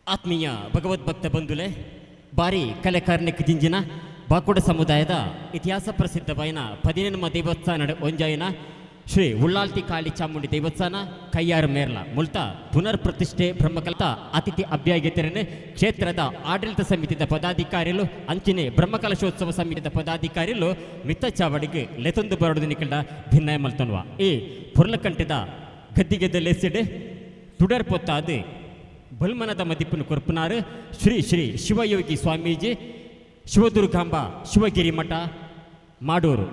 ಆತ್ಮೀಯ ಭಗವದ್ಭಕ್ತ ಬಂಧುಲೆ ಬಾರಿ ಕಲೆಕಾರನಿಕ್ ಜಿಂಜಿನ ಬಾಕುಡ ಸಮುದಾಯದ ಇತಿಹಾಸ ಪ್ರಸಿದ್ಧವಾಯಿನ 15 ದೇವಸ್ಥಾನ ಒಂಜಾಯಿನ ಶ್ರೀ ಉಳ್ಳಾಲ್ತಿ ಕಾಳಿ ಚಾಮುಂಡಿ ದೇವಸ್ಥಾನ ಕೈಯಾರು ಮೇರ್ಲ ಮುಲ್ತ ಪುನರ್ ಪ್ರತಿಷ್ಠೆ ಬ್ರಹ್ಮಕಲತ ಅತಿಥಿ ಅಭ್ಯಾಗತರನೆ ಕ್ಷೇತ್ರದ ಆಡಳಿತ ಸಮಿತಿಯ ಪದಾಧಿಕಾರಿಗಳು ಅಂಚಿನೆ ಬ್ರಹ್ಮಕಲಶೋತ್ಸವ ಸಮಿತಿಯ ಪದಾಧಿಕಾರಿಗಳು ಮಿತ್ತ ಚಾವಡಿಗೆ ಲೆತೊಂದು ಬರಡು ನಿಕಲ್ಡ ಭಿನ್ನಯ ಮಲ್ತನ್ವ ಈ ಪೊರ್ಲಕಂಠದ ಗದ್ದಿಗೆದ ಲೆಸಿಡೆ ತುಡರ್ ಪೊತ್ತಾದು ಬಲ್ಮನದ ಮದಿಪ್ಪನು ಕೊರ್ಪುನಾರು ಶ್ರೀ ಶ್ರೀ ಶಿವಯೋಗಿ ಸ್ವಾಮೀಜಿ ಶಿವದುರ್ಗಾಂಬ ಶಿವಗಿರಿ ಮಠ ಮಾಡೂರು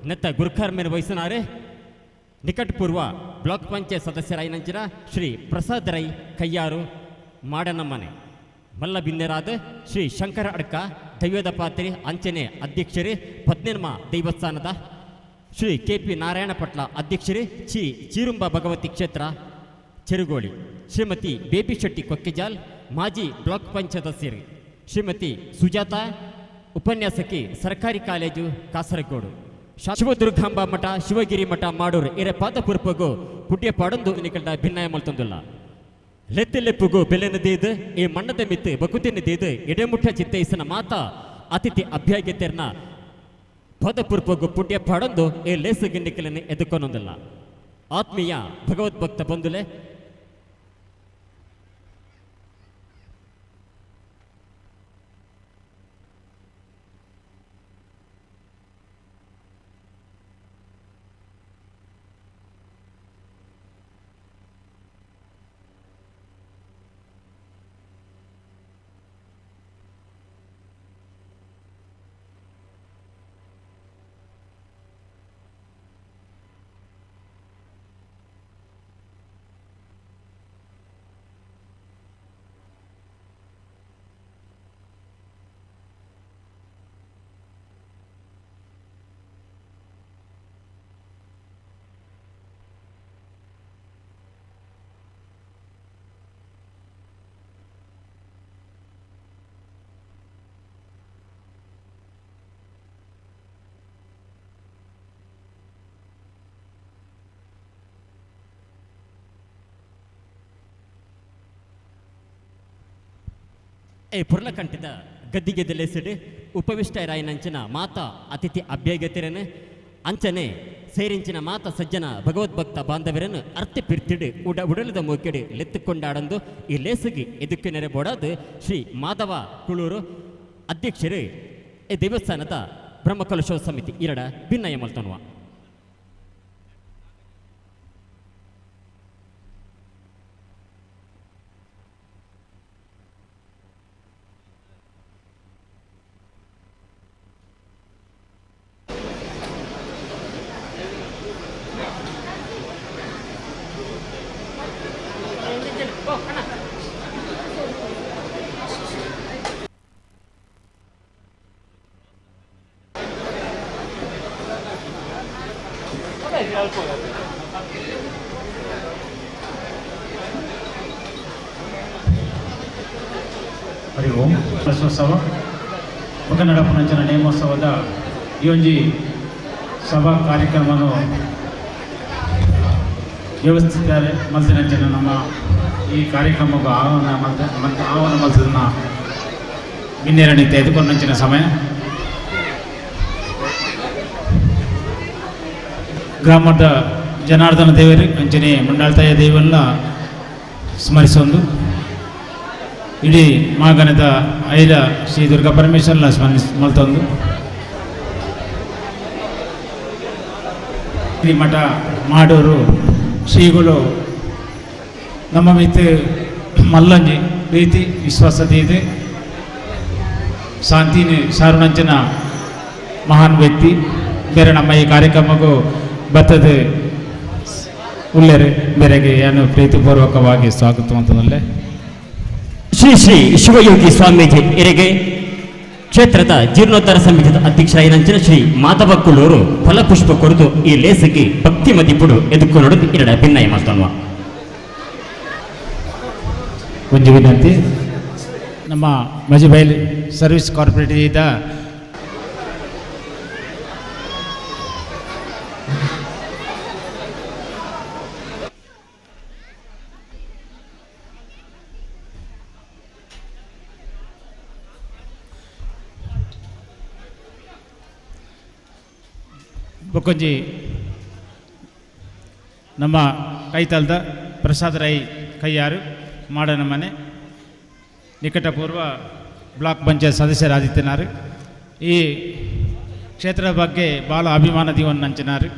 ನೆತ್ತ ಗುರುಖಾರ್ಮೇನ ವಹಿಸಿನಾರೆ ನಿಕಟಪೂರ್ವ ಬ್ಲಾಕ್ ಪಂಚಾಯತ್ ಸದಸ್ಯರಾಯಿನಂಚಿನ ಶ್ರೀ ಪ್ರಸಾದ್ ರೈ ಕಯ್ಯಾರು ಮಾಡನಮ್ಮನೆ ಮಲ್ಲಬಿಂದರಾದ ಶ್ರೀ ಶಂಕರ ಅಡ್ಕ ದೈವದ ಪಾತ್ರೆ ಅಂಚನೆ ಅಧ್ಯಕ್ಷರೇ ಪದ್ನೆನ್ಮ ದೇವಸ್ಥಾನದ ಶ್ರೀ ಕೆ ಪಿ ನಾರಾಯಣ ಪಟ್ಲ ಅಧ್ಯಕ್ಷರೇ ಚಿ ಚೀರುಂಬ ಭಗವತಿ ಕ್ಷೇತ್ರ ಚೆರುಗೋಳಿ ಶ್ರೀಮತಿ ಬೇಬಿ ಶೆಟ್ಟಿ ಕೊಕ್ಕೆಜಾಲ್ ಮಾಜಿ ಬ್ಲಾಕ್ ಪಂಚಾಯತ್ ಸದಸ್ಯರು ಶ್ರೀಮತಿ ಸುಜಾತ ಉಪನ್ಯಾಸಕಿ ಸರ್ಕಾರಿ ಕಾಲೇಜು ಕಾಸರಗೋಡು ಶಿವದುರ್ಗಾಂಬ ಮಠ ಶಿವಗಿರಿ ಮಠ ಮಾಡೂರು ಇರ ಪಾದಪುರ್ಪಗು ಪುಟ್ಯ ಪಾಡೊಂದು ನಿಕಲ್ಡ ಭಿನ್ನಾಯ ಮಲ್ತೊಂದುಲ್ಲ ಲೆತ್ತೆಲೆಪ್ಪುಗು ಬೆಲೆನದೇದು ಈ ಮಣ್ಣದ ಮಿತ್ತು ಬಕುತಿನದೇದು ಎಡೆಮುಠ ಚಿತ್ತೈಸನ ಮಾತಾ ಅತಿಥಿ ಅಭ್ಯಾಗತೆರ್ನ ಪದಪುರ್ಪಗು ಪುಟ್ಯ ಪಾಡೊಂದು ಈ ಲೇಸು ಗಿನ್ನಿಕಲನ್ನು ಎದುಕೊನೊಂದಿಲ್ಲ. ಆತ್ಮೀಯ ಭಗವದ್ಭಕ್ತ ಬಂಧುಲೆ ಏ ಪುರ್ಲಕಂಠದ ಗದ್ದಿಗೆ ಲೆಸಿಡು ಉಪವಿಷ್ಟರಾಯನಂಚಿನ ಮಾತಾ ಅತಿಥಿ ಅಭ್ಯಾಗತಿರನು ಅಂಚನೆ ಸೇರಿಂಚಿನ ಮಾತಾ ಸಜ್ಜನ ಭಗವದ್ಭಕ್ತ ಬಾಂಧವರನ್ನು ಅರ್ಥ ಪಿರ್ತಿಡು ಉಡಲದ ಮೋಕೆಡು ಲೆತ್ತುಕೊಂಡಾಡಂದು ಈ ಲೇಸುಗೆ ಎದುಕ್ಕೆ ನೆರೆಬೋಡಾದು ಶ್ರೀ ಮಾಧವ ಕುಳೂರು ಅಧ್ಯಕ್ಷರು ಈ ದೇವಸ್ಥಾನದ ಬ್ರಹ್ಮಕಲಶೋ ಸಮಿತಿ ಎರಡ ಭಿನ್ನಯ ಮಲ್ತನ್ವ. ಹರಿ ಓಂ. ಕಲಶೋತ್ಸವ ಕನ್ನಡ ನೇಮೋತ್ಸವದ ಈ ಒಂಜಿ ಸಭಾ ಕಾರ್ಯಕ್ರಮವನ್ನು ವ್ಯವಸ್ಥಿತ ಮಲ್ತಿನಂಚಿನ ನಮ್ಮ ಈ ಕಾರ್ಯಕ್ರಮಕ್ಕೆ ಆಹ್ವಾನ ಮಲ್ತ ಆಹ್ವಾನ ಮಲ್ತದನ್ನ ಬಿನ್ನೇರಣಿ ತೆಗೆದುಕೊಂಡಂಚಿನ ಸಮಯ ಗ್ರಾಮದ ಜನಾರ್ದನ ದೇವರು ಅಂಚನೆ ಮಂಡಾಳ್ತಾಯ ದೇವರನ್ನ ಸ್ಮರಿಸೊಂದು ಇಡೀ ಮಾಗನದ ಐಲ ಶ್ರೀ ದುರ್ಗಾ ಪರಮೇಶ್ವರನ ಸ್ಮರಿಸ್ ಮಲ್ತೊಂದು ಈ ಮಠ ಮಾಡೋರು ಶ್ರೀಗಳು ನಮ್ಮ ಮಿತ್ ಮಲ್ಲಂಜಿ ಪ್ರೀತಿ ವಿಶ್ವಾಸ ಇದೆ ಶಾಂತಿನಿ ಸಾರುಣಂಚಿನ ಮಹಾನ್ ವ್ಯಕ್ತಿ ಬೇರೆ ನಮ್ಮ ಈ ಕಾರ್ಯಕ್ರಮಕ್ಕೂ ಬರ್ತದೆ ಉಳ್ಳೇರು ಬೇರೆಗೆ ಏನು ಪ್ರೀತಿಪೂರ್ವಕವಾಗಿ ಸ್ವಾಗತ ಅಂತಂದಲ್ಲೇ. ಶ್ರೀ ಶ್ರೀ ಶಿವಯೋಗಿ ಸ್ವಾಮೀಜಿ ಇರೆಗೆ ಕ್ಷೇತ್ರದ ಜೀರ್ಣೋದ್ಧಾರ ಸಮಿತಿಯ ಅಧ್ಯಕ್ಷರಾಯಿನಂಚಿನ ಶ್ರೀ ಮಾಧವ ಕುಳ್ಳೂರು ಫಲಪುಷ್ಪ ಕೊರದು ಈ ಲೇಸಕ್ಕೆ ಭಕ್ತಿ ಮದಿಪುಡು ಎದುಕು ನೋಡುದು ಎರಡ ಭಿನ್ನಯ ಮಾತನ್ವ. ಒಂಜಿ ವಿನಂತಿ ನಮ್ಮ ಮಜಿಬೈಲ್ ಸರ್ವಿಸ್ ಕಾರ್ಪೊರೇಟಿವ್ ಬೊಕ್ಕೊಂಜಿ ನಮ್ಮ ಕೈತಲ್ದ ಪ್ರಸಾದ್ ರೈ ಕೈಯಾರು ಮಾಡನ ಮನೆ ನಿಕಟಪೂರ್ವ ಬ್ಲಾಕ್ ಪಂಚಾಯತ್ ಸದಸ್ಯರಾದಿತ್ತಿನಾರು ಈ ಕ್ಷೇತ್ರದ ಬಗ್ಗೆ ಭಾಳ ಅಭಿಮಾನ ದೀವನ್ ನಂಚಿನಾರು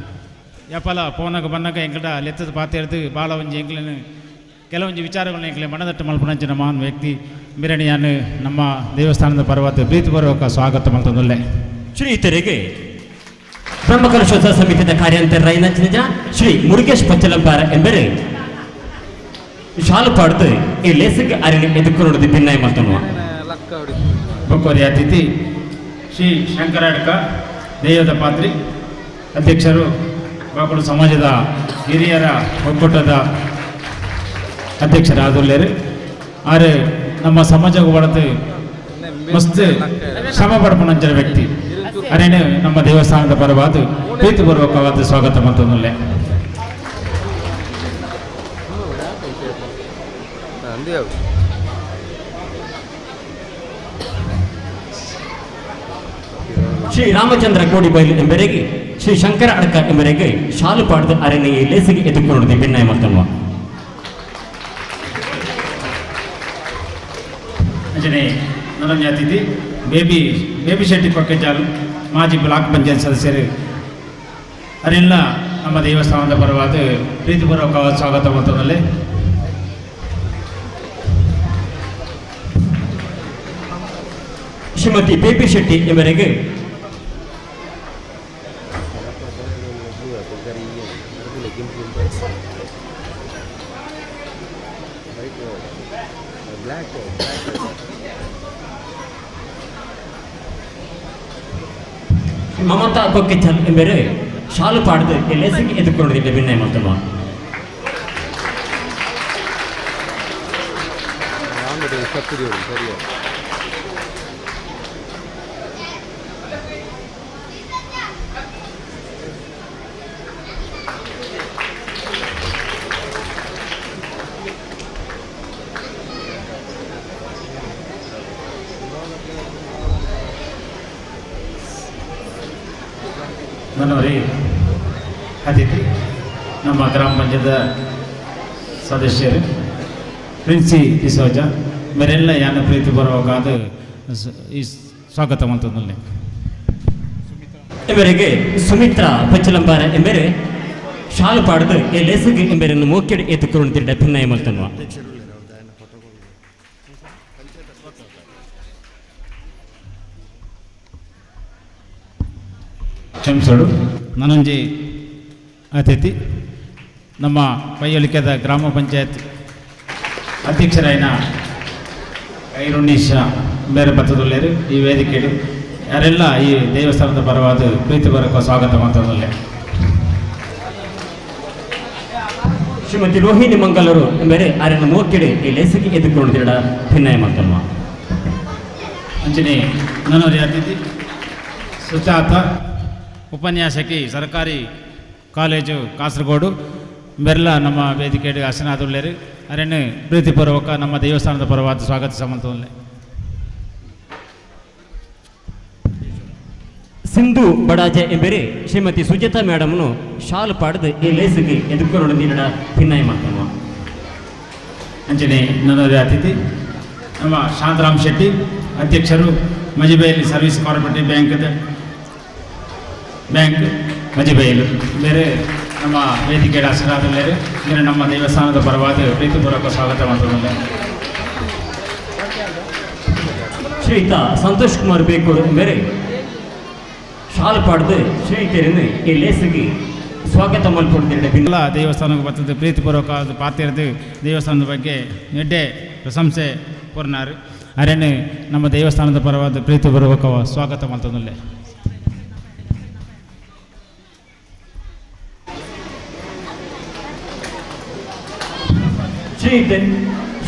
ಯಪಲ ಪೋನಗ ಬನ್ನಗ ಎಂಕಡ ಲೆತ್ತದ ಪಾತೆರ್ದು ಭಾಳ ಒಂಜಿ ಎಂಕ್ಲೆನ್ ಕೆಲವೊಂಜಿ ವಿಚಾರಗಳನ್ನ ಎಂಕ್ಲೆ ಮನದಟ್ಟು ಮಲ್ಪುನಂಚಿನ ಮಹಾನ್ ವ್ಯಕ್ತಿ ಮಿರಣಿಯಾನು ನಮ್ಮ ದೇವಸ್ಥಾನದ ಪರ್ವತ ಪ್ರೀತಿಪೂರ್ವಕ ಸ್ವಾಗತ ಮಲ್ತೊಂದುಲ್ಲೆ. ಶ್ರೀಯುತರಿಗೆ ಬ್ರಹ್ಮಕಲಶೋತ್ಸವ ಸಮಿತಿಯ ಕಾರ್ಯಾಂತರ ರೈನಂಚಿನ ಶ್ರೀ ಮುರುಗೇಶ್ ಪಚ್ಚಲಂಬಾರ ಎಂಬರೆ ಶಾಲು ಪಾಡ್ದು ಈ ಲೇಸಿಗೆ ಅರಿಣಿ ಎದುಕೊನೊಡದು ಭಿನ್ನಾಯ ಮಲ್ತೊನುವ. ಬೊಕ್ಕೋರಿ ಅತಿಥಿ ಶ್ರೀ ಶಂಕರಾಡ್ಕ ದೇವದ ಪಾತ್ರಿ ಅಧ್ಯಕ್ಷರು ಬಾಕುಡು ಸಮಾಜದ ಹಿರಿಯರ ಒಕ್ಕೂಟದ ಅಧ್ಯಕ್ಷರಾದುಲ್ಲೇರು ಆರು ನಮ್ಮ ಸಮಾಜಕ್ಕೆ ಬಳತು ಮಸ್ತ್ ಶ್ರಮ ಪಡ್ಪುನಂಚಿನ ವ್ಯಕ್ತಿ ಅರೇನು ನಮ್ಮ ದೇವಸ್ಥಾನದ ಪರವಾದ ಪ್ರೀತಿಪೂರ್ವಕವಾದ ಸ್ವಾಗತ ಮಲ್ತೊಂದುಲ್ಲೆ. ಶ್ರೀ ರಾಮಚಂದ್ರ ಕೋಡಿಬೈಲು ಎಂಬರೆಗೆ ಶ್ರೀ ಶಂಕರ ಅಡ್ಕ ಎಂಬರೆಗೆ ಶಾಲು ಪಾಡ್ದು ಅರಣಿ ಈ ಲೇಸಿಗೆ ಎದುಕೊನೊಡದು ಭಿನ್ನಾಯ ಮಲ್ತೊನುವ. ಅಂಚನೆ ನನೊಂಜಿ ಅತಿಥಿ ಬೇಬಿ ಬೇಬಿ ಶೆಟ್ಟಿ ಕೊಕ್ಕೆಜಾಲು ಮಾಜಿ ಬ್ಲಾಕ್ ಪಂಚಾಯತ್ ಸದಸ್ಯರು ಅರೆಲ್ಲ ನಮ್ಮ ದೇವಸ್ಥಾನದ ಪರವಾದ ಪ್ರೀತಿಪೂರ್ವಕವಾದ ಸ್ವಾಗತ ಮಲ್ತೊಂದುಲ್ಲೆ. ಶ್ರೀಮತಿ ಬೇಬಿ ಶೆಟ್ಟಿ ಎಂಬರೆಗೆ ಮಮತಾ ಕೊಕ್ಕೆಚಲ್ ಎಂಬರೆ ಶಾಲು ಪಾಡ್ದು ಈ ಲೇಸಿಗೆ ಎದುಕೊನೊಡದು ಭಿನ್ನಾಯ ಮಲ್ತೊನುವ. ನನವರಿ ಅತಿಥಿ ನಮ್ಮ ಗ್ರಾಮ ಪಂಚಾಯತ್ ಸದಸ್ಯರು ಪ್ರಿನ್ಸಿ ಡಿಸೋಜ ಮೇರೆಲ್ಲ ಯಾನ ಪ್ರೀತಿಪೂರ್ವಕವಾದ ಈ ಸ್ವಾಗತ ಮಲ್ತೊಂದುಲ್ಲೆ. ಇವರಿಗೆ ಸುಮಿತ್ರಾ ಪಚ್ಚಲಂಬಾರ ಎಂಬರೆ ಶಾಲು ಪಾಡ್ದು ಈ ಲೇಸಿಗೆ ಎಂಬರನ್ನು ಮೋಕೆಡ್ ಎತ್ತುಕೊಂಡು ಭಿನ್ನಾಯ ಮಲ್ತೊನುವ. ಕ್ಷಮಿಸೋಡು ನನೊಂಜಿ ಅತಿಥಿ ನಮ್ಮ ಪೈಯೊಲಿಕೆದ ಗ್ರಾಮ ಪಂಚಾಯತ್ ಅಧ್ಯಕ್ಷರಾಯಿನ ಐರುಣೀಶ ಬೇರೆ ಬತ್ತದುಲ್ಲೇರು ಈ ವೇದಿಕೆಡು ಯಾರೆಲ್ಲ ಈ ದೇವಸ್ಥಾನದ ಪರವಾದ ಪ್ರೀತಿಪೂರ್ವಕ ಸ್ವಾಗತ ಮಲ್ತೊಂದುಲ್ಲೆ. ಶ್ರೀಮತಿ ರೋಹಿಣಿ ಮಂಗಲರು ಎಂಬರೆ ಅರನ್ನು ಮೋಕೆಡ್ ಈ ಲೇಸಿಗೆ ಎತ್ತುಕೊಂಡು ಭಿನ್ನಾಯ ಮಲ್ತೊನುವ. ಅಂಚನೆ ನನೊರಿ ಅತಿಥಿ ಸುಜಾತ ಉಪನ್ಯಾಸಕಿ ಸರ್ಕಾರಿ ಕಾಲೇಜು ಕಾಸರಗೋಡು ಮೆರ್ಲ ನಮ್ಮ ವೇದಿಕೆಡು ಹಸನಾದುಲ್ಲೇರು ಅರೆನ್ನು ಪ್ರೀತಿಪೂರ್ವಕ ನಮ್ಮ ದೇವಸ್ಥಾನದ ಪರವಾದ ಸ್ವಾಗತ ಸಮಂತೊಂದುಲ್ಲೆ. ಸಿಂಧು ಬಡಾಜೆ ಎಂಬರೆ ಶ್ರೀಮತಿ ಸುಜಾತಾ ಮೇಡಮ್ನು ಶಾಲು ಪಾಡ್ದು ಈ ಲೇಸಿಗೆ ಎದುಕೊಂಡು ಭಿನ್ನಾಯ ಮಲ್ತೊನುವ. ಅಂಚನೆ ನನೊರಿ ಅತಿಥಿ ನಮ್ಮ ಶಾಂತರಾಮ್ ಶೆಟ್ಟಿ ಅಧ್ಯಕ್ಷರು ಮಜಿಬೈಲಿ ಸರ್ವಿಸ್ ಕಾರ್ಪೊರೇಟಿವ್ ಬ್ಯಾಂಕ್ ಬ್ಯಾಂಕ್ ಮಜಿಬೈಲು ಬೇರೆ ನಮ್ಮ ವೇದಿಕೆ ಹಸನಾದುಲ್ಲೇರು ಬೇರೆ ನಮ್ಮ ದೇವಸ್ಥಾನದ ಪರವಾದ ಪ್ರೀತಿಪೂರ್ವಕ ಸ್ವಾಗತ ಮಲ್ತೊಂದುಲ್ಲೆ. ಶ್ರೀಯುತ ಸಂತೋಷ್ ಕುಮಾರ್ ಬೇಕೂರು ಎಂಬರೆ ಶಾಲು ಪಾಡ್ದು ಶ್ರೀಯುತರನ್ನು ಈ ಲೇಸಿಗೆ ಸ್ವಾಗತ ಮಲ್ಪೊಂದಿರಡ ಎಲ್ಲ ದೇವಸ್ಥಾನಕ್ಕೆ ಬರ್ತದೆ ಪ್ರೀತಿಪೂರ್ವಕ ಪಾತಿರದು ದೇವಸ್ಥಾನದ ಬಗ್ಗೆ ಎಡ್ಡೆ ಪ್ರಶಂಸೆ ಕೊರ್ನಾರು ಅರೇನು ನಮ್ಮ ದೇವಸ್ಥಾನದ ಪರವಾದ ಪ್ರೀತಿಪೂರ್ವಕ ಸ್ವಾಗತ ಮಲ್ತೊಂದುಲ್ಲೆ. ಶ್ರೀ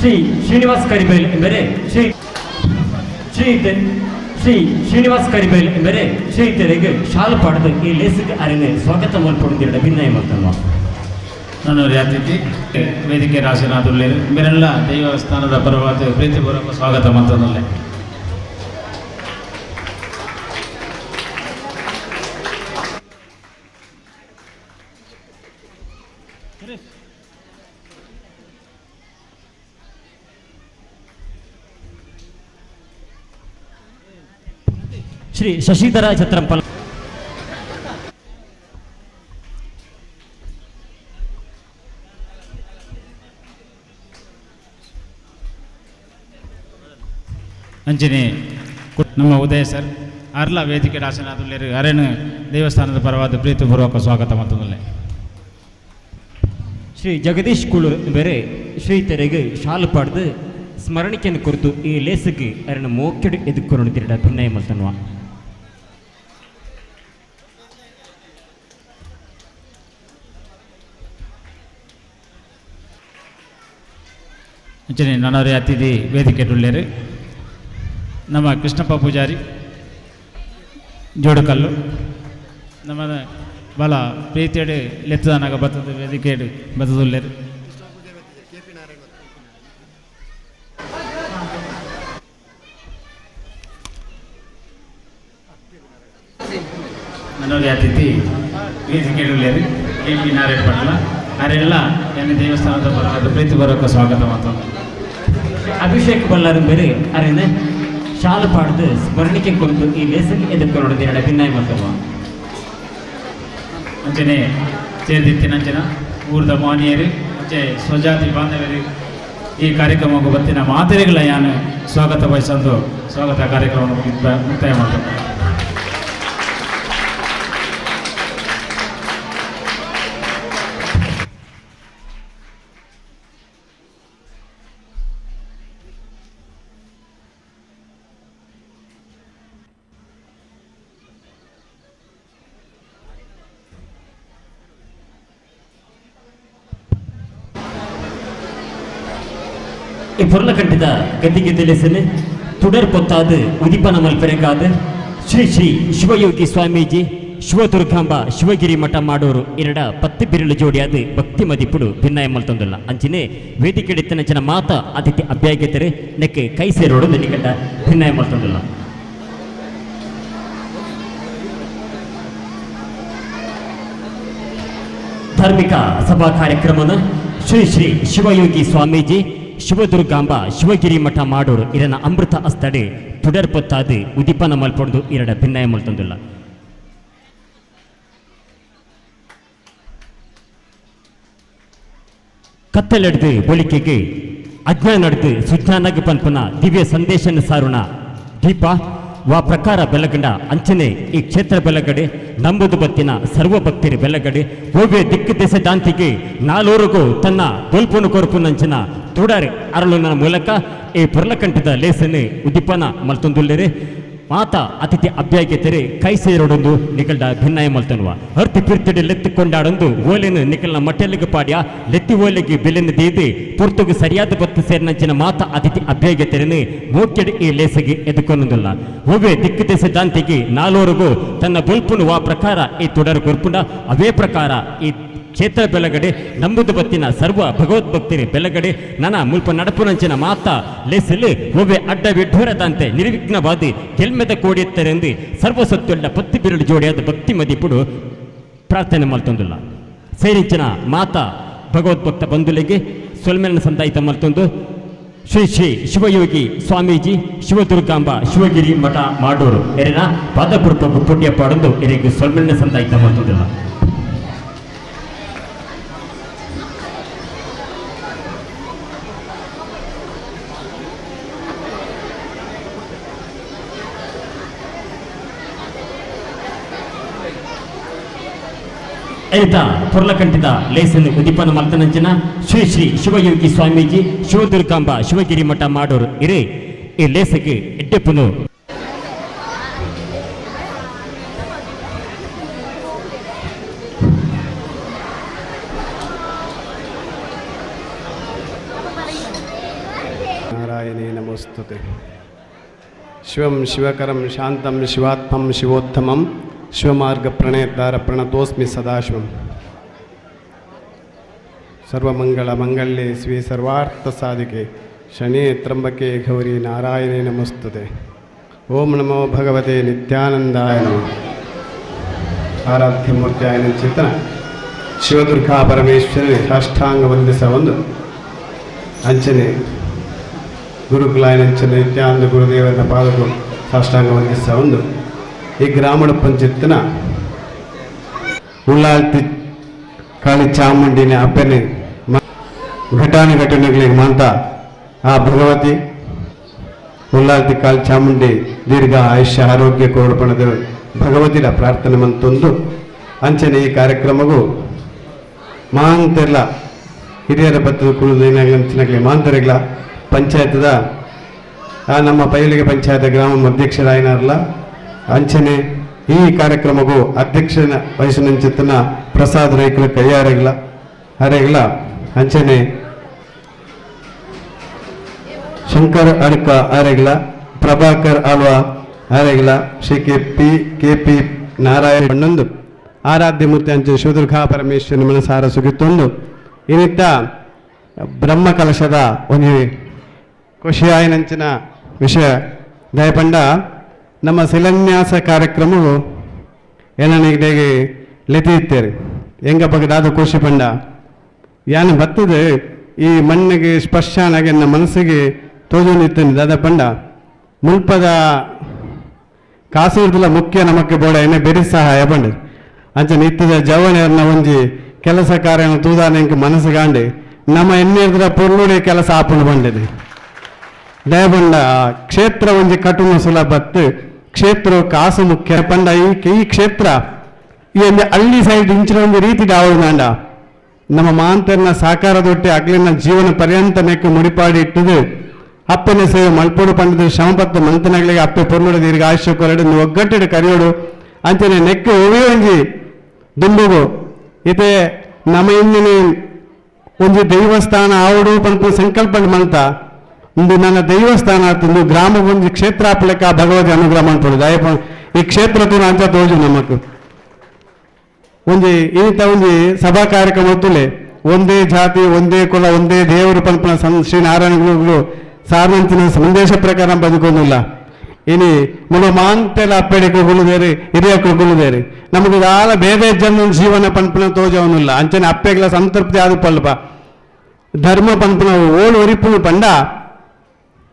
ಶ್ರೀ ಶ್ರೀನಿವಾಸ್ ಕರಿಬೈಲ್ ಎಂಬರೆ ಶ್ರೀ ಶ್ರೀ ಶ್ರೀ ಶ್ರೀನಿವಾಸ್ ಕರಿಬೈಲ್ ಎಂಬರೆ ಶ್ರೀಯುತರಿಗೆ ಶಾಲು ಪಾಡ್ದು ಈ ಲೇಸಿಗೆ ಅರೆನೆ ಸ್ವಾಗತ ಮಲ್ಪೊಂದಿರಡ ಭಿನ್ನಾಯ ಮಲ್ತೊನುವ. ನನ್ನ ಅತಿಥಿ ವೇದಿಕೆ ರಾಶಿನಾಥುಲ್ಲೇರು ಮೇರೆಲ್ಲ ದೇವಸ್ಥಾನದ ಪರವಾದ ಪ್ರೀತಿಪೂರ್ವಕ ಸ್ವಾಗತ ಮಲ್ತೊಂದುಲ್ಲೆ. Shri Shashidhara Chatrampal ಅಂಚನೆ ನಮ್ಮ ಉದಯ ಸರ್ ಅರ್ಲ ವೇದಿಕೆ ಆಸನಾದುಲ್ಲೇರು ಅರೇನು ದೇವಸ್ಥಾನದ ಪರವಾದ ಪ್ರೀತಿಪೂರ್ವಕ ಸ್ವಾಗತ ಮತ್ತೊಂದಲ್ಲೇ. ಶ್ರೀ ಜಗದೀಶ್ ಕುಳೂರ್ ಬೇರೆ ಶ್ರೀ ತೆರೆಗೆ ಶಾಲು ಪಾಡ್ದು ಸ್ಮರಣಿಕೆಯನ್ನು ಕುರಿತು ಈ ಲೇಸುಗೆ ಅರಣ ಮೋಕೆಡು ಎದುಕೊರಣ ತಿರಡ ಭಿನ್ನಯ ಮಲ್ತನ್ವ. ಅಂಚನೆ ನನ್ನವರೇ ಅತಿಥಿ ವೇದಿಕೆ ಉಳ್ಳೇರು ನಮ್ಮ ಕೃಷ್ಣಪ್ಪ ಪೂಜಾರಿ ಜೋಡುಕಲ್ಲು ನಮ್ಮ ಬಲ ಪ್ರೀತಿಯಡು ಲೆತ್ತದನಾಗ ಬತ್ತದ ವೇದಿಕೆಯಡು ಬತ್ತದುಲ್ಲೇರು. ನನ್ನವರೇ ಅತಿಥಿ ವೇದಿಕೆಯುಳ್ಳೇರು ಕೆ ಪಿ ನಾರಾಯಣ ಪಟ್ಲ ಅವರೆಲ್ಲ ಎನ್ನ ದೇವಸ್ಥಾನದ ಪರವಾದ ಪ್ರೀತಿ ಬರೋಕ್ಕೆ ಸ್ವಾಗತ ಮತ್ತು ಅಭಿಷೇಕ್ ಬಲ್ಲಾರು ಬೇರೆ ಅರೇನೆ ಶಾಲು ಪಾಡ್ದು ಸ್ಮರಣಿಕೆ ಕುರಿತು ಈ ಲೇಸಕ್ಕೆ ಎದುರ್ಕೊಂಡು ದಿನಡ ಭಿನ್ನಾಯ ಮಲ್ತವ. ಅಂಚನೆ ಸೇರಿದಿತ್ತಿನಂಚಿನ ಊರ್ದ ಮಾನಿಯರು ಅಂಚೆ ಸ್ವಜಾತಿ ಬಾಂಧವರು ಈ ಕಾರ್ಯಕ್ರಮಕ್ಕೆ ಬತ್ತಿನ ಮಾತೆರೆಗಳ ಯಾನು ಸ್ವಾಗತ ಬಯಸಂದು ಸ್ವಾಗತ ಕಾರ್ಯಕ್ರಮ ಮುಕ್ತಾಯ ಮಾಡ್ತಾರೆ. ಈ ಪೊರ್ಲಕಂಠದ ಗದ್ದಿಗೆ ತಿಳಿಸಲು ತುಡರ್ ಪೊತ್ತಾದು ಉದಿಪನ ಮಲ್ಪೆರೆಗಾದ ಶ್ರೀ ಶ್ರೀ ಶಿವಯೋಗಿ ಸ್ವಾಮೀಜಿ ಶಿವದುರ್ಗಾಂಬ ಶಿವಗಿರಿ ಮಠ ಮಾಡೋರು ಎರಡ ಪತ್ತು ಬಿರುಳು ಜೋಡಿಯಾದ ಭಕ್ತಿ ಮದಿಪುಡು ಭಿನ್ನಾಯ ಮಲ್ತೊಂದುಲ್ಲ. ಅಂಚಿನೇ ವೇದಿಕೆ ಜನ ಮಾತ ಅತಿಥಿ ಅಭ್ಯಾಗತರೆ ನೆಕ್ಕೆ ಕೈ ಸೇರೋಡು ನಿಕಟ ಭಿನ್ನಾಯ ಮಲ್ತೊಂದುಲ್ಲ. ಧಾರ್ಮಿಕ ಸಭಾ ಕಾರ್ಯಕ್ರಮನ ಶ್ರೀ ಶ್ರೀ ಶಿವಯೋಗಿ ಸ್ವಾಮೀಜಿ ಶಿವದುರ್ಗಾಂಬ ಶಿವಗಿರಿ ಮಠ ಮಾಡೋರು ಇದನ್ನ ಅಮೃತ ಅಸ್ತಡೆ ತುಡರ್ ಪೊತ್ತಾದು ಉದಿಪನ ಮಲ್ಪೊಂದು ಎರಡ ಭಿನ್ನಾಯ ಮಲ್ತೊಂದುಲ್ಲ. ಕತ್ತಲೆಡ್ದು ಬೊಲಿಕೆಗೆ ಅಜ್ಞಾನಡ್ದು ಸುಜ್ಞಾನಗೆ ಪನ್ಪುನ ದಿವ್ಯ ಸಂದೇಶನ ಸಾರುಣ ದೀಪ ವಾ ಪ್ರಕಾರ ಬೆಲಗಂಡ ಅಂಚನೆ ಈ ಕ್ಷೇತ್ರ ಬೆಲಗಡೆ ನಂಬುದು ಬತ್ತಿನ ಸರ್ವ ಭಕ್ತರಿ ಬೆಲಗಡೆ ಓವೆ ದಿಕ್ಕು ದೇಶ ದಾಂತಿಗೆ ನಾಲೂರಿಗೂ ತನ್ನ ಬೊಲ್ಪುನು ಕೊರಪುನಂಚಿನ ತುಡಾರಿ ಅರಳುನ ಮೂಲಕ ಈ ಪೊರ್ಲಕಂಠದ ಲೇಸನೆ ಉದ್ದೀಪನ ಮಲ್ತೊಂದುಲ್ಲೇರೆ. ಮಾತ ಅತಿಥಿ ಅಭ್ಯಾಗತರೆ ಕೈ ಸೇರೋಡೊಂದು ನಿಕಲ್ಡ ಭಿನ್ನಾಯ ಮಲ್ತನ್ವ ಹರ್ತಿ ಪಿರ್ತಿಡಿ ಲೆತ್ತು ಕೊಂಡಾಡೊಂದು ಓಲೆನು ನಿಕಲ್ನ ಮಟ್ಟೆಲ್ಲಿಗೆ ಪಾಡ್ಯ ಲೆತ್ತಿ ಓಲೆಗೆ ಬೆಲೆನು ದೀದಿ ಪೊರ್ತುಗು ಸರಿಯಾದ ಬತ್ತು ಸೇರಿನಂಚಿನ ಮಾತ ಅತಿಥಿ ಅಭ್ಯಾಗತರೆನು ಮೋಕೆಡು ಈ ಲೇಸಗೆ ಎದುಕೊನೊಂದುಲ್ಲ. ಒವ್ವೆ ದಿಕ್ಕು ದೇಶ ದಾಂತಿಗೆ ನಾಲೋರಿಗೂ ತನ್ನ ಬೊಲ್ಪುನು ವಾ ಪ್ರಕಾರ ಈ ತೊಡರು ಕೊರ್ಪುಂಡ ಅವೇ ಪ್ರಕಾರ ಈ ಕ್ಷೇತ್ರ ಬೆಲಗಡೆ ನಂಬುದು ಬತ್ತಿನ ಸರ್ವ ಭಗವದ್ಭಕ್ತರಿ ಬೆಲಗಡೆ ನನ ಮುಲ್ಪ ನಡಪುನಂಚಿನ ಮಾತ ಲೇಸಲು ಒವ್ವೆ ಅಡ್ಡ ವಿಡ್ಡೂರದಂತೆ ನಿರ್ವಿಘ್ನವಾದಿ ಗೆಲ್ಮೆದ ಕೋಡಿಯತ್ತರೆಂದು ಸರ್ವಸತ್ಯುಳ್ಳ ಪತ್ತಿ ಬಿರುಳು ಜೋಡಿಯಾದ ಭಕ್ತಿ ಮದಿಪುಡು ಪ್ರಾರ್ಥನೆ ಮಲ್ತೊಂದುಲ್ಲ. ಸೇರಿಂಚಿನ ಮಾತ ಭಗವದ್ಭಕ್ತ ಬಂಧುಲಿಗೆ ಸೊಲ್ಮೆನ ಸಂದಾಯಿತ ಮಲ್ತೊಂದು ಶ್ರೀ ಶ್ರೀ ಶಿವಯೋಗಿ ಸ್ವಾಮೀಜಿ ಶಿವದುರ್ಗಾಂಬ ಶಿವಗಿರಿ ಮಠ ಮಾಡೋರು ಎರೆನ ಪಾದಪುರ್ಪ ಪುಣ್ಯ ಪಾಡೊಂದು ಎರೆಗೆ ಸೊಲ್ಮೆನ ಸಂದಾಯಿತ ಮಲ್ತೊಂದುಲ್ಲ. ಎರಿತ ಪೊರ್ಲಕಂಠಿತ ಲೇಸನ್ನು ಉದ್ದೀಪನ ಮಲ್ತನಂಚಿನ ಶ್ರೀ ಶ್ರೀ ಶಿವಯೋಗಿ ಸ್ವಾಮೀಜಿ ಶಿವದುರ್ಗಾಂಬ ಶಿವಗಿರಿ ಮಠ ಮಾಡೋರು ಇರೇ ಈ ಲೇಸಗೆ ಎಡ್ಡೆಪ್ಪುನು. ನಾರಾಯಣೇ ನಮೋಸ್ತುತೆ. ಶಿವಂ ಶಿವಕರಂ ಶಾಂತಂ ಶಿವಾತ್ಮಂ ಶಿವೋತ್ತಮಂ ಶಿವಮಾರ್ಗ ಪ್ರಣಯತಾರ ಪ್ರಣತೋಸ್ಮಿ ಸದಾಶಿವಂ. ಸರ್ವಮಂಗಳ ಮಂಗಲ್ಯೆ ಶಿವೆ ಸರ್ವಾರ್ಥ ಸಾಧಿಕೆ ಶನೇ ತ್ರಂಬಕೆ ಗೌರಿ ನಾರಾಯಣೇ ನಮಸ್ತುತೆ. ಓಂ ನಮೋ ಭಗವತೆ ನಿತ್ಯಾನಂದಾಯ ನಮಃ. ಆರಾಧ್ಯಮೂರ್ತಿಯಾಯ ಚೇತನ Shivadurga Parameshwari ಸಾಷ್ಟಾಂಗ ವಂದಿಸ ಒಂದು ಅಂಚನೆ ಗುರುಕುಲಾಯನಂಚನೆ ನಿತ್ಯಾನಂದ ಗುರುದೇವನ ಪಾದಕು ಸಾಷ್ಟಾಂಗ ವಂದಿಸ ಒಂದು ಈ ಗ್ರಾಮೀಣ ಪಂಚಾಯತ್ನ ಉಳ್ಳಾಲ್ತಿ ಕಾಳಿ ಚಾಮುಂಡಿನ ಅಪ್ಪನೆ ಘಟಾನುಘಟನೆಗಳಿಗೆ ಮಾಂತ ಆ ಭಗವತಿ ಉಳ್ಳಾಲ್ತಿ ಕಾಳಿ ಚಾಮುಂಡಿ ದೀರ್ಘ ಆಯುಷ್ಯ ಆರೋಗ್ಯ ಕೋರ್ಪಣದ ಭಗವತಿನ ಪ್ರಾರ್ಥನೆ ಮಂತೊಂದು ಅಂಚನೆ ಈ ಕಾರ್ಯಕ್ರಮಗೂ ಮಾಂತೆಲ್ಲ ಹಿರಿಯರ ಬತ್ತದ ಕುಳಿದ ಮಾಂತರೆಗ್ಲ ಪಂಚಾಯತ್ದ ನಮ್ಮ ಪೈಲಿಗೆ ಪಂಚಾಯತ್ ಗ್ರಾಮ ಅಧ್ಯಕ್ಷರಾಯಿನಾರಲ್ಲ ಅಂಚನೆ ಈ ಕಾರ್ಯಕ್ರಮಗೂ ಅಧ್ಯಕ್ಷನ ವಯಸ್ಸಿನಂಚಿತ್ತನ ಪ್ರಸಾದ್ ರೈಕುಲ ಕೈಯಾರೆಗ್ಲ ಅರೆಗ್ಲ ಅಂಚನೆ Shankar ಅಡ್ಕ ಆರೆಗ್ಲ Prabhakar Alva ಆರೆಗ್ಲ Shri K P K P Narayana ಬಣ್ಣೊಂದು ಆರಾಧ್ಯ ಮೂರ್ತಿ ಅಂಚೆ ಶಿವದುರ್ಗಾ ಪರಮೇಶ್ವರನ ಮನಸಾರ ಸುಗಿತ್ತೊಂದು ಇನ್ನಿತ್ತ ಬ್ರಹ್ಮ ಕಲಶದ ಒಂದು ಖುಷಿಯಾಯಿನಂಚಿನ ವಿಷಯ ದಯಪಂಡ ನಮ್ಮ ಶಿಲಾನ್ಯಾಸ ಕಾರ್ಯಕ್ರಮವು ಏನನಿಗೆ ಲೆತಿತ್ತೇರಿ ಹೆಂಗ ಬಗದಾದ ಖುಷಿ ಪಂಡ ಯಾನು ಬರ್ತದೆ ಈ ಮಣ್ಣಿಗೆ ಸ್ಪರ್ಶನಾಗಿ ನನ್ನ ಮನಸ್ಸಿಗೆ ತೋಜೊಂದಿತ್ತೇನೆ ದಾದ ಪಂಡ ಮುಲ್ಪದ ಕಾಸಿರ್ದಲ ಮುಖ್ಯ ನಮಕ್ಕೆ ಬೋಡ ಎಣ್ಣೆ ಬೆರಿ ಸಹಾಯ ಬಂಡ ಅಂಚ ನಿತ್ಯದ ಜವನೆಯನ್ನ ಒಂಜಿ ಕೆಲಸ ಕಾರ್ಯನ ತೂದಾನ ಮನಸ್ಸುಗಾಂಡಿ ನಮ್ಮ ಎಣ್ಣೆದ್ರ ಪೊರ್ಲುಡೆ ಕೆಲಸ ಆಪುಂಡು ಬಂಡಿದೆ. ದಯಬಂಡ ಕ್ಷೇತ್ರ ಒಂಜಿ ಕಟುನ ಸುಲಭತ್ತು ಕ್ಷೇತ್ರ ಕಾಸು ಮುಖ್ಯ ಪಂಡ ಈ ಕ್ಷೇತ್ರ ಈ ಒಂಜಿ ಹಳ್ಳಿ ಸೈಡ್ ಇಂಚಿನ ಒಂದು ರೀತಿ ಡಾವಣಾಂಡ ನಮ್ಮ ಮಾಂತರ್ನ ಸಾಕಾರದೊಟ್ಟೆ ಅಗ್ಲಿನ ಜೀವನ ಪರ್ಯಂತ ನೆಕ್ಕು ಮುಡಿಪಾಡಿ ಇಟ್ಟದು ಅಪ್ಪನ ಸೇವೆ ಮಲ್ಪೋಡು ಪಂಡದ ಶ್ರಮಪತ್ತ ಮಂತನಗಳಿಗೆ ಅಪ್ಪೆ ಪೊರ್ಲುಡು ದೀರ್ಘ ಆಯುಷ್ಯ ಕೊರಡು ಒಗ್ಗಟ್ಟಿಡು ಕರಿಯೋಡು ಅಂಚನೆ ನೆಕ್ಕು ಒವೇ ಒಂಜಿ ದುಂಬುಗು ಇತ್ತೆ ನಮ್ಮ ಇಂದಿನ ಒಂಜಿ ದೇವಸ್ಥಾನ ಆವಡು ಪನ್ಪು ಸಂಕಲ್ಪ ಮಂತ ಇಂದು ನನ್ನ ದೇವಸ್ಥಾನ ಆತಂದು ಗ್ರಾಮ ಒಂಜಿ ಕ್ಷೇತ್ರ ಆಪಲೆಕ್ಕ ಭಗವತಿ ಅನುಗ್ರಹ ಮನ್ಪೊಡು ದಯಪ ಈ ಕ್ಷೇತ್ರ ತೂನ ಅಂಚ ತೋಜು ನಮಕ್ ಒಂಜಿ ಇಂತ ಒಂಜಿ ಸಭಾ ಕಾರ್ಯಕ್ರಮ ತುಲೆ ಒಂದೇ ಜಾತಿ ಒಂದೇ ಕುಲ ಒಂದೇ ದೇವರು ಪನ್ಪುನ ಶ್ರೀ ನಾರಾಯಣ ಗುರುಗಳು ಸಾರ್ವಂತಿನ ಸಂದೇಶ ಪ್ರಕಾರ ಬದುಕೊಂದಿಲ್ಲ. ಇನಿ ಮುಳು ಮಾಂತೆಲ ಅಪ್ಪೆಡಿಗೆ ಗುಳುದೇರಿ ಹಿರಿಯಕ್ಕಳು ಗುಳುದೇರಿ ನಮಗೆ ದಾಲ ಭೇದ ಜನ ಜೀವನ ಪನ್ಪುನ ತೋಜವನಿಲ್ಲ ಅಂಚನೆ ಅಪ್ಪೆಗಳ ಸಂತೃಪ್ತಿ ಆದ ಪಲ್ಪ ಧರ್ಮ ಪನ್ಪುನ ಓಳು ಒರಿಪುನು ಪಂಡ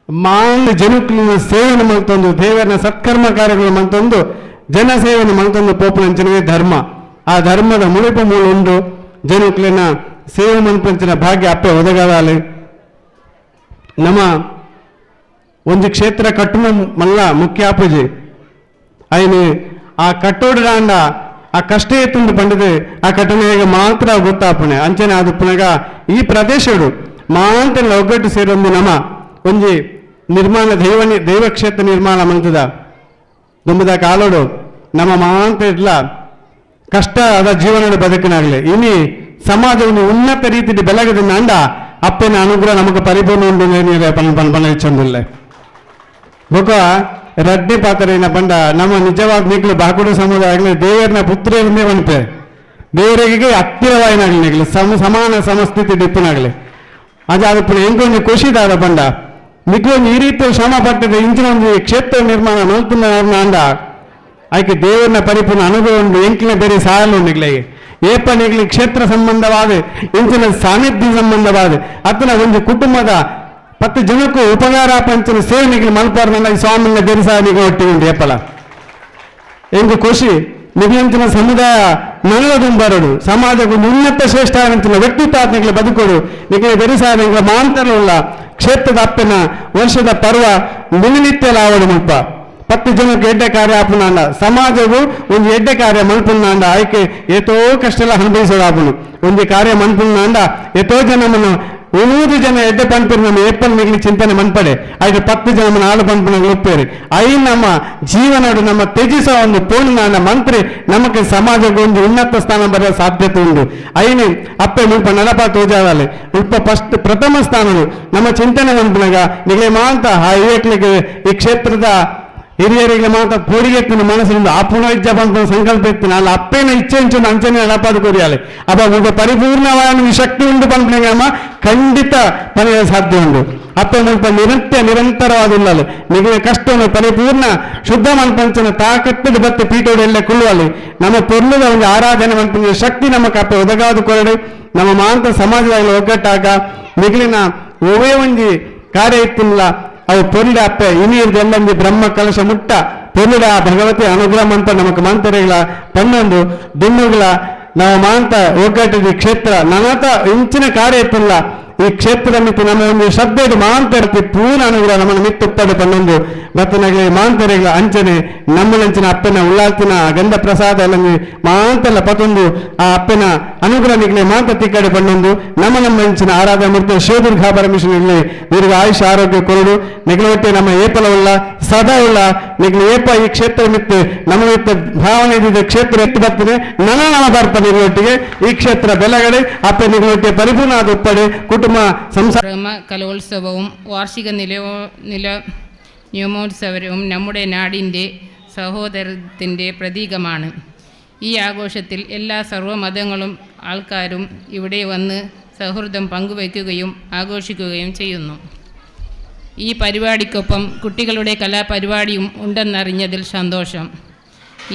ಮಾಂಡ ಜನುಕ್ಲಿನ ಸೇವನೆ ಮಲ್ತೊಂದು ದೇವರನ ಸತ್ಕರ್ಮ ಕಾರ್ಯಗಳು ಮಲ್ತೊಂದು ಜನ ಸೇವನೆ ಮಲ್ತೊಂದು ಪೋಪುನಂಚನೆ ಧರ್ಮ. ಆ ಧರ್ಮದ ಮುಳುಪು ಮೂಳು ಉಂಡು ಜನುಕ್ಲಿನ ಸೇವೆ ಮನ್ಪಂಚಿನ ಭಾಗ್ಯ ಅಪ್ಪೆ ಒದಗದಾಲೆ. ನಮ್ಮ ಒಂಜಿ ಕ್ಷೇತ್ರ ಕಟ್ಟುನ ಮಲ್ಲ ಮುಖ್ಯ ಆಪುಜಿ ಐನು ಆ ಕಟ್ಟೋಡ್ರಾಂಡ ಆ ಕಷ್ಟ ಎತ್ತುಂಡು ಪಂಡದು ಆ ಕಟ್ಟನೆಗೆ ಮಾತ್ರ ಗೊತ್ತಾಪುಣೆ ಅಂಚನೆ ಅದು ಪುನಗ ಈ ಪ್ರದೇಶಡು ಮಾಂತ ಒಗ್ಗಟ್ಟು ಸೇರೊಂದು ನಮ ಒಂಜಿ ನಿರ್ಮಾಣ ದೈವಕ್ಷೇತ್ರ ನಿರ್ಮಾಣ ಮಂತದ ದುಂಬದ ಕಾಲೋಡು ನಮ್ಮ ಮಾಂತ ಇಡ್ಲ ಕಷ್ಟ ಆದ ಜೀವನದ ಬದುಕಿನಾಗಲಿ ಇನಿ ಸಮಾಜವನ್ನು ಉನ್ನತ ರೀತಿಯಲ್ಲಿ ಬೆಳಗದ ಅಂಡ ಅಪ್ಪನ ಅನುಗ್ರಹ ನಮಗೆ ಪರಿಪೂರ್ಣ ಉಂಡು ಪನ್ ಪನ್ ಚಂದಿಲ್ಲ. ಬೊಕ ರಡ್ಡಿ ಪಾತ್ರೆನ ಪಂಡ ನಮ್ಮ ನಿಜವಾದ ನಿಗ್ಲು ಬಾಕುಡು ಸಮುದಾಯ ಆಗಲಿ ದೇವರನ ಪುತ್ರಿಯರನ್ನೇ ಮನ್ಪೆ ದೇವರಿಗೆ ಹತ್ತಿರವಾಯಿನಾಗಲಿ ನಿಗ್ಲು ಸಮಾನ ಸಮಸ್ಥಿತಿ ಡಿಪ್ಪನಾಗಲಿ ಅದೇ ಅದು ಪುನಃ ಎಂಕೊಂಜಿ ಖುಷಿದಾದ ಪಂಡ ನಿಗ್ಲು ಈ ರೀತಿಯ ಶ್ರಮ ಪಟ್ಟದ ಇಂಚಿನ ಒಂದು ಕ್ಷೇತ್ರ ನಿರ್ಮಾಣ ಮಲ್ಪುನ ಅಂಡ ಆಯ್ಕೆ ದೇವರನ್ನ ಪರಿಪೂರ್ಣ ಅನುಭವ ಉಂಟು ಎಂಕಿನ ಬೇರೆ ಸಾಯಲು ನಿಗ್ಲಿಗೆ ಏಪ ನಿಗ್ಲಿ ಕ್ಷೇತ್ರ ಸಂಬಂಧವಾದ ಇಂಚಿನ ಸಾನ್ನಿಧ್ಯ ಸಂಬಂಧವಾದ ಅತನ ಒಂದು ಕುಟುಂಬದ ಪತ್ತು ಜನಕ್ಕೂ ಉಪಕಾರ ಪಂಚನ ಸೇವೆ ನಿಗ್ಲಿ ಮಲ್ಪಾರ್ನ ಈ ಸ್ವಾಮಿನ ಬೇರೆ ಸಾಯನಿಗೆ ಒಟ್ಟಿಗೆ ಉಂಟು ಏಪಲ ಎಂಕು ಖುಷಿ ನಿಗ್ಲಂಚಿನ ಸಮುದಾಯ ನಲ್ಲದುಂಬರಡು ಸಮಾಜಕ್ಕೆ ಒಂದು ಉನ್ನತ ಶ್ರೇಷ್ಠ ಅಂಚಿನ ವ್ಯಕ್ತಿತ್ವ ನಿಗ್ಲಿ ಬದುಕೋಡು ನಿಗ್ಲಿ ಬೆರಿಸಾಯ ನಿಗ್ಲ ಮಾಂತರಲ್ಲ ಕ್ಷೇತ್ರದ ಅಪ್ಪನ ವರ್ಷದ ಪರ್ವ ದಿನನಿತ್ಯ ಲಾವಡು ಮುಲ್ಪ ಪತ್ತು ಜನಕ್ಕೆ ಎಡ್ಡೆ ಕಾರ್ಯ ಆಪುನಾಂಡ ಸಮಾಜವು ಒಂದು ಎಡ್ಡೆ ಕಾರ್ಯ ಮನ್ಪುನಾಂಡ ಆಯ್ಕೆ ಏತೋ ಕಷ್ಟ ಎಲ್ಲ ಅನುಭವಿಸೋದು ಆಪುನು ಒಂದು ಕಾರ್ಯ ಮನ್ಪುನಾಂಡ ಏತೋ ಜನಮನ್ನು 100 ಜನ ಎಡ್ಡೆ ಪನ್ಪಿರು ನಮ್ಮ ಏಪಲ್ ನಿಗ್ಲಿ ಚಿಂತನೆ ಮನ್ಪಡೆ ಆಯ್ತು 10 ಜನ ನಾಡು ಪನ್ಪಿನ ಒಪ್ಪೇರಿ I ನಮ್ಮ ಜೀವನಡು ನಮ್ಮ ತ್ಯಜಿಸುವ ಒಂದು ಪೂರ್ಣ ಮಂತ್ರಿ ನಮಗೆ ಸಮಾಜಕ್ಕೆ ಒಂದು ಉನ್ನತ ಸ್ಥಾನ ಬರುವ ಸಾಧ್ಯತೆ ಉಂಟು. ಐನು ಅಪ್ಪೆ ಮುಲ್ಪ ನಡಪ ತೋಜಾವಲೆ ಮುಲ್ಪ ಫಸ್ಟ್ ಪ್ರಥಮ ಸ್ಥಾನವು ನಮ್ಮ ಚಿಂತನೆ ಮನ್ಪುನಾಗ ನಿಗಲೆ ಮಾಂತ ಆ ಯುವಕರಿಗೆ ಈ ಕ್ಷೇತ್ರದ ಹಿರಿಯರಿಗೆ ಮಾತ್ರ ಪೋಡಿಗೆತ್ತಿನ ಮನಸ್ಸಿನಿಂದ ಆ ಪುನಃ ಬಂದ ಸಂಕಲ್ಪ ಎತ್ತಿನ ಅಲ್ಲ ಅಪ್ಪೇನ ಇಚ್ಛೆ ಇಂಚು ಅಂಚನೆ ನಡಪಾದ ಕೊರಿಯಾಲೆ ಅಪ್ಪ ಒಬ್ಬ ಪರಿಪೂರ್ಣವಾದ ಶಕ್ತಿ ಉಂಟು ಪನ್ಪುನಾಗ ಖಂಡಿತ ಪಡೆಯ ಸಾಧ್ಯ ಉಂಟು. ಅಪ್ಪೆ ಮುಲ್ಪ ನಿರಂತರ ನಿರಂತರವಾದುಳ್ಳಲು ನಿಗಲ ಕಷ್ಟವನ್ನು ಪರಿಪೂರ್ಣ ಶುದ್ಧ ಮನ್ಪಂಚನ ತಾಕತ್ತದ ಬತ್ತೆ ಪೀಠೋಡು ಎಲ್ಲ ಕುಳ್ಳುವಲ್ಲಿ ನಮ್ಮ ಪೊರ್ಲುದ ಒಂದು ಆರಾಧನೆ ಮನ್ಪಂಚ ಶಕ್ತಿ ನಮ್ಮ ಕಪ್ಪೆ ಒದಗಾದು ಕೊರಡು ನಮ್ಮ ಮಾಂತ ಸಮಾಜದಲ್ಲಿ ಒಗ್ಗಟ್ಟಾಗ ಮಿಗಿಲಿನ ಒವೇ ಒಂಜಿ ಕಾರ್ಯ ಇತ್ತಿಲ್ಲ ಅವು ಪೊರ್ಲ ಅಪ್ಪೆ ಇನಿರ್ದೆಲ್ಲಂಜಿ ಬ್ರಹ್ಮ ಕಲಶ ಮುಟ್ಟ ಪೊರ್ಲುಡ ಆ ಭಗವತಿ ಅನುಗ್ರಹ ಅಂತ ನಮಕ್ ಮಂತರೆಗಳ ಪನ್ನೊಂದು ದುಮ್ಮುಗಳ ನಾವು ಮಾಂತ ಒಗ್ಗಟ್ಟಿದ ಕ್ಷೇತ್ರ ನನತ ಇಂಚಿನ ಕಾರ್ಯ ಇತ್ತಿಲ್ಲ ಈ ಕ್ಷೇತ್ರದ ಮಿತ್ತು ನಮ್ಮ ಒಂದು ಶಬ್ದದ ಮಾಂತರತಿ ಪೂರ್ಣ ಅನುಗ್ರಹ ನಮ್ಮನ್ನು ಮಿತ್ತುಪ್ಪದ ಪನ್ನೊಂದು ಮತ್ತು ನಗೆ ಮಾಂತರೆಗಳ ಅಂಚನೆ ನಮ್ಮಲಂಚಿನ ಅಪ್ಪನ ಉಳ್ಳಾಲ್ತಿನ ಗಂಧ ಪ್ರಸಾದ ಎಲ್ಲ ಮಾಂತೆಲ್ಲ ಪತೊಂದು ಆ ಅಪ್ಪನ ಅನುಗ್ರಹ ನಿಗ್ಲೆ ಮಾಂತ ತಿಕ್ಕಡೆ ಪನ್ನೊಂದು ನಮ್ಮ ನಮ್ಮ ಅಂಚಿನ ಆರಾಧನಾ ಮೂರ್ತಿ ಶಿವದುರ್ಗಾ ಪರಮೇಶ್ವರನಲ್ಲಿ ದೀರ್ಘ ಆಯುಷ ಆರೋಗ್ಯ ಕೊರಡು ನಿಗಲೊಟ್ಟೆ ನಮ್ಮ ಏಪಲ ಉಳ್ಳ ಸದಾ ಉಳ್ಳ ನಿಗ್ಲ ಏಪ ಈ ಕ್ಷೇತ್ರ ಮಿತ್ತು ನಮ್ಮ ಮಿತ್ತ ಭಾವನೆ ಇದ್ದಿದ್ದ ಕ್ಷೇತ್ರ ಎತ್ತು ಬರ್ತದೆ ನನ ನಮ್ಮ ಬರ್ತಾನೆ ನಿಗಳೊಟ್ಟಿಗೆ ಈ ಕ್ಷೇತ್ರ ಬೆಲಗಡೆ ಅಪ್ಪ ನಿಗಳೊಟ್ಟಿಗೆ ಪರಿಪೂರ್ಣ ಆದ ಉಪ್ಪಡೆ ಕುಟುಂಬ ಸಂಸಾರ കലോത്സവവും വാർഷിക നിയമോത്സവവും നമ്മുടെ നാടിൻ്റെ സഹോദരത്തിൻ്റെ പ്രതീകമാണ്. ഈ ആഘോഷത്തിൽ എല്ലാ സർവ്വമതങ്ങളും ആൾക്കാരും ഇവിടെ വന്ന് സൗഹൃദം പങ്കുവയ്ക്കുകയും ആഘോഷിക്കുകയും ചെയ്യുന്നു. ഈ പരിപാടിക്കൊപ്പം കുട്ടികളുടെ കലാപരിപാടിയും ഉണ്ടെന്നറിഞ്ഞതിൽ സന്തോഷം.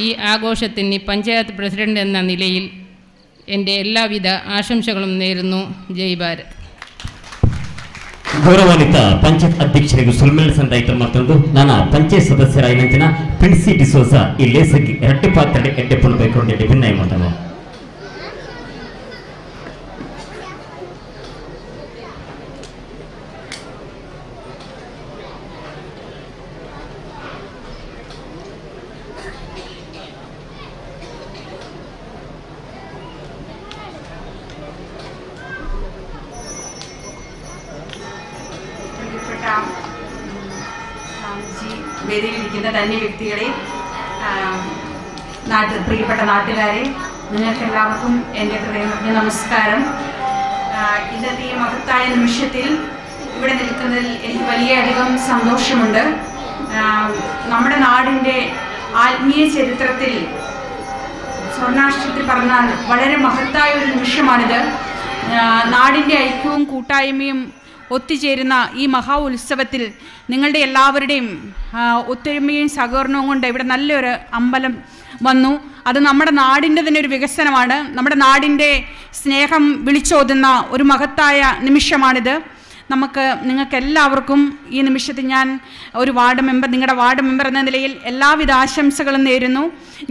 ഈ ആഘോഷത്തിന് പഞ്ചായത്ത് പ്രസിഡന്റ് എന്ന നിലയിൽ എൻ്റെ എല്ലാവിധ ആശംസകളും നേരുന്നു. ജയ് ഭാരത്. ಗೌರವಾನ್ವಿತ ಪಂಚಾಯತ್ ಅಧ್ಯಕ್ಷರಿಗೂ ಸುಲ್ಮೇಲ್ ಸಂದಾಯಿತ ಮತ್ತೊಂದು ನಾನಾ ಪಂಚಾಯತ್ ಸದಸ್ಯರಾಯಿನಂಚಿನ ಪ್ರಿನ್ಸಿ ಡಿಸೋಜಾ ಈ ಲೇಸಗಿ ಎರಡ್ಡು ಪಾತ್ರೆ ಎಡ್ಡೆ ಪುಣಬೇಕು ಭಿನ್ನಯ ಮಾಡ್ತವೆ. വേദിയിലിരിക്കുന്ന ധന്യ വ്യക്തികളെ, പ്രിയപ്പെട്ട നാട്ടുകാരെ, നിങ്ങൾക്കെല്ലാവർക്കും എൻ്റെ ഹൃദയം നിറഞ്ഞ നമസ്കാരം. ഇന്നത്തെ ഈ മഹത്തായ നിമിഷത്തിൽ ഇവിടെ നിൽക്കുന്നതിൽ എനിക്ക് വലിയധികം സന്തോഷമുണ്ട്. നമ്മുടെ നാടിൻ്റെ ആത്മീയ ചരിത്രത്തിൽ സ്വർണാക്ഷരത്തിൽ പറഞ്ഞാൽ വളരെ മഹത്തായ ഒരു നിമിഷമാണിത്. നാടിൻ്റെ ഐക്യവും കൂട്ടായ്മയും ഒത്തുചേരുന്ന ഈ മഹാ ഉത്സവത്തിൽ നിങ്ങളുടെ എല്ലാവരുടെയും ഒത്തൊരുമയും സഹകരണവും കൊണ്ട് ഇവിടെ നല്ലൊരു അമ്പലം വന്നു. അത് നമ്മുടെ നാടിൻ്റെ തന്നെ ഒരു വികസനമാണ്. നമ്മുടെ നാടിൻ്റെ സ്നേഹം വിളിച്ചോതുന്ന ഒരു മഹത്തായ നിമിഷമാണിത്. നിങ്ങൾക്കെല്ലാവർക്കും ഈ നിമിഷത്തിൽ ഞാൻ ഒരു വാർഡ് മെമ്പർ, നിങ്ങളുടെ വാർഡ് മെമ്പർ എന്ന നിലയിൽ എല്ലാവിധ ആശംസകളും നേരുന്നു.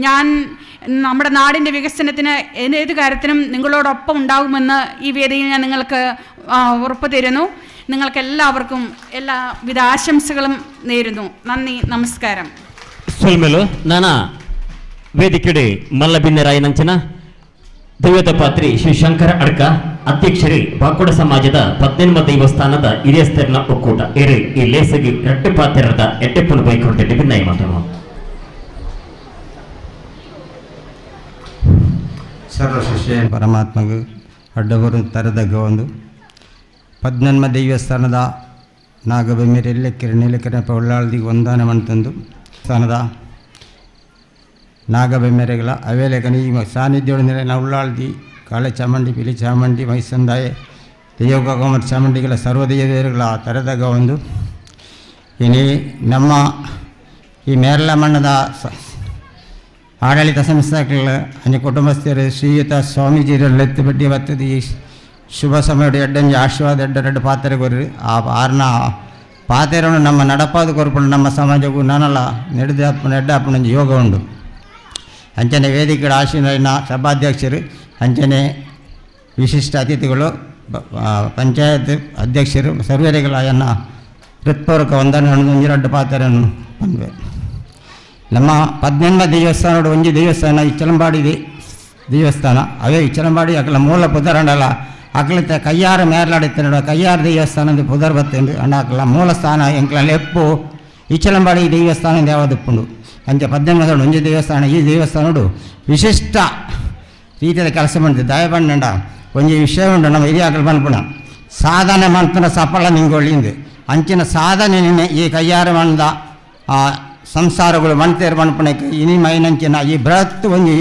ഞാൻ നമ്മുടെ നാടിൻ്റെ വികസനത്തിന് ഏത് കാര്യത്തിനും നിങ്ങളോടൊപ്പം ഉണ്ടാകുമെന്ന് ഈ വേദിയിൽ ഞാൻ നിങ്ങൾക്ക് ഉറപ്പ് തരുന്നു. നിങ്ങൾക്കെല്ലാവർക്കും എല്ലാവിധ ആശംസകളും നേരുന്നു. നന്ദി, നമസ്കാരം. ಸೊಲ್ಮೆಲು ನಾನಾ ವೇದಿಕೆಡೆ ಮಲ್ಲಬಿನ್ನರಾಯನಂಚನ ದೈವದ ಪಾತ್ರಿ ಶ್ರೀ ಶಂಕರ ಅಡ್ಕ ಅಧ್ಯಕ್ಷರೇ ಬಾಕೋಡ ಸಮಾಜದ ಪದ್ನೆನ್ಮ ದೇವಸ್ಥಾನದ ಹಿರಿಯಸ್ಥರನ ಒಕ್ಕೂಟ ಎರೆ ಈ ಲೇಸಗಿ ರಟ್ಟೆ ಪಾತ್ರದ ಎಟ್ಟೆಪ್ಪನು ಬೈಕೊಂಡೆ ಭಿನ್ನಯ ಮಾತನು. ಸರ್ವ ಶಿಷ್ಯ ಪರಮಾತ್ಮಗ ಅಡ್ಡಬರು ತರದಗ್ಗ ಒಂದು ಪದ್ನನ್ಮ ದೇವಸ್ಥಾನದ ನಾಗಬೆಮ್ಮಿರ ಎಲ್ಲಕ್ಕಿರ ನೀಲಕಿರ ಉಳ್ಳಾಳ್ದಿಗೆ ಒಂದಾನ ಮಂತಂದು ಸ್ಥಾನದ ನಾಗಬೆಮ್ಮೆರೆಗಳ ಅವೇಲೆಗನ ಈ ಸಾನ್ನಿಧ್ಯ ನಾವು ಉಳ್ಳಾಳ್ದಿ ಕಾಳೆ ಚಾಮುಂಡಿ ಪಿಲಿ ಚಾಮುಂಡಿ ಮೈಸಂದಾಯ ದೇವಗೋಮರ ಚಾಮುಂಡಿಗಳ ಸರ್ವದೇವರುಗಳ ತರದಾಗ ಒಂದು ಇನಿ ನಮ್ಮ ಈ ಮೇರಲ ಮಣ್ಣದ ಆಡಳಿತ ಸಂಸ್ಥೆಗಳ ಅನೆ ಕುಟುಂಬಸ್ಥರು ಶ್ರೀಯುತ ಸ್ವಾಮೀಜಿಯರ ಎತ್ತು ಬಡ್ಡಿ ಬತ್ತದ ಈ ಶುಭ ಸಮಯ ಎಡ್ಡಂಜಿ ಆಶೀರ್ವಾದ ಎಡ್ಡ ಎರಡು ಪಾತ್ರೆ ಕೊರ್ರಿ ಆ ಆರ್ನ ಪಾತ್ರೆಯನ್ನು ನಮ್ಮ ನಡಪಾದ ಕೊರ್ಪುಂಡು ನಮ್ಮ ಸಮಾಜಕ್ಕೂ ನನಲ ನೆಡ್ದಾಪುಣ ಎಡ್ಡಾಪುಣಂಜಿ ಯೋಗ ಉಂಡು. ಅಂಚನೆ ವೇದಿಕೆಗಳ ಆಶೀನ ಸಭಾಧ್ಯಕ್ಷರು, ಅಂಚನೆ ವಿಶಿಷ್ಟ ಅತಿಥಿಗಳು, ಪಂಚಾಯತ್ ಅಧ್ಯಕ್ಷರು, ಸರ್ವೇರಿಗಳ ಹೃತ್ಪೂರ್ವಕ ವಂದನೆ ಒಂಜಿರಡ್ಡು ಪಾತ್ರೆಯನ್ನು ಬಂದ್ವೆ. ನಮ್ಮ ಪದ್ನೆನ್ಮ ದೇವಸ್ಥಾನ ಒಂಜಿ ದೇವಸ್ಥಾನ ಇಚ್ಚಲಂಬಾಡಿ ದೇವಸ್ಥಾನ ಅವೇ ಇಚ್ಚಲಂಬಾಡಿ ಅಕಲ ಮೂಲ ಪುದರಂಡಲ ಅಕ್ಲത്തെ ಕಯ್ಯಾರ ಮೇರ್ಲಾಡಿತ್ತ ಕಯ್ಯಾರ ದೇವಸ್ಥಾನದ ಪುದರ್ ಬತ್ತುಂಡು ಅಂಡ ಅಕ್ಲ ಮೂಲ ಸ್ಥಾನ ಎಂಕ್ಲ ಲೆಪ್ಪು ಇಚ್ಚಲಂಬಾಡಿ ದೇವಸ್ಥಾನ ದೇವದಪ್ಪುಂಡು. ಅಂಚ ಪದ್ನೆನ್ಮದ ಒಂಜಿ ದೇವಸ್ಥಾನ ಈ ದೇವಸ್ಥಾನಡು ವಿಶಿಷ್ಟ ರೀತಿಯ ಕೆಲಸ ಮಾಡಿದೆ. ದಯಬಂಡ ಒಂಜಿ ವಿಷಯ ಉಂಡು ನಮ್ಮ ಹಿರಿಯಾಕಲು ಪನ್ಪುಣ ಸಾಧನೆ ಮಂತನ ಸಫಲ ನಿಂಗೊಳ್ಳಿಂದು ಅಂಚಿನ ಸಾಧನೆ ನಿನ್ನೆ ಈ ಕಯ್ಯಾರ ಮಣ್ಣದ ಆ ಸಂಸಾರಗಳು ಮಣ್ತೇರು ಮಣ್ಪುಣಕ್ಕೆ ಇನಿ ಮೈನಂಚಿನ ಈ ಬೃಹತ್ ಒಂಜಿ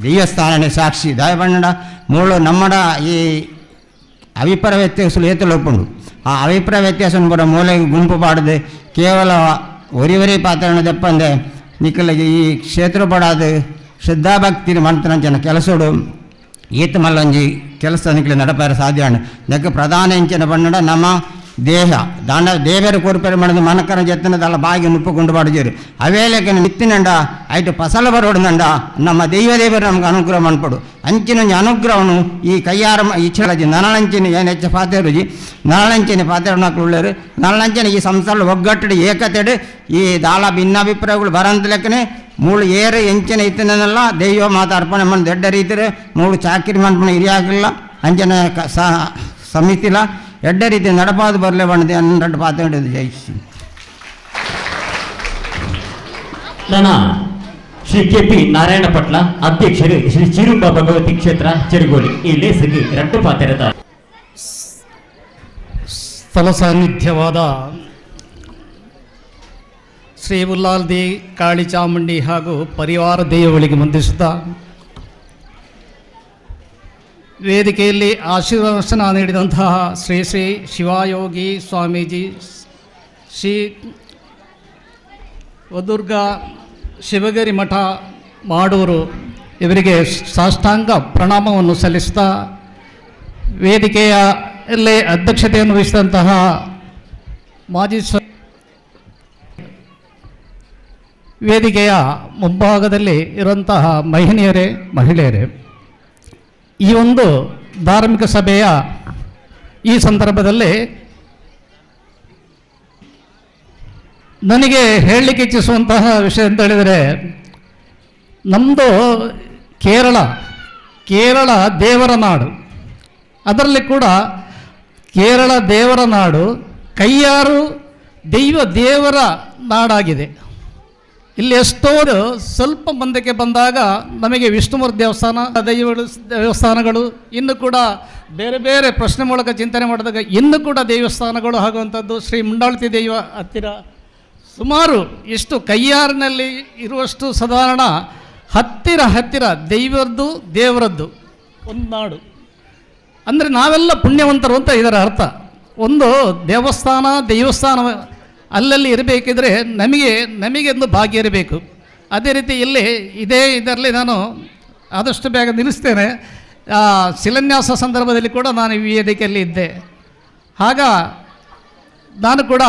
ದೇವಸ್ಥಾನನೇ ಸಾಕ್ಷಿ. ದಯಬಂಡ ಮೂಳು ನಮ್ಮಡ ಈ ಅಭಿಪ್ರಾಯ ವ್ಯತ್ಯಾಸಗಳು ಏತಲು ಒಪ್ಪುಂಡು. ಆ ಅಭಿಪ್ರಾಯ ವ್ಯತ್ಯಾಸ ಕೂಡ ಮೂಲೆಗೆ ಗುಂಪು ಪಾಡದೆ ಕೇವಲ ಒರಿ ಒರಿ ಪಾತ್ರನ ದೆಪ್ಪಂದೆ ನಿಕ್ಕಲಿಗೆ ಈ ಕ್ಷೇತ್ರ ಪಡಾದ ಶ್ರದ್ಧಾಭಕ್ತಿ ಮಂತನಂಚನ ಕೆಲಸೋಡು ಈತ ಮಲ್ಲೊಂಜಿ ಕೆಲಸ ನಿಕ್ಲೆ ನಡಪಾರ ಸಾಧ್ಯ ನೆಕ್ ಪ್ರಧಾನ ಎಂಚಿನ ಬಣ್ಣಡ ನಮ್ಮ ದೇಹ ದಾಂಡ ದೇವರು ಕೋರ್ಪೇರೆ ಮಾಡದು ಮನಕರ ಜತ್ತನದಲ್ಲ ಬಾಗಿ ನುಪ್ಪುಕೊಂಡು ಬಾಡುಜೇರು ಅವೇಲೆಕ್ಕೆ ನಿತ್ತಿನಂಡ ಐಟು ಫಸಲ ಬರೋಡುನಂಡ ನಮ್ಮ ದೈವ ದೇವರು ನಮ್ಗೆ ಅನುಗ್ರಹ ಮನ್ಪಡು ಅಂಚಿನ ಅನುಗ್ರಹವನ್ನು ಈ ಕೈಯಾರ ಇಚ್ಛಲಜಿ ನರಳಂಚಿನ ಏನು ಹೆಚ್ಚು ಪಾತೆರುಜಿ ನರಳಂಚಿನ ಪಾತೆರು ನರಳಂಚಿನ ಈ ಸಂಸಾರ ಒಗ್ಗಟ್ಟಡು ಏಕತೆಡು ಈ ದಾಳ ಭಿನ್ನಾಭಿಪ್ರಾಯಗಳು ಬರಂತ ಲೆಕ್ಕನೆ ಮೂಳು ಏರು ಎಂಚಿನ ಇತ್ತನೆಲ್ಲ ದೈವ ಮಾತ ಅರ್ಪಣೆ ಮಾಡಿ ದೊಡ್ಡ ರೀತಿರು ಮೂಳು ಚಾಕಿರಿ ಮನ್ಪಣ ಹಿರಿಯಾಗಿಲ್ಲ ಅಂಚನ ಸಮಿತಿಲ ಎಡ್ಡ ರೀತಿ ನಡಪಾದು ಬರಲೇ ಬಂದಿದೆ ಅನ್ನೋ ಪಾತ್ರ ಜಯಿಸಿ. ನನ್ನ ಶ್ರೀ ಕೆ ಪಿ ನಾರಾಯಣ ಪಟ್ಲ ಅಧ್ಯಕ್ಷರು ಶ್ರೀ ಚಿರುಂಬ ಭಗವತಿ ಕ್ಷೇತ್ರ ಚೆರುಗೋಳಿ ಈ ಲೇಸಿಗೆ ರಡ್ಡು ಪಾತ್ರದ ಸ್ಥಳ ಸಾನ್ನಿಧ್ಯವಾದ ಶ್ರೀ ಉಲ್ಲಾಲ್ದಿ ಕಾಳಿ ಚಾಮುಂಡಿ ಹಾಗೂ ಪರಿವಾರ ದೈವಗಳಿಗೆ ವಂದಿಸುತ್ತಾ ವೇದಿಕೆಯಲ್ಲಿ ಆಶೀರ್ವಚನ ನೀಡಿದಂತಹ ಶ್ರೀ ಶ್ರೀ ಶಿವಯೋಗಿ ಸ್ವಾಮೀಜಿ, ಶ್ರೀ ವದುರ್ಗ ಶಿವಗಿರಿ ಮಠ ಮಾಡೂರು ಇವರಿಗೆ ಸಾಷ್ಟಾಂಗ ಪ್ರಣಾಮವನ್ನು ಸಲ್ಲಿಸುತ್ತಾ ವೇದಿಕೆಯಲ್ಲೇ ಅಧ್ಯಕ್ಷತೆಯನ್ನು ವಹಿಸಿದಂತಹ ಮಾಜಿ ವೇದಿಕೆಯ ಮುಂಭಾಗದಲ್ಲಿ ಇರುವಂತಹ ಮಹಿಳೆಯರೇ, ಮಹಿಳೆಯರೇ, ಈ ಒಂದು ಧಾರ್ಮಿಕ ಸಭೆಯ ಈ ಸಂದರ್ಭದಲ್ಲಿ ನನಗೆ ಹೇಳಲಿಕ್ಕೆ ಇಚ್ಛಿಸುವಂತಹ ವಿಷಯ ಅಂತ ಹೇಳಿದರೆ, ನಮ್ಮದು ಕೇರಳ, ಕೇರಳ ದೇವರ ನಾಡು. ಅದರಲ್ಲಿ ಕೂಡ ಕೇರಳ ದೇವರ ನಾಡು ಕೈಯಾರು ದೈವ ದೇವರ ನಾಡಾಗಿದೆ. ಇಲ್ಲಿ ಎಷ್ಟೋ ಸ್ವಲ್ಪ ಮುಂದಕ್ಕೆ ಬಂದಾಗ ನಮಗೆ ವಿಷ್ಣುಮೂರ್ತಿ ದೇವಸ್ಥಾನ, ದೈವಗಳು, ದೇವಸ್ಥಾನಗಳು, ಇನ್ನು ಕೂಡ ಬೇರೆ ಬೇರೆ ಪ್ರಶ್ನೆ ಮೂಲಕ ಚಿಂತನೆ ಮಾಡಿದಾಗ ಇನ್ನೂ ಕೂಡ ದೇವಸ್ಥಾನಗಳು ಆಗುವಂಥದ್ದು. ಶ್ರೀ ಮುಂಡಾಳ್ತಿ ದೈವ ಹತ್ತಿರ ಸುಮಾರು ಎಷ್ಟು ಕೈಯಾರಿನಲ್ಲಿ ಇರುವಷ್ಟು ಸಾಧಾರಣ ಹತ್ತಿರ ಹತ್ತಿರ ದೈವದ್ದು ದೇವರದ್ದು ಒಂದು ನಾಡು. ಅಂದರೆ ನಾವೆಲ್ಲ ಪುಣ್ಯವಂತರು ಅಂತ ಇದರ ಅರ್ಥ. ಒಂದು ದೇವಸ್ಥಾನ ದೇವಸ್ಥಾನ ಅಲ್ಲಲ್ಲಿ ಇರಬೇಕಿದ್ರೆ ನಮಗೆ ಒಂದು ಭಾಗ್ಯ ಇರಬೇಕು. ಅದೇ ರೀತಿ ಇಲ್ಲಿ ಇದೇ ಇದರಲ್ಲಿ ನಾನು ಆದಷ್ಟು ಬೇಗ ನಿಲ್ಲಿಸ್ತೇನೆ. ಶಿಲಾನ್ಯಾಸ ಸಂದರ್ಭದಲ್ಲಿ ಕೂಡ ನಾನು ಈ ವೇದಿಕೆಯಲ್ಲಿ ಇದ್ದೆ. ಆಗ ನಾನು ಕೂಡ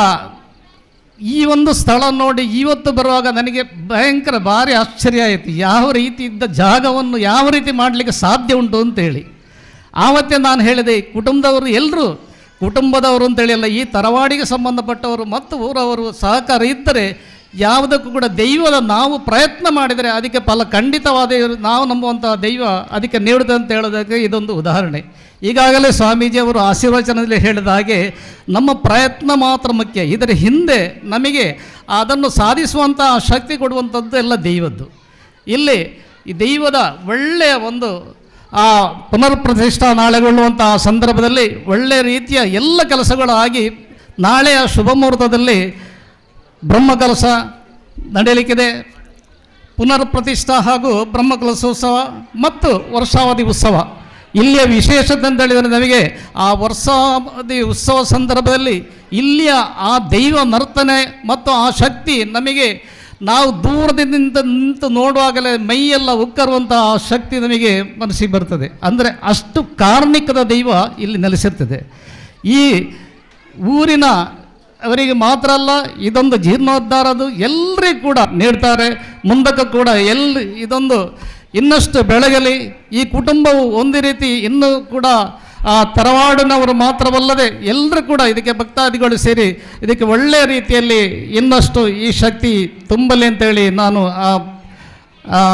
ಈ ಒಂದು ಸ್ಥಳ ನೋಡಿ ಇವತ್ತು ಬರುವಾಗ ನನಗೆ ಭಯಂಕರ ಭಾರಿ ಆಶ್ಚರ್ಯ ಆಯಿತು. ಯಾವ ರೀತಿ ಇದ್ದ ಜಾಗವನ್ನು ಯಾವ ರೀತಿ ಮಾಡಲಿಕ್ಕೆ ಸಾಧ್ಯ ಉಂಟು ಅಂತೇಳಿ. ಆವತ್ತೇ ನಾನು ಹೇಳಿದೆ, ಕುಟುಂಬದವರು ಎಲ್ಲರೂ, ಕುಟುಂಬದವರು ಅಂತೇಳಿ ಅಲ್ಲ, ಈ ತರವಾಡಿಗೆ ಸಂಬಂಧಪಟ್ಟವರು ಮತ್ತು ಊರವರು ಸಹಕಾರ ಇದ್ದರೆ ಯಾವುದಕ್ಕೂ ಕೂಡ ದೈವದ ನಾವು ಪ್ರಯತ್ನ ಮಾಡಿದರೆ ಅದಕ್ಕೆ ಫಲ ಖಂಡಿತವಾದ ನಾವು ನಂಬುವಂಥ ದೈವ ಅದಕ್ಕೆ ನೀಡುತ್ತೆ ಅಂತ ಹೇಳೋದಕ್ಕೆ ಇದೊಂದು ಉದಾಹರಣೆ. ಈಗಾಗಲೇ ಸ್ವಾಮೀಜಿಯವರು ಆಶೀರ್ವಚನದಲ್ಲಿ ಹೇಳಿದ ಹಾಗೆ ನಮ್ಮ ಪ್ರಯತ್ನ ಮಾತ್ರ ಮುಖ್ಯ. ಇದರ ಹಿಂದೆ ನಮಗೆ ಅದನ್ನು ಸಾಧಿಸುವಂಥ ಶಕ್ತಿ ಕೊಡುವಂಥದ್ದು ಎಲ್ಲ ದೈವದ್ದು. ಇಲ್ಲಿ ಈ ದೈವದ ಒಳ್ಳೆಯ ಒಂದು ಆ ಪುನರ್ ಪ್ರತಿಷ್ಠಾ ನಾಳೆಗೊಳ್ಳುವಂಥ ಸಂದರ್ಭದಲ್ಲಿ ಒಳ್ಳೆಯ ರೀತಿಯ ಎಲ್ಲ ಕೆಲಸಗಳು ಆಗಿ ನಾಳೆಯ ಶುಭ ಮುಹೂರ್ತದಲ್ಲಿ ಬ್ರಹ್ಮಕಲಶ ನಡೆಯಲಿಕ್ಕಿದೆ. ಪುನರ್ ಪ್ರತಿಷ್ಠಾ ಹಾಗೂ ಬ್ರಹ್ಮಕಲಶೋತ್ಸವ ಮತ್ತು ವರ್ಷಾವಧಿ ಉತ್ಸವ. ಇಲ್ಲಿಯ ವಿಶೇಷತೆ ಅಂತ ಹೇಳಿದರೆ ನಮಗೆ ಆ ವರ್ಷಾವಧಿ ಉತ್ಸವ ಸಂದರ್ಭದಲ್ಲಿ ಇಲ್ಲಿಯ ಆ ದೈವ ನರ್ತನೆ ಮತ್ತು ಆ ಶಕ್ತಿ ನಮಗೆ ನಾವು ದೂರದಿಂದ ನಿಂತು ನೋಡುವಾಗಲೇ ಮೈಯೆಲ್ಲ ಉಕ್ಕರುವಂಥ ಆ ಶಕ್ತಿ ನಮಗೆ ಮನಸ್ಸಿಗೆ ಬರ್ತದೆ. ಅಂದರೆ ಅಷ್ಟು ಕಾರ್ಮಿಕದ ದೈವ ಇಲ್ಲಿ ನೆಲೆಸಿರ್ತದೆ. ಈ ಊರಿನ ಅವರಿಗೆ ಮಾತ್ರ ಅಲ್ಲ, ಇದೊಂದು ಜೀರ್ಣೋದ್ಧಾರದು ಎಲ್ಲರಿಗೂ ಕೂಡ ನೀಡ್ತಾರೆ. ಮುಂದಕ್ಕೂ ಕೂಡ ಎಲ್ಲಿ ಇದೊಂದು ಇನ್ನಷ್ಟು ಬೆಳಗಲಿ, ಈ ಕುಟುಂಬವು ಒಂದು ರೀತಿ ಇನ್ನೂ ಕೂಡ ಆ ತರವಾಡಿನವರು ಮಾತ್ರವಲ್ಲದೆ ಎಲ್ಲರೂ ಕೂಡ ಇದಕ್ಕೆ ಭಕ್ತಾದಿಗಳು ಸೇರಿ ಇದಕ್ಕೆ ಒಳ್ಳೆಯ ರೀತಿಯಲ್ಲಿ ಇನ್ನಷ್ಟು ಈ ಶಕ್ತಿ ತುಂಬಲಿ ಅಂತೇಳಿ ನಾನು ಆ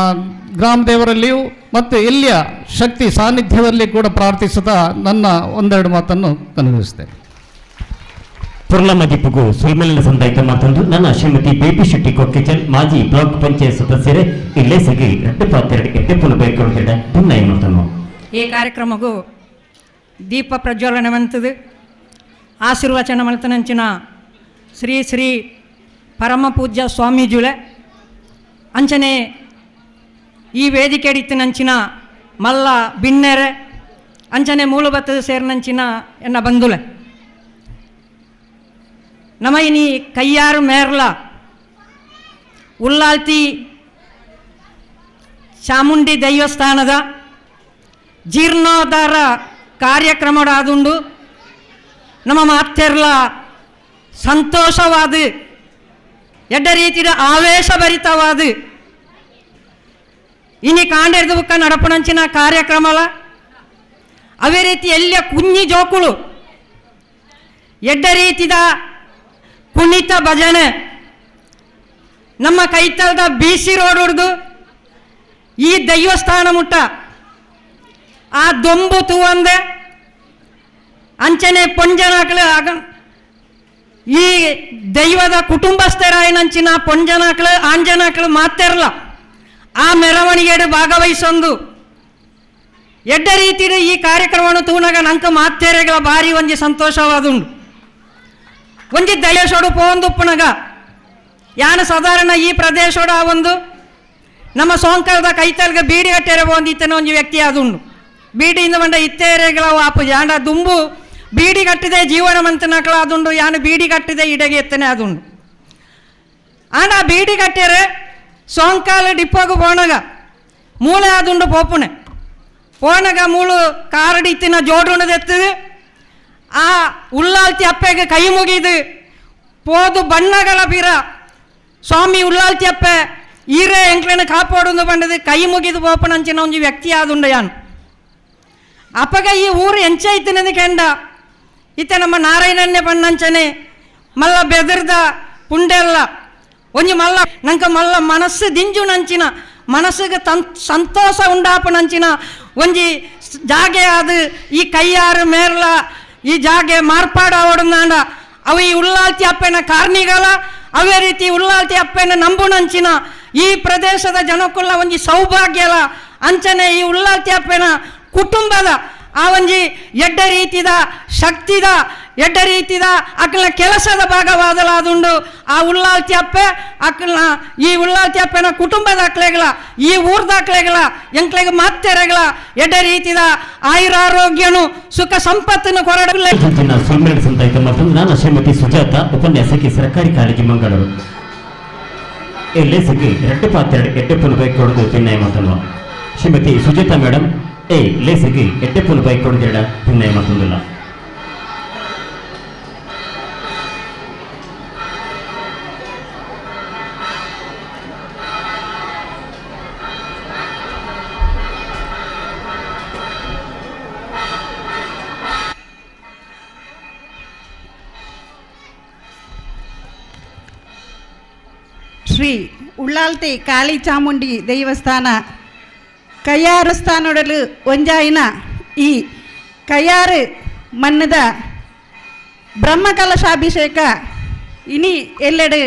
ಗ್ರಾಮ ದೇವರಲ್ಲಿಯೂ ಮತ್ತು ಇಲ್ಲಿಯ ಶಕ್ತಿ ಸಾನ್ನಿಧ್ಯದಲ್ಲಿ ಕೂಡ ಪ್ರಾರ್ಥಿಸುತ್ತಾ ನನ್ನ ಒಂದೆರಡು ಮಾತನ್ನು ಕನುಗಿಸ್ತೇನೆ. ಪುರ್ಲಮದಿಪ್ಪುಗು ಸುಲ್ಮೆಲಿನ ಸಂದಾಯಿತ ಮಾತಂದು ನನ್ನ ಶ್ರೀಮತಿ ಬೇಬಿ ಶೆಟ್ಟಿ ಕೊಕ್ಕೆಚನ್ ಮಾಜಿ ಬ್ಲಾಕ್ ಪಂಚಾಯತ್ ಸದಸ್ಯರೇ ಇಲ್ಲೇ ಸಗಿ ರಡ್ಡು ಪಾತ್ರೆಗೆ ಎದ್ದೆಪ್ಪುಲು ಬೇಕೊಂಡು ಭಿನ್ನ ಮಾತನ್ನು. ಈ ಕಾರ್ಯಕ್ರಮಗೂ ದೀಪ ಪ್ರಜ್ವಲನೆ ಮಂತದು ಆಶೀರ್ವಚನ ಮಲ್ತನಂಚಿನ ಶ್ರೀ ಶ್ರೀ ಪರಮ ಪೂಜ್ಯ ಸ್ವಾಮೀಜುಲೆ ಅಂಚನೆ ಈ ವೇದಿಕೆ ನಂಚಿನ ಮಲ್ಲ ಬಿನ್ನೆರೆ ಅಂಚನೆ ಮೂಲಬತ್ತು ಸೇರ್ನಂಚಿನ ಎನ್ನ ಬಂಧುಲೆ ನಮ ಇನಿ ಕೈಯಾರು ಮೇರ್ಲ ಉಲ್ಲಾಲ್ತಿ ಚಾಮುಂಡಿ ದೇವಸ್ಥಾನದ ಜೀರ್ಣೋದ್ಧಾರ ಕಾರ್ಯಕ್ರಮಡಾದುಂಡು. ನಮ್ಮ ಮಾತೆರ್ಲ ಸಂತೋಷವಾದ ಎಡ್ಡ ರೀತಿಯ ಆವೇಶಭರಿತವಾದ ಇನಿ ಕಾಂಡೆರ್ದು ಬುಕ್ಕ ನಡಪುಣಂಚಿನ ಕಾರ್ಯಕ್ರಮಲ ಅವೇ ರೀತಿ ಎಲ್ಲ ಕುഞ്ഞಿ ಜೋಕುಳು ಎಡ್ಡ ರೀತಿದ ಕುಣಿತ ಭಜನೆ ನಮ್ಮ ಕೈತಲದ ಬೀಸಿ ರೋಡ್ ಹಿಡ್ದು ಈ ದೈವಸ್ಥಾನ ಮುಟ್ಟ ಆ ದೊಂಬು ತೂವಂದೆ ಅಂಚನೆ ಪೊಂಜನಾಕ್ಲು ಆಗ ಈ ದೈವದ ಕುಟುಂಬಸ್ಥರಾಯನಂಚಿನ ಪೊಂಜನಾಕ್ಲು ಆಂಜನಾಕ್ಲು ಮಾತೆರ್ಲ ಆ ಮೆರವಣಿಗೆಡು ಭಾಗವಹಿಸೊಂದು ಎಡ್ಡ ರೀತಿಯ ಈ ಕಾರ್ಯಕ್ರಮವನ್ನು ತೂನಾಗ ನಂಗೆ ಮಾತೆರೆಗಳ ಭಾರಿ ಒಂಜಿ ಸಂತೋಷವಾದುಂಡು. ಒಂಜಿ ದಯಸೋಡು ಪೋಂದುಪ್ಪುನಗ ಯಾನ ಸಾಧಾರಣ ಈ ಪ್ರದೇಶೋಡ ಒಂದು ನಮ್ಮ ಸೋಂಕರದ ಕೈತಲ್ಗೆ ಬೀಡಿ ಕಟ್ಟೆರೆ ಒಂದಿತ್ತನ ಒಂಜಿ ವ್ಯಕ್ತಿ ಆದುಂಡು. ಬೀಡಿಯಿಂದ ಬಂಡ ಇತ್ತೇರೆಗಳ ಆಪು ಯಾಂಡ ದುಂಬು ಬೀಡಿ ಕಟ್ಟಿದೆ ಜೀವನ ಮಂತನಕಳ ಆದುಂಡು, ಯಾನು ಬೀಡಿ ಕಟ್ಟಿದೆ ಇಡಗೆ ಎತ್ತನೆ ಆದುಂಡು. ಆಂಡ ಬೀಡಿ ಕಟ್ಟೆರೆ ಸೋಂಕಾಲ ಡಿಪ್ಪೋಗು ಪೋಣಗ ಮೂಳೆ ಆದುಂಡು ಪೋಪುಣೆ ಪೋಣಗ ಮೂಳು ಕಾರಡಿ ಇತ್ತಿನ ಜೋಡುಣದೆತ್ತದು ಆ ಉಲ್ಲಾಲ್ತಿ ಅಪ್ಪೆಗೆ ಕೈ ಮುಗಿದು ಪೋದು ಬಣ್ಣಗಳ ಬೀರ ಸ್ವಾಮಿ ಉಲ್ಲಾಲ್ತಿ ಅಪ್ಪೆ ಈರೇ ಎಂಕ್ಲೆನ ಕಾಪಾಡೊಂದು ಬಂಡದು ಕೈ ಮುಗಿದು ಪೋಪನಂಚಿನ ಒಂಜಿ ವ್ಯಕ್ತಿ ಆದುಂಡು ಯಾನು. ಅಪ್ಪಗ ಈ ಊರು ಎಂಚ ಇತ್ತಿನದು ಕೆಂಡ ಇತ್ತೆ ನಮ್ಮ ನಾರಾಯಣನ್ನೇ ಬಣ್ಣಂಚನೆ ಮಲ್ಲ ಬೆದರ್ದ ಪುಂಡೆಲ್ಲ ಒಂಜಿ ಮಲ್ಲ ನಂಕ ಮಲ್ಲ ಮನಸ್ಸು ದಿಂಜು ನಂಚಿನ ಮನಸ್ಸಿಗೆ ಸಂತೋಷ ಉಂಡಾಪನಂಚಿನ ಒಂಜಿ ಜಾಗೆ ಅದು ಈ ಕೈಯಾರು ಮೇರ್ಲ ಈ ಜಾಗೆ ಮಾರ್ಪಾಡ ಅವು ಈ ಉಲ್ಲಾಲ್ತಿ ಅಪ್ಪೆನ ಕಾರ್ನಿಗಳ ಅವೇ ರೀತಿ ಉಲ್ಲಾಲ್ತಿ ಅಪ್ಪೆನ ನಂಬುನಂಚಿನ ಈ ಪ್ರದೇಶದ ಜನಕ್ಕುಲ್ಲ ಒಂಜಿ ಸೌಭಾಗ್ಯಲ ಅಂಚನೆ ಈ ಉಲ್ಲಾಲ್ತಿ ಅಪ್ಪೆನ ಕುಟುಂಬದ ಆ ಒಂಜಿ ಎಡ್ಡ ರೀತಿದ ಶಕ್ತಿದ ಎಡ್ಡ ರೀತಿದ ಅಕ್ಕಲ ಕೆಲಸದ ಭಾಗವಾದಲಾದುಂಡು. ಆ ಉಲ್ಲಾಲ್ತಿ ಅಪ್ಪೆ ಅಕ್ಕಲ ಈ ಉಲ್ಲಾಲ್ತಿ ಅಪ್ಪೆನ ಕುಟುಂಬದ ಅಕ್ಲೆಗಳ ಈ ಊರ್ದ ಅಕ್ಲೆಗಳ ಎಂಕ್ಲೆಗ ಮಾತೆರೆಗಳ ಎಡ್ಡ ರೀತಿದ ಆಯುರಾರೋಗ್ಯನು ಸುಖ ಸಂಪತ್ತನ್ನು ಕೊರಡಲ್ಲ. ನಾನು ಶ್ರೀಮತಿ ಸುಜಾತ, ಉಪನ್ಯಾಸಕಿ, ಸರ್ಕಾರಿ ಕಾಲೇಜು ಮಂಗಳೂರು. ಲೇಸಕ್ಕೆ ಎರಡು ಪಾತ್ರ ಎಡ್ಡೆಪ್ಪಲು ಬೈಕ್ ಕೊಡೋದು ಪಿನ್ನಯ ಮಾತಲ್ವ ಶ್ರೀಮತಿ ಸುಜಾತ ಮೇಡಮ್ ಏ ಲೇಸಗೆ ಎಡ್ಡೆಪ್ಪಲು ಬೈಕ್ ಕೊಡೋದೇಡ ಪಿನ್ನಯ ಮಾತೊಂದಿಲ್ಲ. ಶ್ರೀ ಉಳ್ಳಾಲ್ತಿ ಕಾಳಿ ಚಾಮುಂಡಿ ದೇವಸ್ಥಾನ ಕೈಯಾರು ಸ್ಥಾನೊಡಲು ಒಂಜಾಯಿನ ಈ ಕೈಯಾರು ಮಣ್ಣದ ಬ್ರಹ್ಮಕಲಶಾಭಿಷೇಕ ಇನಿ ಎಲ್ಲೆಡೆ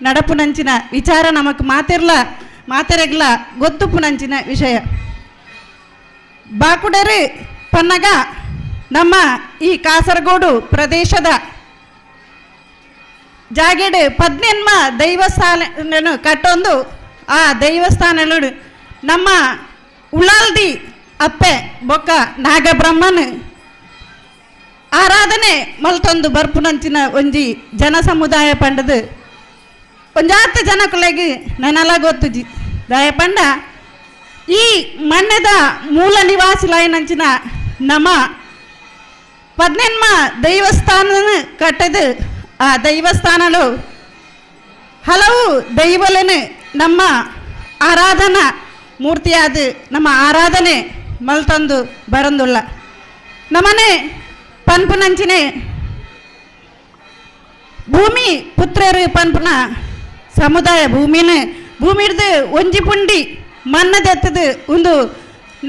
ನಡಪುನಂಚಿನ ವಿಚಾರ ನಮಕ್ ಮಾತಿರ್ಲ ಮಾತೆರೆಗ್ಲ ಗೊತ್ತುಪುನಂಚಿನ ವಿಷಯ. ಬಾಕುಡರು ಪನ್ನಗ ನಮ್ಮ ಈ ಕಾಸರಗೋಡು ಪ್ರದೇಶದ ಜಾಗೆಡು ಪದ್ನೆನ್ಮ ದೈವಸ್ಥಾನ ಕಟ್ಟೊಂದು ಆ ದೈವಸ್ಥಾನಗಳು ನಮ್ಮ ಉಳ್ಳಾಲ್ದಿ ಅಪ್ಪೆ ಬೊಕ್ಕ ನಾಗಬ್ರಹ್ಮನ್ ಆರಾಧನೆ ಮಲ್ತೊಂದು ಬರ್ಪುನಂಚಿನ ಒಂಜಿ ಜನ ಸಮುದಾಯ ಪಂಡದು ಒಂಜಾತ ಜನಕುಲೆಗ್ ನನಲ ಗೊತ್ತುಜಿ ದಯ ಪಂಡ ಈ ಮಣ್ಣದ ಮೂಲ ನಿವಾಸಿಲಾಯಿನಂಚಿನ ನಮ್ಮ ಪದ್ನೆನ್ಮ ದೈವಸ್ಥಾನ ಕಟ್ಟದು ಆ ದೈವಸ್ಥಾನಲು ಹಲವು ದೈವలను ನಮ್ಮ ಆರಾಧನಾ ಮೂರ್ತಿಯಾದ ನಮ್ಮ ಆರಾಧನೆ ಮಲ್ತಂದು ಬರಂದುಲ್ಲ. ನಮ್ಮನೆ ಪನ್ಪುನಂಚಿನೆ ಭೂಮಿ ಪುತ್ರರು ಪನ್ಪುನ ಸಮುದಾಯ ಭೂಮಿನ ಭೂಮಿ ಹಿಡ್ದು ಒಂಜಿ ಪುಂಡಿ ಮಣ್ಣದೆತ್ತದು ಒಂದು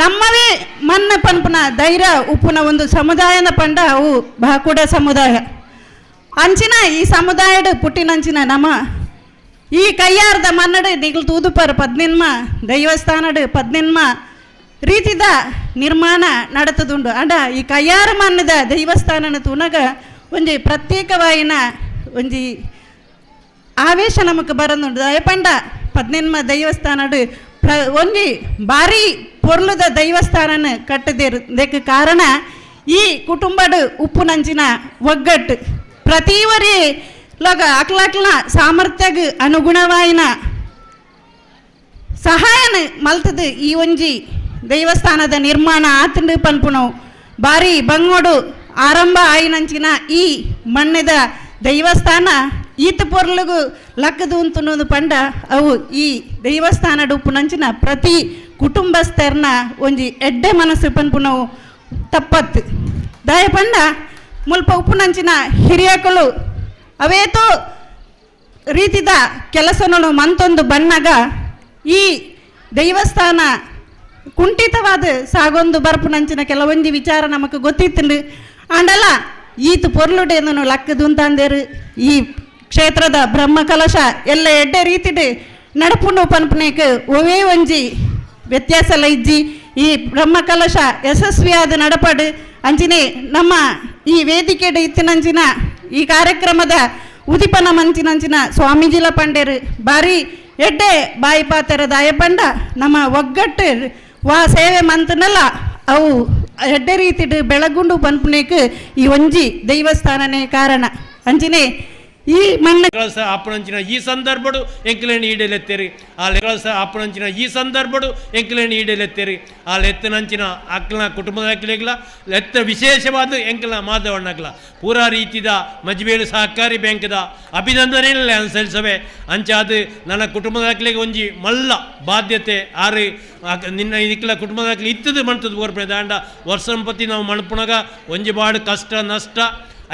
ನಮ್ಮವೇ ಮಣ್ಣ ಪನ್ಪುನ ಧೈರ್ಯ ಉಪ್ಪುನ ಒಂದು ಸಮುದಾಯನ ಪಂಡ ಅವು ಬಾಕುಡ ಸಮುದಾಯ. ಅಂಚಿನ ಈ ಸಮುದಾಯದ ಪುಟ್ಟಿನಂಚಿನ ನಮ್ಮ ಈ ಕೈಯಾರ್ದ ಮನ್ನಡು ನಿಗಲು ತೂದುಪರ್ ಪದ್ನೆನ್ಮ ದೈವಸ್ಥಾನಡು ಪದ್ನೆನ್ಮ ರೀತಿದ ನಿರ್ಮಾಣ ನಡತದುಂಡು. ಅಂಡ ಈ ಕೈಯಾರ ಮನ್ನದ ದೈವಸ್ಥಾನನ ತೂನಗ ಒಂಜಿ ಪ್ರತ್ಯೇಕವಾಯಿನ ಒಂಜಿ ಆವೇಶ ನಮಕ್ ಬರಂದುಂಡು. ದಯಪಂಡ ಪದ್ನೆನ್ಮ ದೈವಸ್ಥಾನಡು ಒಂಜಿ ಭಾರಿ ಪೊರ್ಲುದ ದೈವಸ್ಥಾನನ ಕಟ್ಟದೇರು. ಇದಕ್ಕೆ ಕಾರಣ ಈ ಕುಟುಂಬದ ಉಪ್ಪುನಂಚಿನ ಒಗ್ಗಟ್ಟು. ಪ್ರತಿವರಿ ಲೋಕ ಅಕ್ಲಕ್ಲ ಸಾಮರ್ಥ್ಯಗ್ ಅನುಗುಣವಾಯಿನ ಸಹಾಯನ ಮಲ್ತದು ಈ ಒಂಜಿ ದೇವಸ್ಥಾನದ ನಿರ್ಮಾಣ ಆತಂಡು ಪನ್ಪುನವು. ಬಾರಿ ಬಂಗೋಡು ಆರಂಭ ಆಯಿನಂಚಿನ ಈ ಮಣ್ಣದ ದೇವಸ್ಥಾನ ಈತ ಪೊರ್ಲುಗು ಲಕ್ಕದು ಅಂತನ್ನೋದು ಪಂಡ ಅವು ಈ ದೇವಸ್ಥಾನದ ಉಪ್ಪುನಂಚಿನ ಪ್ರತಿ ಕುಟುಂಬಸ್ಥರ್ನ ಒಂಜಿ ಎಡ್ಡೆ ಮನಸ್ಸು ಪನ್ಪುನವು ತಪ್ಪತ್ತು. ದಾಯ ಪಂಡ ಮುಲ್ಪ ಉಪ್ಪುನಂಚಿನ ಹಿರಿಯಕಲು ಅವೇತೋ ರೀತಿದ ಕೆಲಸನೂ ಮಂತೊಂದು ಬಣ್ಣಗ ಈ ದೇವಸ್ಥಾನ ಕುಂಠಿತವಾದ ಸಾಗೊಂದು ಬರ್ಪುನಂಚಿನ ಕೆಲವೊಂದು ವಿಚಾರ ನಮಕ್ ಗೊತ್ತಿತ್ತು. ಆಂಡಲ ಈತ ಪೊರ್ಲುಡೇನು ಲಕ್ಕದು ಅಂತಂದೇರು ಈ ಕ್ಷೇತ್ರದ ಬ್ರಹ್ಮ ಕಲಶ ಎಲ್ಲ ಎಡ್ಡೆ ರೀತಿಡು ನಡಪುಂಡು ಪನ್ಪುನೇಕ್ ಒವೇ ಒಂಜಿ ವ್ಯತ್ಯಾಸ ಇಜ್ಜಿ. ಈ ಬ್ರಹ್ಮ ಕಲಶ ಯಶಸ್ವಿಯಾದ ನಡಪಡು ಅಂಚಿನೇ ನಮ್ಮ ಈ ವೇದಿಕೆಡು ಇತ್ತಿನಂಚಿನ ಈ ಕಾರ್ಯಕ್ರಮದ ಉದಿಪನ ಮಂಚಿನಂಚಿನ ಸ್ವಾಮೀಜಿಲ ಪಂಡೇರು ಬಾರಿ ಎಡ್ಡೆ ಬಾಯಿ ಪಾತೆರ ದಾಯಪಂಡ ನಮ್ಮ ಒಗ್ಗಟ್ಟು ವಾ ಸೇವೆ ಮಂತನಲ್ಲ ಅವು ಎಡ್ಡೆ ರೀತಿಡು ಬೆಳಗುಂಡು ಪನ್ಪುನೇಕ್ ಈ ಒಂಜಿ ದೇವಸ್ಥಾನನೇ ಕಾರಣ. ಅಂಚಿನೇ ಈ ಮಣ್ಣ ಆಪಣಂಚಿನ ಈ ಸಂದರ್ಭಡು ಎಂಕಲೇನು ಈಡೇಲೆತ್ತೇರಿ ಆ ಲೆಕ್ಕಸ ಆಪಣಂಚಿನ ಈ ಸಂದರ್ಭಡು ಎಂಕಲೇನು ಈಡೇಲೆತ್ತೇರಿ ಆ ಲೆತ್ತನಂಚಿನ ಅಕ್ಲನ ಕುಟುಂಬದ ಅಕ್ಲೆಗ್ಲ ಲೆತ್ತ ವಿಶೇಷವಾದ ಎಂಕಲ ಮಾಧವಣ್ಣಗ್ಲ ಪೂರಾ ರೀತಿದ ಮಜ್ಬೇಲು ಸಹಕಾರಿ ಬ್ಯಾಂಕ್ದ ಅಭಿನಂದನೆ ಸಲ್ಲಿಸವೆ. ಅಂಚಾದ ನನ್ನ ಕುಟುಂಬದ ಅಕ್ಲೆಗೆ ಒಂಜಿ ಮಲ್ಲ ಬಾಧ್ಯತೆ ಆರು ನಿನ್ನ ಇದಕ್ಕೆಲ್ಲ ಕುಟುಂಬದ ಅಕ್ಲೆ ಇತ್ತದು ಮಣ್ತದ ಓರ್ಪಣೆ ದಾಂಡ ವರ್ಷಂಪತಿ ನಾವು ಮಣ್ಪುಣಗ ಒಂಜಿ ಬಾಡು ಕಷ್ಟ ನಷ್ಟ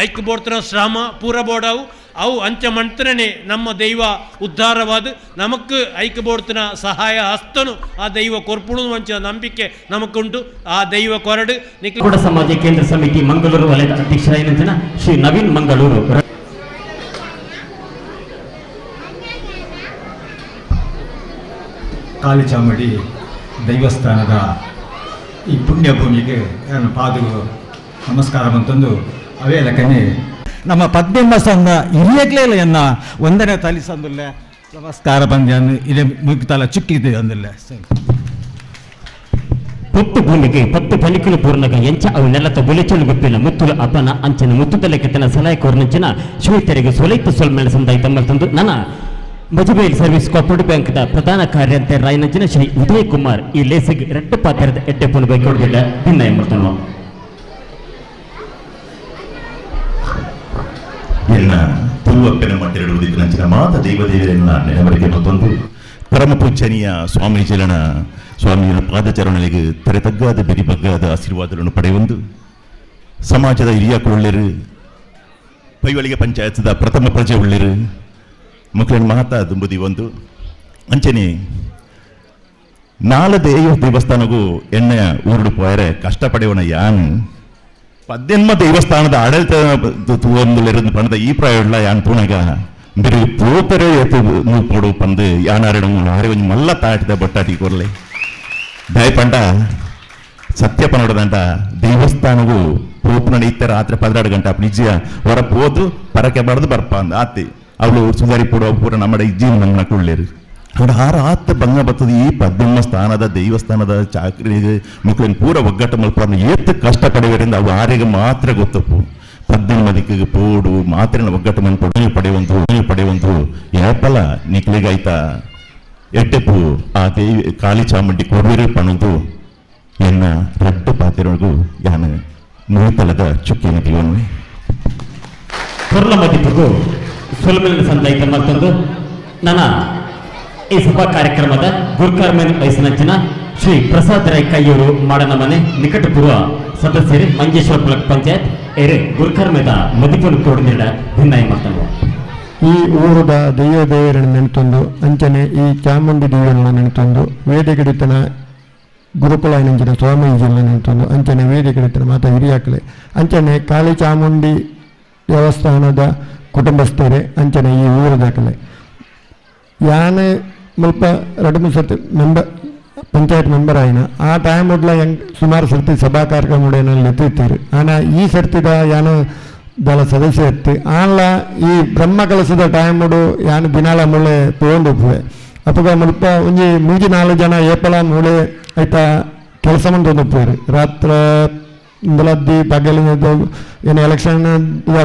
ಐಕ್ ಬೋಡ್ತನ ಶ್ರಮ ಪೂರ ಬೋಡವು ಅವು ಅಂಚ ಮಂತ್ರನೇ ನಮ್ಮ ದೈವ ಉದ್ಧಾರವಾದ ನಮಕ್ ಐಕ್ ಬೋಡ್ತನ ಸಹಾಯ ಹಸ್ತನು ಆ ದೈವ ಕೊರ್ಪುಣು ಅಂಚ ನಂಬಿಕೆ ನಮಕುಂಟು. ಆ ದೈವ ಕೊರಡು ಕೂಡ ಸಮಾಜ ಕೇಂದ್ರ ಸಮಿತಿ ಮಂಗಳೂರು ವಲಯದ ಅಧ್ಯಕ್ಷರಾದ ಶ್ರೀ ನವೀನ್ ಮಂಗಳೂರು. ಕಾಳಿಚಾಮುಂಡಿ ದೈವಸ್ಥಾನದ ಈ ಪುಣ್ಯ ಭೂಮಿಗೆ ಪಾದ ನಮಸ್ಕಾರ ಅಂತಂದು ಅವೇ ಲೆಕ್ಕನೆ ನಮ್ಮ ಪದ್ಮಿಂಬ ಸಂಘ ಹಿರಿಯಗ್ಲೇ ಎನ್ನ ಒಂದನೇ ತಲಿಸಂದುಲ್ಲ ನಮಸ್ಕಾರ ಬಂದೆ ಇದೇ ಮುಗಿತಲ್ಲ ಚುಕ್ಕಿದೆ ಅಂದಿಲ್ಲ. ಪುಟ್ಟು ಭೂಮಿಗೆ ಪತ್ತು ಫಲಿಕಲು ಪೂರ್ಣಗ ಎಂಚ ಅವು ನೆಲತ ಬುಲೆಚಲು ಗುಪ್ಪಿನ ಮುತ್ತುಲು ಅಪನ ಅಂಚನ ಮುತ್ತುತಲೆ ಕೆತ್ತನ ಸಲಹೆ ಕೋರ್ನಂಚಿನ ಶ್ವೇತರಿಗೆ ಸೊಲೈತ ಸೊಲ್ಮೇಲೆ ಸಂದಾಯ ತಮ್ಮಲ್ ತಂದು ನನ್ನ ಮಜುಬೇಲ್ ಸರ್ವಿಸ್ ಕೋಪರೇಟಿವ್ ಬ್ಯಾಂಕ್ದ ಪ್ರಧಾನ ಕಾರ್ಯಂತೆ ರಾಯನಂಚಿನ ಶ್ರೀ ಉದಯ್ ಕುಮಾರ್ ಈ ಲೇಸಿಗೆ ರೆಡ್ಡು ಪಾತ್ರದ ಎಡ್ಡೆ ಪುನ ಬೈಕೊಡ್ಬಿಲ್ಲ ಭಿನ್ನ ಎಂಬರ್ತನು. ಎನ್ನ ತುಳುವಪ್ಪನ ಮಟ್ಟಿರುವುದಕ್ಕೆ ನಂಚಿನ ಮಾತ ದೈವದೇವರನ್ನ ನೆನವರಿಗೆ ಮತ್ತೊಂದು ಪರಮ ಪೂಜನೀಯ ಸ್ವಾಮೀಜಿಲನ ಸ್ವಾಮಿಯ ಪಾದಚರಣೆಗೆ ತರೆತಗ್ಗಾದ ಬೆರಿಬಗ್ಗಾದ ಆಶೀರ್ವಾದಗಳನ್ನು ಪಡೆಯೊಂದು ಸಮಾಜದ ಹಿರಿಯ ಕುಳ್ಳೆರು ಪೈವಳಿಗೆ ಪಂಚಾಯತ್ದ ಪ್ರಥಮ ಪ್ರಜೆ ಉಳ್ಳೆರು ಮಕ್ಕಳನ್ನು ಮಹತ ದುಂಬುದಿ ಒಂದು ಅಂಚನೆ ನಾಲದೇಯ ದೇವಸ್ಥಾನಗೂ ಎಣ್ಣೆ ಊರುಡು ಪೋಯರೆ ಕಷ್ಟ ಪಡೆಯೋಣ ಯಾನು ಪದ್ದೆನ್ಮ ದೇವಸ್ಥಾನದ ಆಡಳಿತ ಒಂದು ಪಣದ ಈ ಪ್ರಾಯಡ್ಲ ಯಾನ್ ತೂಣಗ ಬೇರೆ ಪೋತರೆ ಎತ್ತು ಪೋಡು ಪಂದು ಯಾನಾರೆಡ ಆರೆ ಒಂಜಿ ಮಲ್ಲ ತಾಟಿದ ಬಟ್ಟಾಟಿ ಕೊರ್ಲೆ ದಯಪಂಡ ಸತ್ಯ ಪನೋಡದಂಡ ದೇವಸ್ಥಾನವು ಪೋಪುನ ಇತ್ತ ರಾತ್ರಿ 12 ಗಂಟೆ ಅಪ್ಪ ನಿಜ ಹೊರ ಪೋದು ಪರಕೆ ಬಾರ್ದು ಬರ್ಪ ಅಂದ ಆತಿ ಅವಳು ಸುಧಾರಿ ಪೂರ ಪೂರ ನಮ್ಮ ಇಜ್ಜಿ ನಮ್ಮ ಕುಳ್ಳೇರು ಅವರ ಆರ ಆತ ಬಂಗ ಬರ್ತದೆ. ಈ ಪದ್ಮ ಸ್ಥಾನದ ದೇವಸ್ಥಾನದ ಚಾಕ್ರಿ ಮಕ್ಕಳನ್ನು ಪೂರ ಒಗ್ಗಟ್ಟು ಮಲ್ಪನ್ನು ಏತ್ ಕಷ್ಟ ಪಡೆಯುವರಿಂದ ಅವು ಆರಿಗೆ ಮಾತ್ರ ಗೊತ್ತಪ್ಪು. ಪದ್ಮದಿಕ್ಕಿಗೆ ಪೋಡು ಮಾತ್ರ ಒಗ್ಗಟ್ಟು ಮನ್ಪಡು ಪಡೆಯುವಂತು ಏಪಲ ನಿಕ್ಲಿಗಾಯ್ತ ಎಡ್ಡೆಪ್ಪು ಆ ದೇವಿ ಕಾಳಿ ಚಾಮುಂಡಿ ಕೊಡುವಿರು ಪಣದು ಎನ್ನ ರಡ್ಡು ಪಾತಿರೊಳಗು ಯಾನು ನೂತಲದ ಚುಕ್ಕಿನ ದಿವನ್ವೆ ಕೊರ್ಲ ಮದಿಪುಗು ಸೊಲ್ಮೆಲಿನ ಸಂದಾಯಿತ ಮತ್ತೊಂದು ನನ್ನ ಈ ಸಭಾ ಕಾರ್ಯಕ್ರಮದ ಗುರುಕರ್ಮೇನ್ ವಯಸ್ಸಿನಂಚಿನ ಶ್ರೀ ಪ್ರಸಾದ್ ರೈ ಕೈಯೂರು ಮಾಡನ ಮನೆ ನಿಕಟಪೂರ್ವ ಸದಸ್ಯರು ಮಂಜೇಶ್ವರ ಬ್ಲಾಕ್ ಪಂಚಾಯತ್ ಎರೆ ಗುರುಕರ್ಮೆದ ಮದಿಪುನ ಕೋಡಿನ ಭಿನ್ನಾಯ ಮಾಡ್ತಾನೆ. ಈ ಊರುದ ದೈವ ದೇವರನ್ನು ನೆನೆತೊಂದು ಅಂಚನೆ ಈ ಚಾಮುಂಡಿ ದೇವರನ್ನ ನೆನೆತೊಂದು ವೇದಿಕೆಡಿತನ ಗುರುಕುಲ ನಂಚಿನ ಸ್ವಾಮೀಜಿನ ನೆನೆತೊಂದು ಅಂಚನೆ ವೇದಿಕೆಡಿತನ ಮಾತಾ ಹಿರಿಯಾಕಲೆ ಅಂಚನೆ ಕಾಳಿ ಚಾಮುಂಡಿ ದೇವಸ್ಥಾನದ ಕುಟುಂಬಸ್ಥರೇ ಅಂಚನೆ ಈ ಊರದಾಕಲೆ ಯಾನೆ ಮುಲ್ಪ ಎರಡು ಮೂರು ಸರ್ತಿ ಮೆಂಬರ್ ಪಂಚಾಯತ್ ಮೆಂಬರ್ ಆಯಿನ ಆ ಟೈಮ್ ಉಡ್ಲ ಹೆಂಗ್ ಸುಮಾರು ಸರ್ತಿ ಸಭಾ ಕಾರ್ಯಕ್ರಮ ಎತ್ತಿರ್ತೀರಿ ಆನ ಈ ಸರ್ತಿದ ಯಾನು ದಳ ಸದಸ್ಯ ಇತ್ತು ಆನ್ಲ ಈ ಬ್ರಹ್ಮ ಕಲಸದ ಟೈಮ್ ಉಡು ಯಾನು ದಿನಾಲ ಮೂಳೆ ಪೋಂಡು ಉಪ್ಪುವೆ ಅಪ್ಪಗ ಮುಲ್ಪ ಒಂಜಿ ಮೂಜಿ ನಾಲ್ಕು ಜನ ಏಪಲ ಮೂಳೆ ಆಯ್ತಾ ಕೆಲಸ ಮಂತೊಂದು ರಾತ್ರಿ ಇಂದಲದ್ದಿ ಪಗಲಿನ ಏನು ಎಲೆಕ್ಷನ್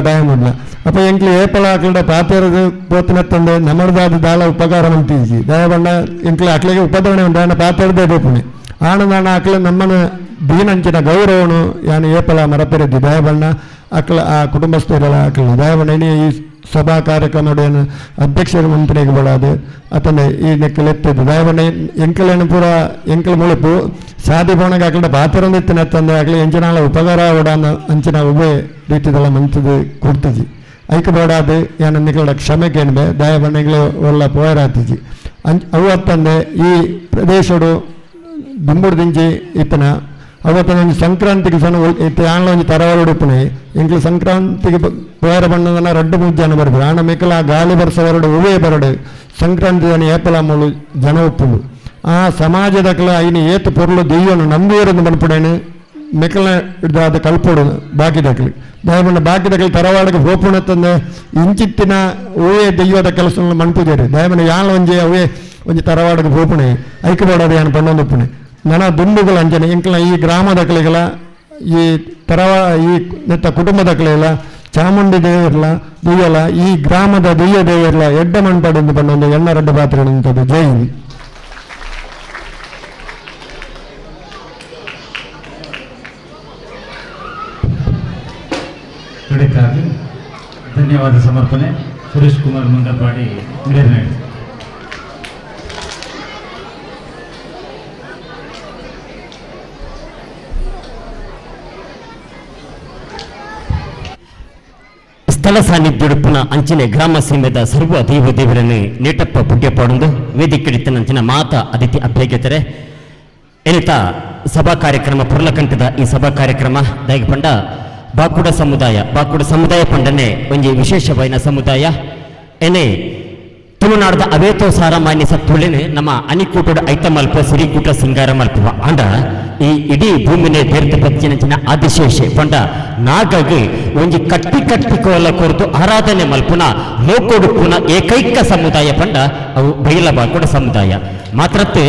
ಟೈಮ್ ಉಡ್ಲ ಅಪ್ಪ ಎಂಕ್ಲು ಏಪಲ ಅಕ್ಲಡ ಪಾತೆರದು ಪೋತಿನತ್ತಂದೆ ನಮ್ಮದಾದ ದಾಲ ಉಪಕಾರ ಮಂತೀಜಿ ದಯಬಣ್ಣ ಎಂಕ್ಲು ಅಕ್ಲಿಗೆ ಉಪದ್ರವಣೆ ಉಂಟು ಆಂಡ ಪಾತೆರದೇ ಬೋಪುಣೆ ಆನಂದಾಣ ಅಕ್ಲು ನಮ್ಮನ ದೀನಂಚಿನ ಗೌರವನು ಯಾನು ಏಪಲ ಮರಪೆರದ್ದಿ ದಯಬಣ್ಣ ಅಕ್ಲ ಆ ಕುಟುಂಬಸ್ಥರೆಲ್ಲ ಅಕ್ಲು ದಯಬಣ್ಣ ಇನಿ ಈ ಸಭಾ ಕಾರ್ಯಕ್ರಮ ಏನು ಅಧ್ಯಕ್ಷರು ಮಂತ್ರಿಗೆ ಬೋಡಾದು ಅತಂದೆ ಈ ನೆಕ್ಕಲೆತ್ತಿದ್ದು ದಯಬಣ್ಣ ಎಂಕಲೇನು ಪೂರ ಎಂಕಲ್ ಮುಳುಪು ಸಾದಿ ಪೋಣಗ ಅಕ್ಲಡ ಪಾತೆರೊಂದಿತ್ತಿನ ತಂದೆ ಅಕ್ಲೆ ಎಂಚಿನಾಲ ಉಪಕಾರ ಓಡಾನ ಅಂಚಿನ ಉಭಯ ರೀತಿದೆಲ್ಲ ಮಂತದು ಕೊಡ್ತಿಜಿ ಐಕ ಬೋಡಾದು ಯಾನ ನಿಕಲಡ ಕ್ಷಮೆ ಕೇಣ್ಬೆ ದಯಬಣ್ಣಗಳು ಒಲ್ಲ ಪೋಯರಾತಿಜಿ ಅಂಚ್ ಅವು ಅತ್ತಂದೆ ಈ ಪ್ರದೇಶಡು ದುಂಬುಡು ದಿಂಚಿ ಇತ್ತನ ಅವತ್ತನ ಒಂಜಿ ಸಂಕ್ರಾಂತಿಗೆ ಸಣ್ಣ ಇತ್ತೆ ಆನ್ಲ ಒಂಜಿ ತರವಾಡು ಉಪ್ಪುನೆ ಎಂಕ್ಲು ಸಂಕ್ರಾಂತಿಗೆ ಪೋಯರ ಬಣ್ಣದನ ರಡ್ಡು ಮೂಜಿ ಜನ ಬರ್ಪುರು ಆಂಡ ಮೆಕ್ಕಲ ಗಾಳಿ ಬರ್ಸ ಬರಡು ಉವೇ ಬರಡು ಸಂಕ್ರಾಂತಿ ದನ ಏಪಲ ಮೂಲು ಜನ ಉಪ್ಪುಂಡು ಆ ಸಮಾಜದಕ್ಲ ಐನ ಏತು ಪೊರ್ಲು ದೆಯ್ಯನು ನಂಬಿಯರನ್ನು ಬನ್ಪುಡೇನು ಮೆಕ್ಕಲ ಇದ್ದಾದ ಕಲ್ಪೊಡು ಬಾಕಿದಕ್ಲಿ ದಯಮಣ್ಣ ಬಾಕಿದಕ್ಲಿ ತರವಾಡಕ್ಕೆ ಹೋಪುಣತ್ತಂದೆ ಇಂಚಿತ್ತಿನ ಓಯೇ ದೆಯ್ಯೋದ ಕೆಲಸ ಮನ್ಪುಜೇರಿ ದಯಮಣ್ಣ ಯಾನ್ ಒಂಜಿ ಅವೇ ಒಂಜಿ ತರವಾಡಕ್ಕೆ ಹೋಪುಣೆ ಐಕ ಬೋಡಾದ ಯಾನ್ ಪಣ್ಣೊಂದು ಉಪ್ಪುಣೆ ನನ ದುಂಬುಗಳ ಅಂಚನೆ ಎಂಕ್ಲ ಈ ಗ್ರಾಮದಕ್ಲಿಗಳ ಈ ತರವ ಈ ನೆತ್ತ ಕುಟುಂಬದಕ್ಲೆಲ್ಲ ಚಾಮುಂಡಿ ದೇವಿರ್ಲ ದೆಯ್ಯಲ ಈ ಗ್ರಾಮದ ದೆಯ್ಯ ದೇವಿರ್ಲ ಎಡ್ಡ ಮಣ್ಪಡೆಂದು ಪಣ್ಣೊಂದು ಎಣ್ಣ ರಡ್ಡ ಪಾತ್ರೆ ನಿಂತದ್ದು. ಜೈ ಹಿಂದ್. ಕಡೆಗಾಗಿ ಧನ್ಯವಾದ ಸಮರ್ಪಣೆ ಸುರೇಶ್ ಕುಮಾರ್ ಮಂಗಲ್ಪಾಡಿ ಹಿರೇನಾಡು. ಸ್ಥಳ ಸಾನ್ನಿಧ್ಯುಡುಪ್ಪುನ ಅಂಚಿನೆ ಗ್ರಾಮ ಸೀಮೆದ ಸರ್ವ ದೈವ ದೇವರನ್ನು ನೇಟಪ್ಪ ಪುಡ್ಯಪಾಡೊಂದು ವೇದಿಕೆಡಿತ್ತನಂಚಿನ ಮಾತಾ ಅತಿಥಿ ಅಭ್ಯರ್ಥಿತರೆ ಎನಿತ ಸಭಾ ಕಾರ್ಯಕ್ರಮ ಪುರ್ಲಕಂಠದ ಈ ಸಭಾ ಕಾರ್ಯಕ್ರಮ ದಾಯಿಗೆ ಪಂಡ ಬಾಕುಡ ಸಮುದಾಯ ಬಾಕುಡ ಸಮುದಾಯ ಪಂಡನೆ ಒಂಜಿ ವಿಶೇಷವಾಯಿನ ಸಮುದಾಯ ಎನೆ ತುಳುನಾಡದ ಅವೇತೋ ಸಾರಮಾನ್ಯ ಸತ್ತುಳಿನೆ ನಮ್ಮ ಅನಿಕೂಟದ ಐತ ಮಲ್ಪ ಸಿರಿಕೂಟ ಸಿಂಗಾರ ಮಲ್ಪುವ ಆಂಡ ಈ ಇಡೀ ಭೂಮಿನೇ ಬೇರ್ತ ಪಚ್ಚಿನ ಆದಿಶೇಷೆ ಪಂಡ ನಾಗಗೆ ಒಂಜಿ ಕಟ್ಟಿ ಕಟ್ಟಿ ಕೋಲ ಕೊರತು ಆರಾಧನೆ ಮಲ್ಪುನ ಲೋಕೊಡುಪ್ಪುನ ಏಕೈಕ ಸಮುದಾಯ ಪಂಡ ಅವು ಬೈಲ ಬಾಕುಡ ಸಮುದಾಯ ಮಾತ್ರತ್ತೆ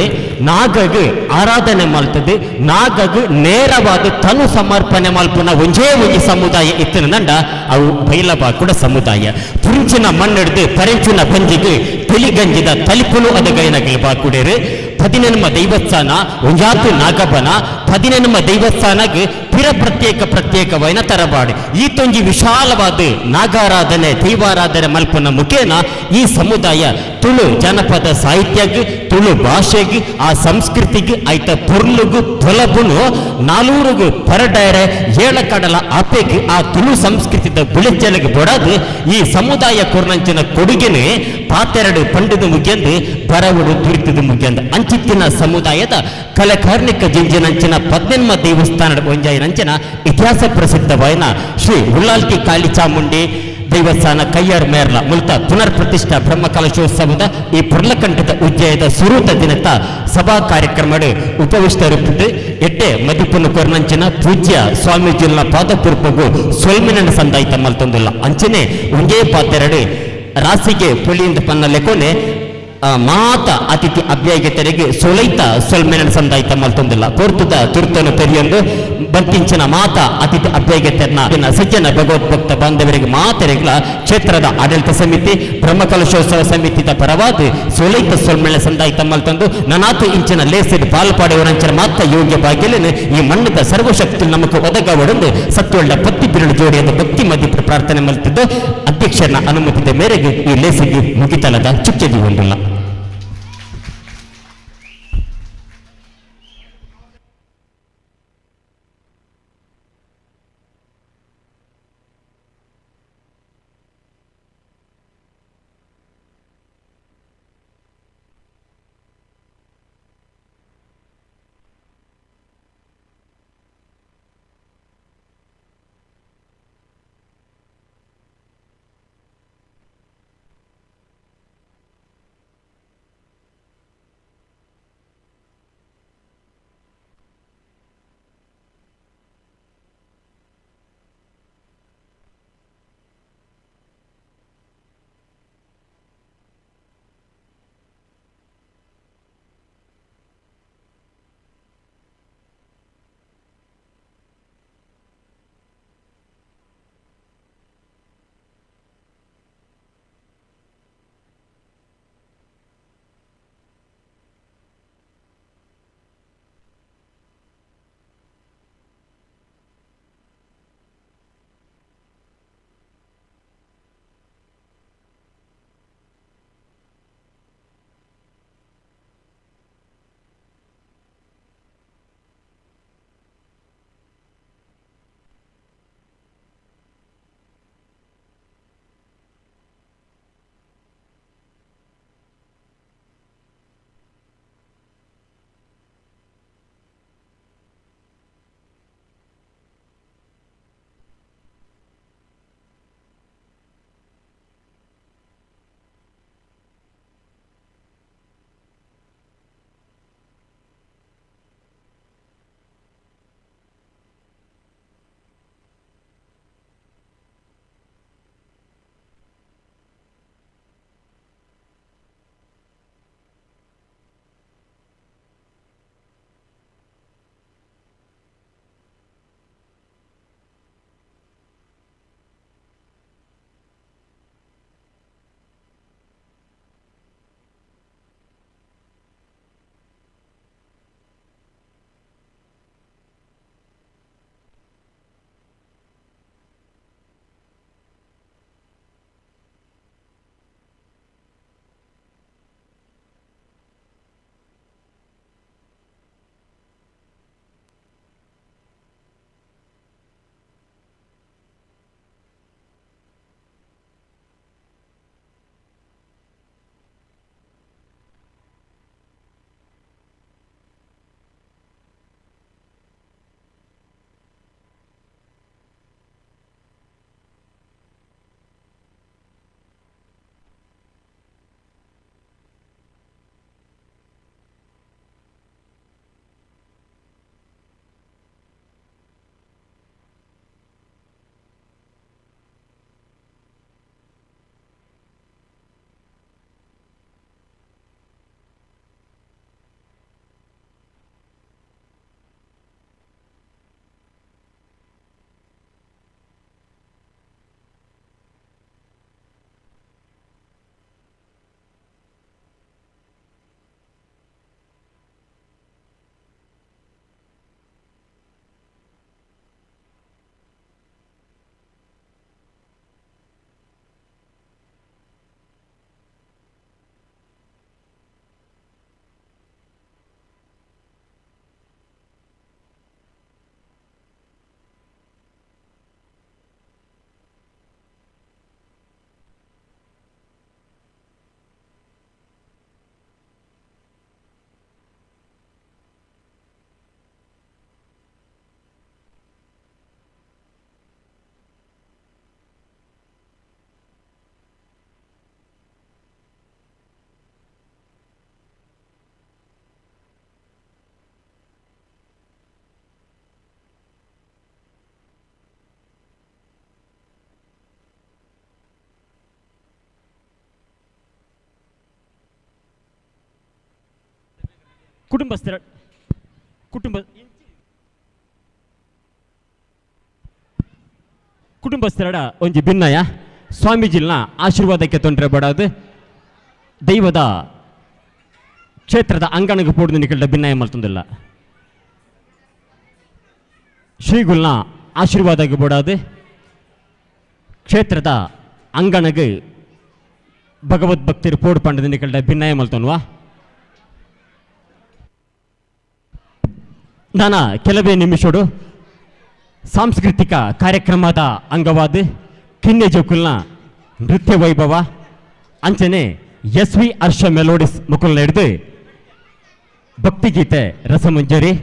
ನಾಗಗೆ ಆರಾಧನೆ ಮಲ್ತದೆ ನಾಗಗೆ ನೇರವಾದ ತನು ಸಮರ್ಪಣೆ ಮಲ್ಪುನ ಒಂಜೇ ಒಂಜಿ ಸಮುದಾಯ ಇತ್ತಿನ ಅವು ಬೈಲ ಬಾಕುಡ ಸಮುದಾಯ ಪುರಿಂಚಿನ ಮಣ್ಣಿಡ್ದು ಪರೆಂಚಿನ ಬಂಜಿಗೆ ತಿಳಿಗಂಜಿದ ತಲಿಪುಲು ಅದಗೈನಗಲು ಬಾಕುಡೇರು ಪದಿನೆನ್ಮ ದೈವಸ್ಥಾನ ಒಂಜಾತು ನಾಗಬನ ಪದಿನೆನ್ಮ ದೈವಸ್ಥಾನಗೆ ಪಿರ ಪ್ರತ್ಯೇಕ ಪ್ರತ್ಯೇಕವೈನ ತರಬಾಡು ಈ ತೊಂಜಿ ವಿಶಾಲವಾದ ನಾಗಾರಾಧನೆ ದೈವಾರಾಧನೆ ಮಲ್ಪನ ಮುಖೇನ ಈ ಸಮುದಾಯ ತುಳು ಜನಪದ ಸಾಹಿತ್ಯಕ್ಕೆ ತುಳು ಭಾಷೆಗೆ ಆ ಸಂಸ್ಕೃತಿಗೆ ಆಯ್ತ ಪೊರ್ಲುಗು ತೊಲಬುನು ನಾಲೂರುಗು ಪರಡೈರೆ ಏಳಕಡಲ ಆಪೆಗೆ ಆ ತುಳು ಸಂಸ್ಕೃತಿದ ಬುಳಿಚಲಿಗೆ ಬೊಡದು ಈ ಸಮುದಾಯ ಕೊರ್ನಂಚಿನ ಕೊಡುಗೆನೆ ಪಾತೆರಡು ಪಂಡದ ಮುಗಿಯಂದು ಬರವಡು ತುರಿತದ ಮುಗಿಯಂದು ಅಂಚಿತ್ತಿನ ಸಮುದಾಯದ ಕಲಕಾರ್ಣಿಕ ಜಿಂಜಿನಂಚಿನ ಪದ್ನೆನ್ಮ ದೇವಸ್ಥಾನದ ಒಂಜಾಯಿನಂಚಿನ ಇತಿಹಾಸ ಪ್ರಸಿದ್ಧವಾಯಿನ ಶ್ರೀ ಉಳ್ಳಾಲ್ತಿ ಕಾಳಿ ಚಾಮುಂಡಿ ದೇವಸ್ಥಾನ ಕೈಯಾರ್ ಮೇರ್ಲ ಮುಲ್ತ ಪುನರ್ ಪ್ರತಿಷ್ಠಾ ಬ್ರಹ್ಮ ಕಲಶೋತ್ಸವದ ಈ ಪುರ್ಲಕಂಠದ ಉಜ್ಜಯದ ಸುರೂತ ದಿನತ ಸಭಾ ಕಾರ್ಯಕ್ರಮ ಉಪವಿಷ್ಟರುಪಿಟ್ಟು ಎಟ್ಟೆ ಮದಿಪುನು ಕೊರ್ನಂಚಿನ ಪೂಜ್ಯ ಸ್ವಾಮೀಜಿನ ಪಾದಪೂರ್ಪಗು ಸೊಲ್ಮಿನ ಸಂದಾಯಿತ ಮಲ್ತೊಂದಿಲ್ಲ ಅಂಚನೆ ಒಂದೇ ಪಾತೆರಡು ರಾಸಿಗೆ ಪುಳಿಯಿಂದ ಪನ್ನ ಲೆಕ್ಕೊನೆ ಮಾತ ಅತಿಥಿ ಅಭ್ಯಾಗತರಿಗೆ ಸೊಲೈತ ಸೊಲ್ಮೆನ ಸಂದಾಯಿತ ಮಲ್ತೊಂದಿಲ್ಲ ಪೋರ್ತುದ ತುರ್ತನು ಪೆರಿಯೊಂದು ಬಂತಿಂಚಿನ ಮಾತ ಅತಿಥಿ ಅಭ್ಯಾಗತರನ್ನ ಸಜ್ಜನ ಭಗವದ್ಭಕ್ತ ಬಾಂಧವರಿಗೆ ಮಾತರಿಗಳ ಕ್ಷೇತ್ರದ ಆಡಳಿತ ಸಮಿತಿ ಬ್ರಹ್ಮಕಲಶೋತ್ಸವ ಸಮಿತಿದ ಪರವಾದ ಸೊಲೈತ ಸೊಲ್ಮೆನ ಸಂದಾಯಿತ ಮಲ್ತೊಂದು ನನಾತು ಇಂಚಿನ ಲೇಸಿದ ಪಾಲ್ಪಾಡೆಯವರಂಚಿನ ಮಾತ ಯೋಗ್ಯ ಭಾಗ್ಯಲೇನು ಈ ಮಣ್ಣದ ಸರ್ವಶಕ್ತಿ ನಮಕ್ ಒದಗವಡೊಂದು ಸತ್ವಳ್ಳ ಪತ್ತಿ ಬಿರುಳು ಜೋಡಿಯಾದ ಭಕ್ತಿ ಮಧ್ಯೆ ಪ್ರಾರ್ಥನೆ ಮಲ್ತಿದ್ದು ಅಧ್ಯಕ್ಷರನ್ನ ಅನುಮತಿದ ಮೇರೆಗೆ ಈ ಲೇಸಿಗೆ ಮುಗಿತಲದ ಚುಚ್ಚದಿ ಹೊಂದಿಲ್ಲ. ಕುಟುಂಬಸ್ಥರ ಕುಟುಂಬ ಕುಟುಂಬಸ್ಥರಡ ಒಂಜಿ ಭಿನ್ನಯ ಸ್ವಾಮೀಜಿಲ್ನ ಆಶೀರ್ವಾದಕ್ಕೆ ತೊಂದರೆ ಬಡಾದು ದೈವದ ಕ್ಷೇತ್ರದ ಅಂಗಣಕ್ಕೆ ಪೋಡ್ದು ನಿಕಲ್ಡ ಭಿನ್ನಯ ಮಲ್ತೊಂದಿಲ್ಲ. ಶ್ರೀಗುಲ್ನ ಆಶೀರ್ವಾದಕ್ಕೆ ಬೋಡಾದು ಕ್ಷೇತ್ರದ ಅಂಗಣಗೆ ಭಗವದ್ಭಕ್ತರು ಪೋಡು ಪಂಡದ ನಿಕಲ್ಡ ಭಿನ್ನಯ ಮಲ್ತೊನ್ವಾ. ನಾನ ಕೆಲವೇ ನಿಮಿಷಡು ಸಾಂಸ್ಕೃತಿಕ ಕಾರ್ಯಕ್ರಮದ ಅಂಗವಾದ ಕಿನ್ನೆ ಜೋಕುಲ್ನ ನೃತ್ಯ ವೈಭವ ಅಂಚನೆ ಎಸ್ ವಿ ಹರ್ಷ ಮೆಲೋಡಿಸ್ ಮುಕುಲ್ನ ಹಿಡಿದು ಭಕ್ತಿಗೀತೆ ರಸಮಂಜರಿ.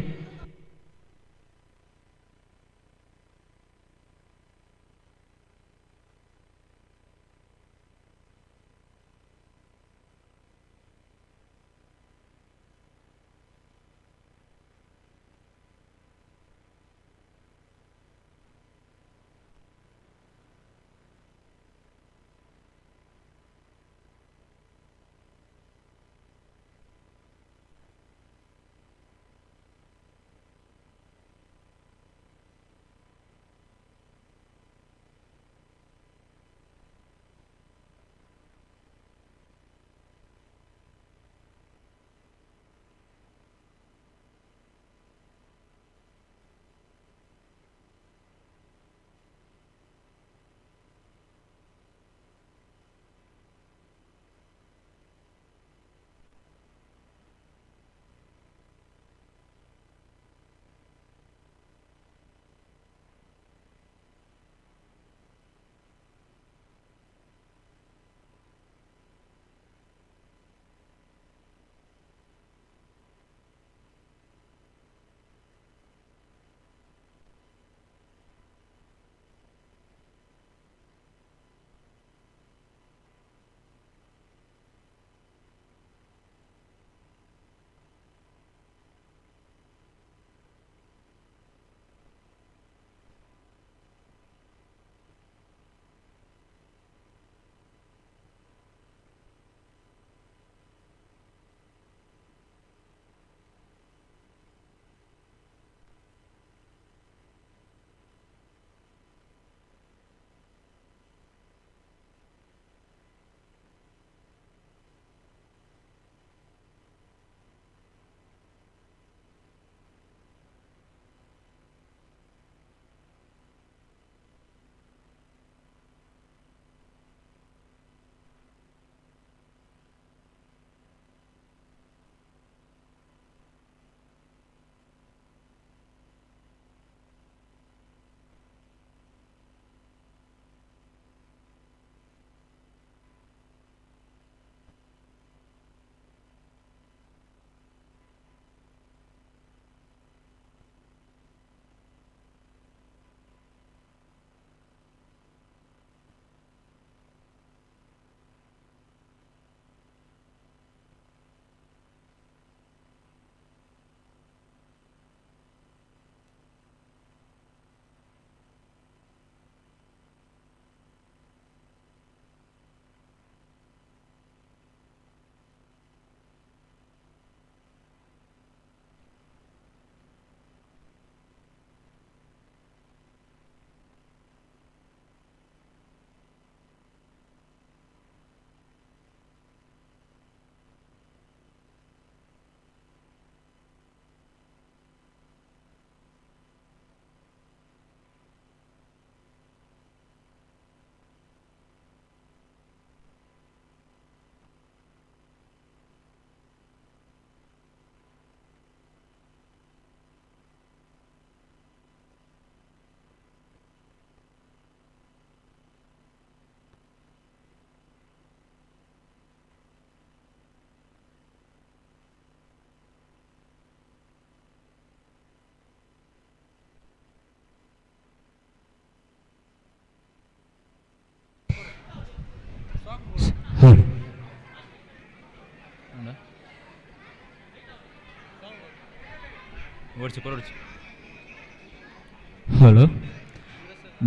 ಹಲೋ.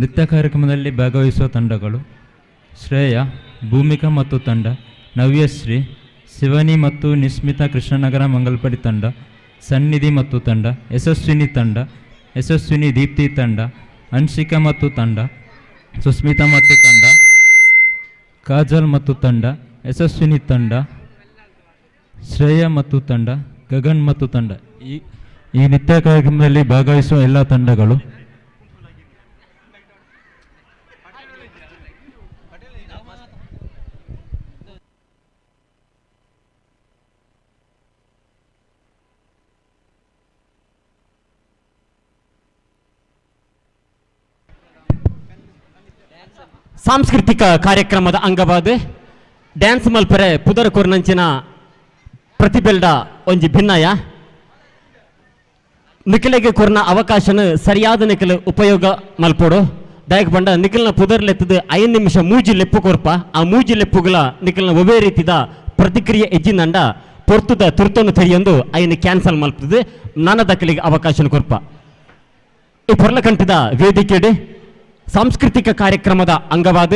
ನೃತ್ಯ ಕಾರ್ಯಕ್ರಮದಲ್ಲಿ ಭಾಗವಹಿಸುವ ತಂಡಗಳು ಶ್ರೇಯಾ, ಭೂಮಿಕಾ ಮತ್ತು ತಂಡ, ನವ್ಯಶ್ರೀ, ಶಿವನಿ ಮತ್ತು ನಿಸ್ಮಿತಾ ಕೃಷ್ಣನಗರ ಮಂಗಲ್ಪಡಿ ತಂಡ, ಸನ್ನಿಧಿ ಮತ್ತು ತಂಡ, ಯಶಸ್ವಿನಿ ತಂಡ, ಯಶಸ್ವಿನಿ ದೀಪ್ತಿ ತಂಡ, ಅನ್ಶಿಕಾ ಮತ್ತು ತಂಡ, ಸುಸ್ಮಿತಾ ಮತ್ತು ತಂಡ, ಕಾಜಲ್ ಮತ್ತು ತಂಡ, ಯಶಸ್ವಿನಿ ತಂಡ, ಶ್ರೇಯಾ ಮತ್ತು ತಂಡ, ಗಗನ್ ಮತ್ತು ತಂಡ. ಈ ಈ ನೃತ್ಯ ಕಾರ್ಯಕ್ರಮದಲ್ಲಿ ಭಾಗವಹಿಸುವ ಎಲ್ಲ ತಂಡಗಳು ಸಾಂಸ್ಕೃತಿಕ ಕಾರ್ಯಕ್ರಮದ ಅಂಗವಾದ ಡ್ಯಾನ್ಸ್ ಮಲ್ಪರೆ ಪುದರ್ ಕೊರ್ನಂಚಿನ ಪ್ರತಿಬೆಲ್ಡ ಒಂಜಿ ಭಿನ್ನಯ ನಿಖಲೆಗೆ ಕೊರ್ನ ಅವಕಾಶನ ಸರಿಯಾದ ನಿಖಲು ಉಪಯೋಗ ಮಲ್ಪೋಡು. ದಾಯಕ ಬಂಡ ನಿಖಲ್ನ ಪುದರ್ಲೆತ್ತದ 5 ನಿಮಿಷ ಮೂಜಿ ಲೆಪ್ಪು ಕೊರ್ಪ, ಆ ಮೂಜಿ ಲೆಪ್ಪುಗಳ ನಿಖಲ್ನ ಒವೇ ರೀತಿದ ಪ್ರತಿಕ್ರಿಯೆ ಎಜ್ಜಿನಂಡ ಪೊರ್ತುದ ತುರ್ತನ್ನು ತೆರೆಯೊಂದು ಐನು ಕ್ಯಾನ್ಸಲ್ ಮಲ್ಪದ ನಾನ ದಕ್ಕಲಿಗೆ ಅವಕಾಶನ ಕೊರ್ಪ. ಈ ಪೊರ್ಲಕಂಠದ ವೇದಿಕೆಡೆ ಸಾಂಸ್ಕೃತಿಕ ಕಾರ್ಯಕ್ರಮದ ಅಂಗವಾದ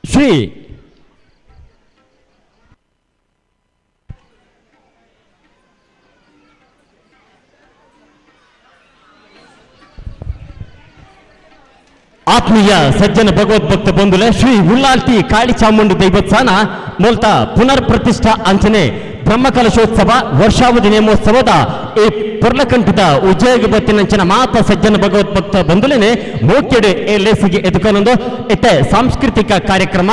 ಶ್ರೀ ಆತ್ಮೀಯ ಸಜ್ಜನ ಭಗವದ್ಭಕ್ತ ಬಂಧುಲೆ ಶ್ರೀ ಉಳ್ಳಾಲ್ತಿ ಕಾಳಿ ಚಾಮುಂಡಿ ದೈವಸ್ಥಾನ ಮೂಲತ ಪುನರ್ ಪ್ರತಿಷ್ಠಾ ಅಂಚನೆ ಬ್ರಹ್ಮಕಲಶೋತ್ಸವ ವರ್ಷಾವಧಿ ನೇಮೋತ್ಸವದ ಈ ಪೊರ್ಲಕಂಠದ ಉಜ್ಜಯಿಗೆ ಬತ್ತಿನಂಚಿನ ಮಾತ ಸಜ್ಜನ ಭಗವದ್ಭಕ್ತ ಬಂಧುಲೇನೆ ಮೋಕ್ಯಡೆ ಎ ಲೇಸಿಗೆ ಎದುಕನೊಂದು ಇತ್ತೆ ಸಾಂಸ್ಕೃತಿಕ ಕಾರ್ಯಕ್ರಮ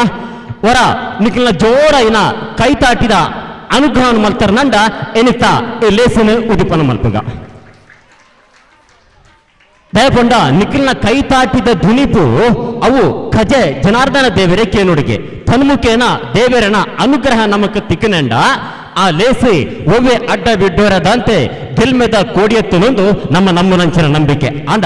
ವರ ನಿಖಿಲ್ನ ಜೋರಾಯಿನ ಕೈತಾಟಿದ ಅನುಗ್ರಹ ಮಲ್ತರ ನಂಡ ಎನಿತ ಈ ಲೇಸಿನ ಉದಿಪನ ಮಲ್ಪುಗ. ದಯಪೊಂಡ ನಿಖಿಲ್ನ ಕೈತಾಟಿದ ಧ್ವನಿಪು ಅವು ಖಜೆ ಜನಾರ್ದನ ದೇವರೇ ಕೇನುಡಿಗೆ ತನ್ಮುಖೇನ ದೇವರನ ಅನುಗ್ರಹ ನಮಕ ತಿಕ್ಕನೆಂಡ ಆ ಲೇಸಿ ಒವ್ವೆ ಅಡ್ಡ ಬಿಡ್ಡೋರದಂತೆ ಗೆಲ್ಮೆದ ಕೋಡಿಯತ್ತನೊಂದು ನಮ್ಮ ನಮ್ಮನಂಚಿನ ನಂಬಿಕೆ. ಅಂಡ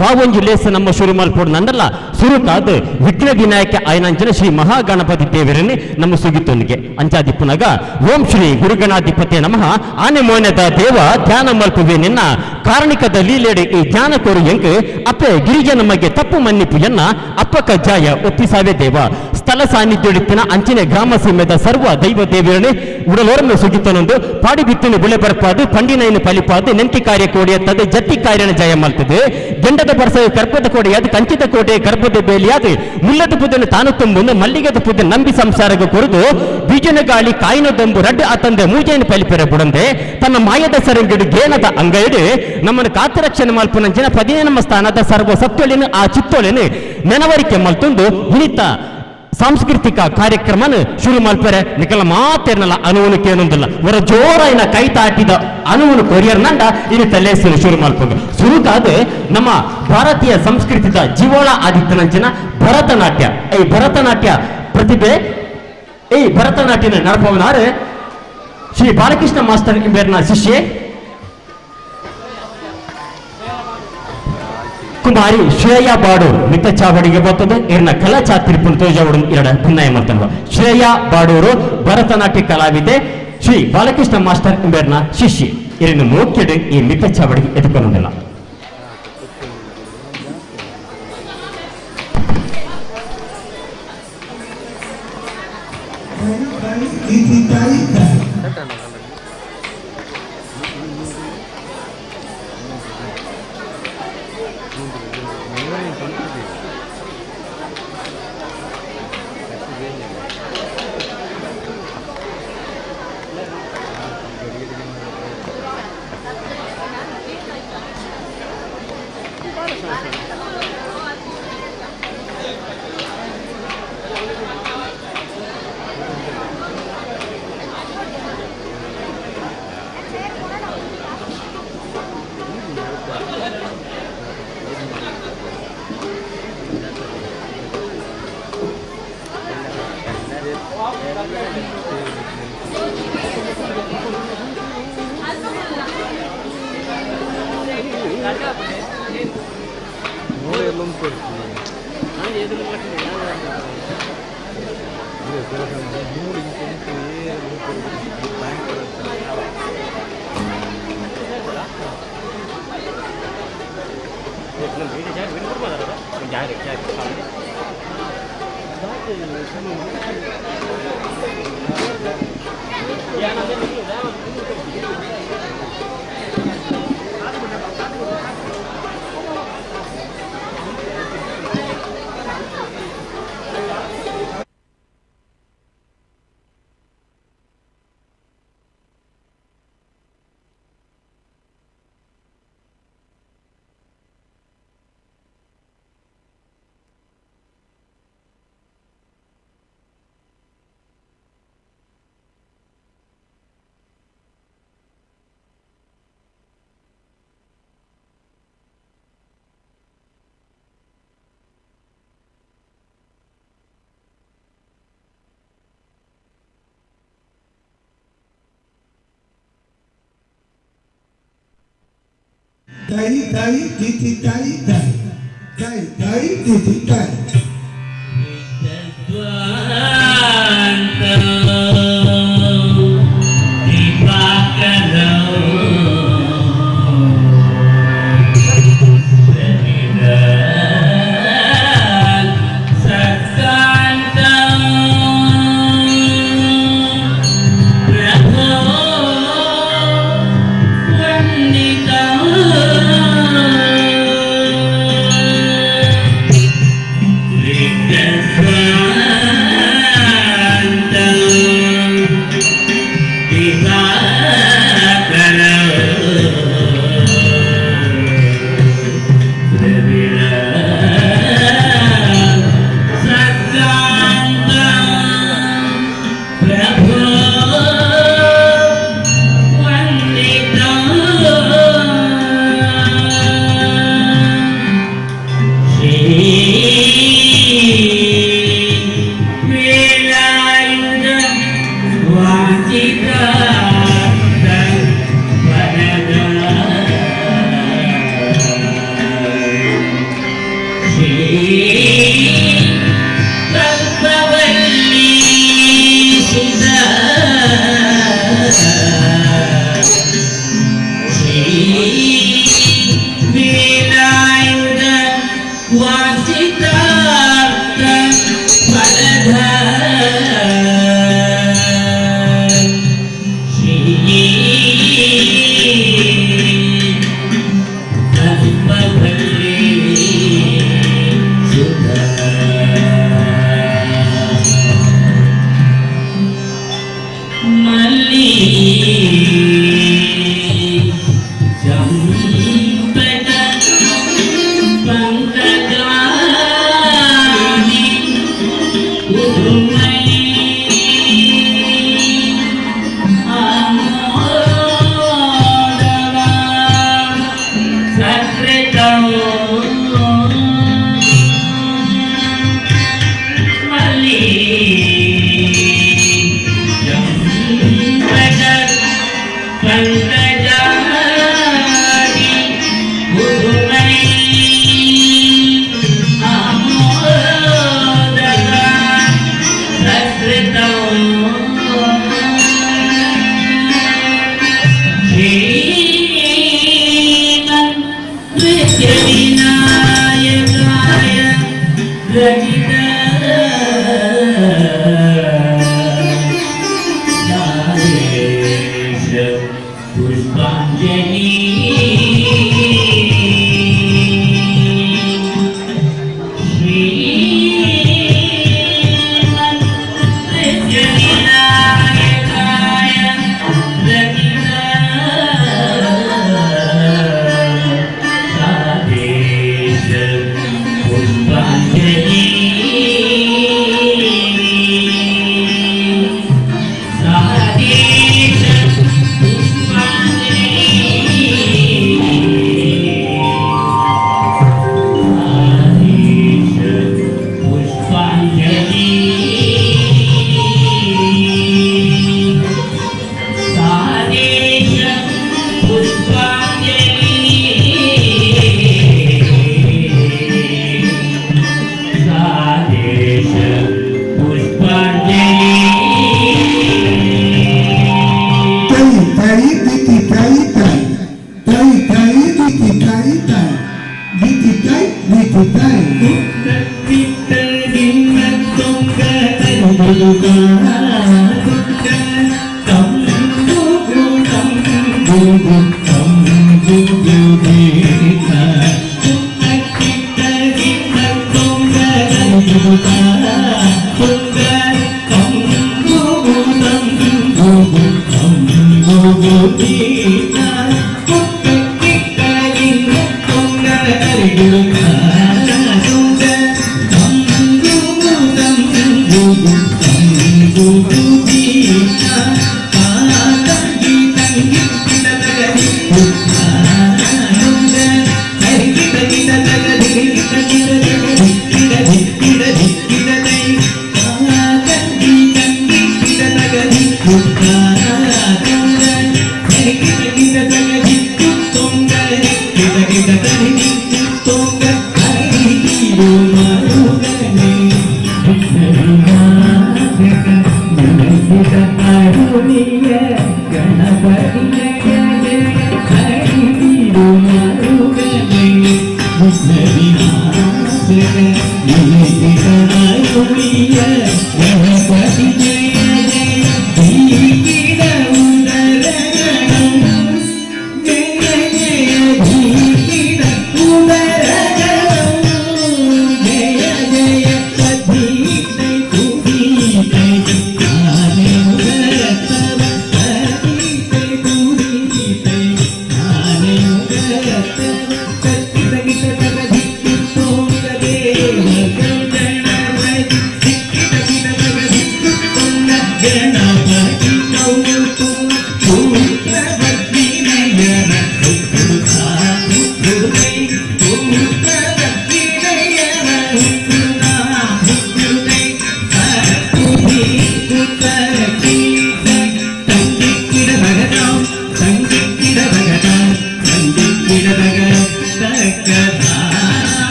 ವಾವೊಂಜಿ ಲೇಸು ನಮ್ಮ ಶುರು ಮಲ್ಪೋಡು ನಂದಲ್ಲ ಸುರುಕಾದ ವಿಘ್ನ ವಿನಾಯಕ ಆಯನಂಚಿನ ಶ್ರೀ ಮಹಾಗಣಪತಿ ದೇವರನ್ನೇ ನಮ್ಮ ಸುಗಿತೊಂದಿಗೆ ಅಂಚಾದಿಪ್ಪುನಗ ಓಂ ಶ್ರೀ ಗುರುಗಣಾಧಿಪತಿ ನಮಃ ಆನೆ ಮೋನದ ದೇವ ಧ್ಯಾನ ಮಲ್ಪುವೆ ನಿನ್ನ ಕಾರಣಿಕದ ಲೀಲೆಡೆ ಈ ಜ್ಞಾನ ಕೋರು ಎಂಕ್ ಅಪ್ಪೆ ಗಿರಿಜ ನಮಗೆ ತಪ್ಪು ಮನ್ನಿಪು ಎನ್ನ ಅಪ್ಪ ಕಜ್ಜಾಯ ಒಪ್ಪಿಸಾವೆ ದೇವ ಸ್ಥಳ ಸಾನ್ನಿಧ್ಯಡಿತ್ತಿನ ಅಂಚಿನ ಗ್ರಾಮ ಸೀಮೆದ ಸರ್ವ ದೈವ ದೇವರನ್ನೇ ಉಡಲೋರ್ಮೆ ಸುಗಿತನೊಂದು ಪಾಡಿ ಬಿತ್ತಿನ ಬುಳೆ ಬರಪಾದು ಪಂಡಿನೈನ ಪಲಿಪಾದು ನೆಂತಿ ಕಾರ್ಯ ಕೋಡಿಯತ್ತದೆ ಜತ್ತಿ ಕಾರ್ಯನ ಜಯ ಮಲ್ತದೆ ಗೆಂಡದ ಬರ್ಸ ಕರ್ಪದ ಕೋಡೆಯಾದ ಕಂಚಿತ ಕೋಟೆ ಗರ್ಭದ ಬೇಲಿಯಾದ ಮುಲ್ಲದ ಪುದನ್ನು ತಾನು ತುಂಬುಂದು ಮಲ್ಲಿಗೆದ ಪುದ ನಂಬಿ ಸಂಸಾರಕ್ಕೆ ಕೊರದು ಬೀಜನ ಗಾಳಿ ಕಾಯಿನ ದೊಂಬು ರಡ್ಡು ಆತಂದೆ ಮೂಜೆಯನ್ನು ಪಲಿಪೆರ ಬುಡಂದೆ ತನ್ನ ಮಾಯದ ಸರಂಗಿಡು ಗೇನದ ಅಂಗೈಡು ನಮ್ಮನ್ನು ಕಾತರಕ್ಷಣೆ ಮಲ್ಪುನಂಚಿನ ಪದಿನೇನಮ್ಮ ಸ್ಥಾನದ ಸರ್ವ ಸತ್ಯೊಳಿನ ಆ ಚಿತ್ತೊಳಿನ ನೆನವರಿಕೆ ಮಲ್ತೊಂದು ವಿನಿತ ಸಾಂಸ್ಕೃತಿಕ ಕಾರ್ಯಕ್ರಮನ ಶುರು ಮಲ್ಪರೆ ನಿಕಲ ಮಾತೇರ್ನಲ್ಲ ಅನುವನು ಕೇನೊಂದಿಲ್ಲ ಹೊರ ಜೋರಾಯಿನ ಕೈ ತಾಟಿದ ಅನುವನು ಕೊರಿಯರ್ ನಂಡ ಇನ್ನು ತಲೆಸಲು ಶುರು ಮಲ್ಪಂಗ ಸುರುಕಾದ ನಮ್ಮ ಭಾರತೀಯ ಸಂಸ್ಕೃತಿದ ಜೀವಾಳ ಆದಿತ್ಯನಂಚಿನ ಭರತನಾಟ್ಯ. ಈ ಭರತನಾಟ್ಯ ಪ್ರತಿಭೆ ಈ ಭರತನಾಟ್ಯನ ನಡಪವನಾರು ಶ್ರೀ ಬಾಲಕೃಷ್ಣ ಮಾಸ್ಟರ್ ಇಂಬೇರ್ನ ಶಿಷ್ಯೆ ಕುಮಾರಿ ಶ್ರೇಯಾ ಬಾಡೂರು ಮಿತ್ತ ಚಾವಡಿಗೆ ಬರ್ತದೆ. ಇರ್ನ ಕಲಾ ಚಾತ್ರಿಪುನ್ ತೋಜಾವಡು ಎರಡ ಭಿನ್ನಾಯ ಮಾಡ್ತಾನೆ. ಶ್ರೇಯಾ ಬಾಡೂರು ಭರತನಾಟ್ಯ ಕಲಾವಿದೆ ಶ್ರೀ ಬಾಲಕೃಷ್ಣ ಮಾಸ್ಟರ್ ಇಂಬೇರ್ನ ಶಿಷ್ಯೆ. ಇರನ್ನು ಮೋಕ್ಯಡು ಈ ಮಿತ್ತ ಚಾವಡಿಗೆ ಎದುಕೊಂಡಿಲ್ಲ. Tai tai titi tai tai tai tai titi tai.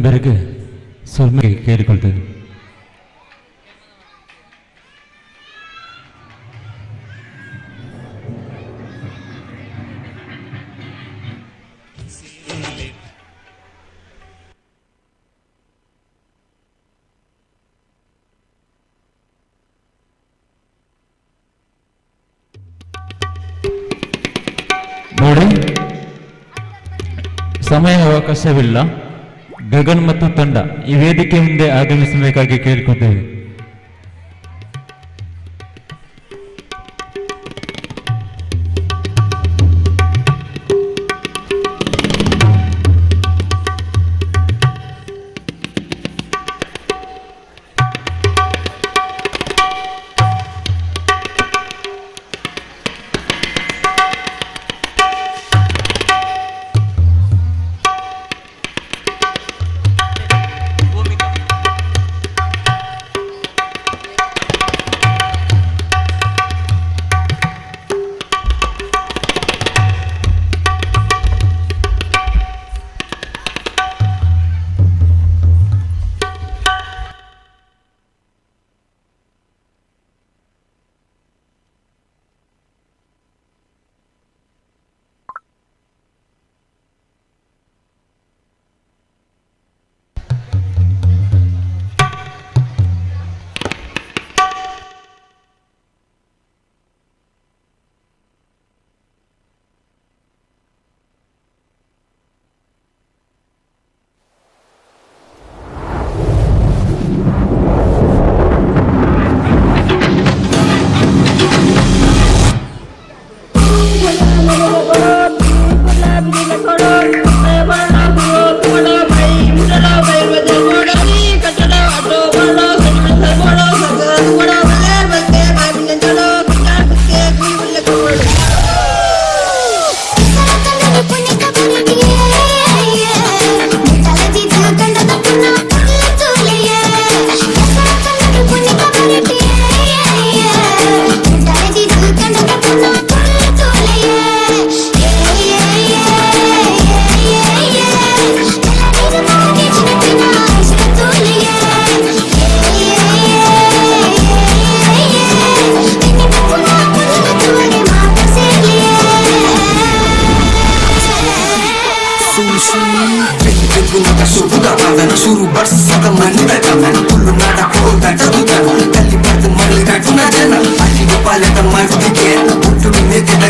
ಬೆರಗೆ ಸ್ವಲ್ಪ ಕೇಳಿಕೊಳ್ತೇನೆ. ನೋಡಿ, ಸಮಯ ಅವಕಾಶವಿಲ್ಲ. ಗಗನ್ ಮತ್ತು ತಂಡ ಈ ವೇದಿಕೆ ಮುಂದೆ ಆಗಮಿಸಬೇಕಾಗಿ ಕೇಳಿಕೊಂಡಿದ್ದೇವೆ.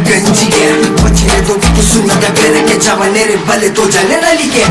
ಗಂಜಿಗೆ ಬಚ್ಚಿನ ದೊಡ್ಡ ಸುಣ್ಣದ ಬೆರಕೆ ಚವನೆರೆ ಬಲೆ ತೋಜನೆ ನಲಿಗೆ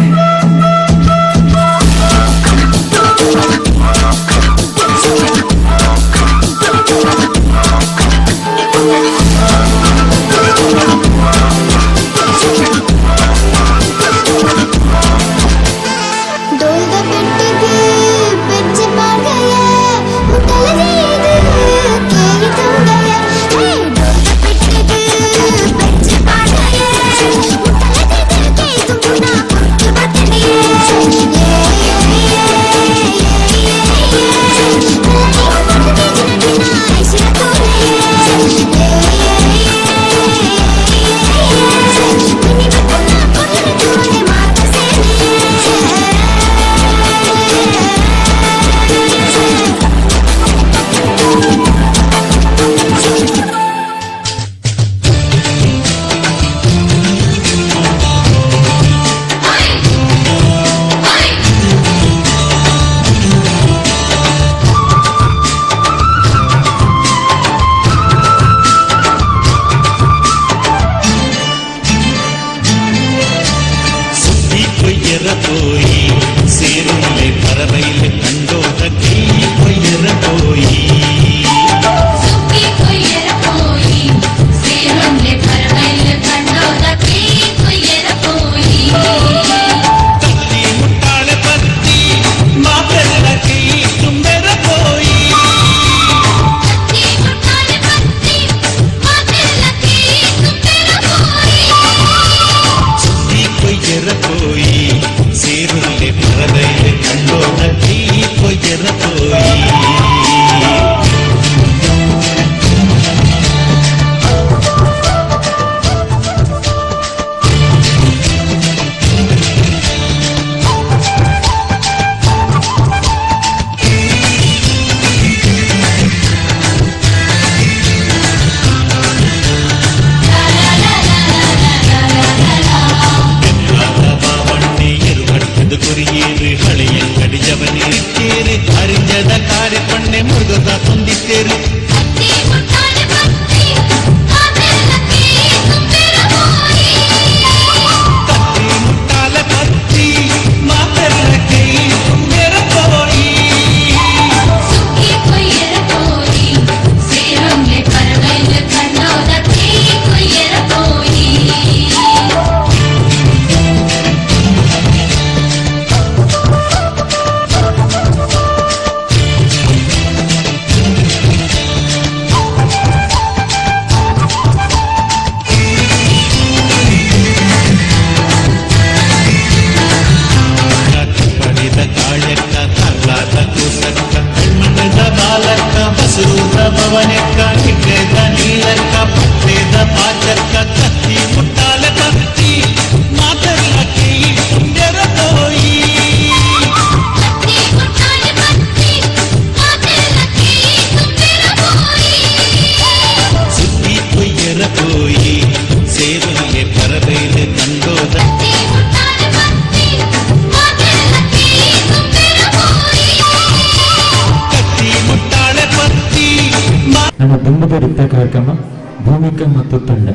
ನಮ್ಮ ದುಂಬದ ನೃತ್ಯ ಕಾರ್ಯಕ್ರಮ ಭೂಮಿಕಾ ಮತ್ತು ತಂಡ.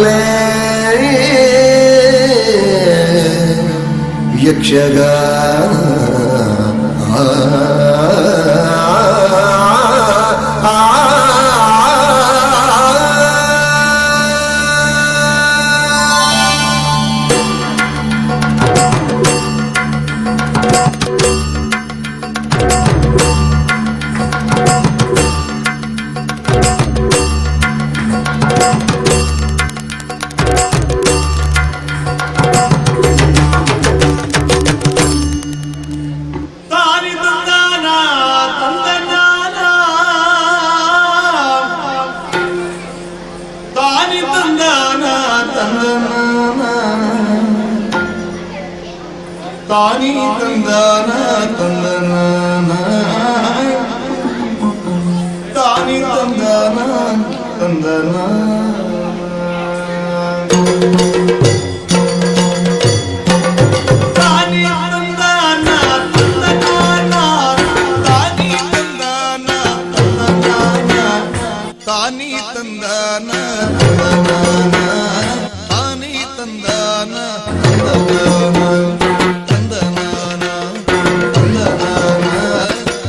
ಕಲೆ ಯಕ್ಷಗಾನ. ತಾನಿ ತಂದಾನ ತಂದನಾನ, ತಾನಿ ತಂದಾನ ತಂದನಾನ, ತಾನಿ ತಂದಾನ ತಂದನಾನ, ತಾನಿ ತಂದಾನ ತಂದನಾನ. ತಾನಿ ತಂದಾನ ತಂದನಾನ, ತಾನಿ ತಂದಾನ ತಂದನಾನ, ತಾನಿ ತಂದಾನ ತಂದನಾನ, ತಾನಿ ತಂದಾನ ತಂದನಾನ, ತಂದನಾನ,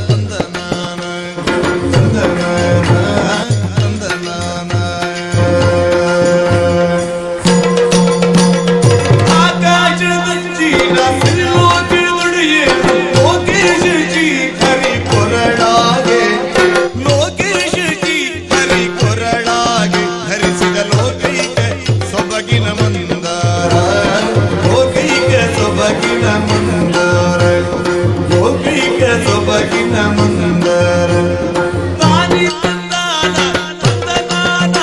ತಂದನಾನ, ತಂದನಾನ, ತಂದನಾನ. ಆಕಾಶದಂಚಿನ ಸಿರಿಲೋಕದೊಡೆಯೇ ಲೋಕೇಶ ಜಿ ಹರಿ ಕೊರಳಾಗೆ, ಲೋಕೇಶ ಜಿ ಹರಿ ಕೊರಳಾಗೆ ಧರಿಸಿದ ಲೋಕೈಕ ಸೊಬಗಿನ ಮಂದಾರ, ಲೋಕೈಕ ಸೊಬಗಿನ ಮಂದಾರ, ಲೋಕೈಕ ಸೊಬಗಿನ ಮಂದಾರ. ತಾನಿ ತಂದಾನ ತಂದನಾನ,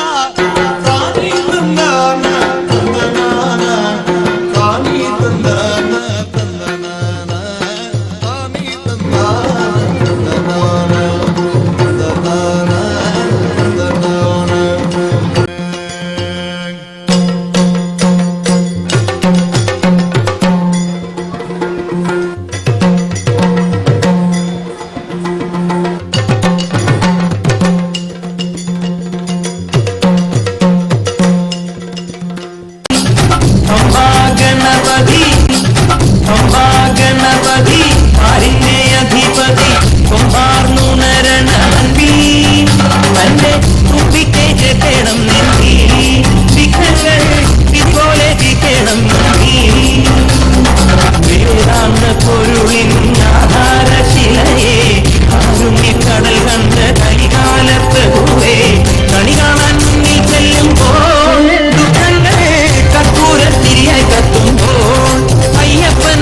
ತಾನಿ ತಂದಾನ ತಂದನಾನ, ತಾನಿ ತಂದಾನ ತಂದನಾನ, ತಾನಿ ತಂದಾನ ತಂದನಾನ, ತಂದನಾನ, ತಂದನಾನ. പമ്പാ ഗണപതി, പമ്പാ ഗണപതി, ആരിന്റെ അധിപതി, കൊമ്പാർന്നുണരണവൻപി തന്റെ തുമ്പിക്കൈ ചേർക്കണം നെന്തി, വിഘ്നങ്ങൾ ഇതുപോലെ തീർക്കണം നീ. വേദാന്ത പൊരുളിൻ ആധാരശിലയെ കടൽ കണ്ട കലികാലത്ത് പൂവേ, കണി കാണാൻ മുന്നിൽ ചെല്ലുമ്പോൾ ദുഃഖങ്ങൾ കർപ്പൂരത്തിരിയായി കത്തുമ്പോൾ അയ്യപ്പൻ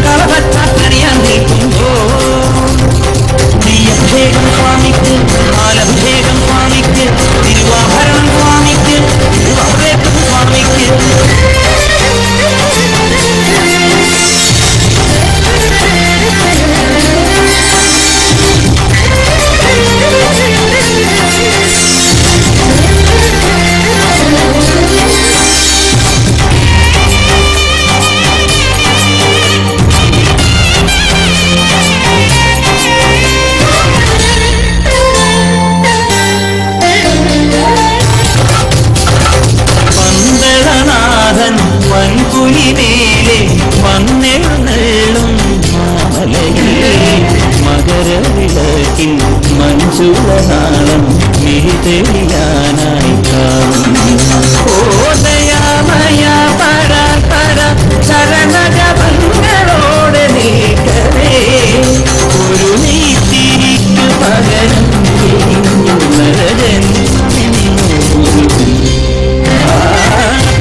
കളഭച്ചാത്തറിയാൻ നിൽക്കുമ്പോൾ നെയ്യഭിഷേകം സ്വാമിക്ക്, പാലഭിഷേകം സ്വാമിക്ക്, തിരുവാഭരണം സ്വാമിക്ക്, തിരുവാഭരണം സ്വാമിക്ക്. പന്തളനാഥൻ വൻപുലി മേലെ വന്നെഴുന്നള്ളും മാമലയിൽ മകരവിളക്കിൻ മഞ്ജുളനാളം മിഴിതെളിയാനായി കാണും. ഓ ദയാമയ പര പര ചരണജപങ്ങളോടെ നീക്കവേ, ഒരു നീത്തിരിക്ക് പകരം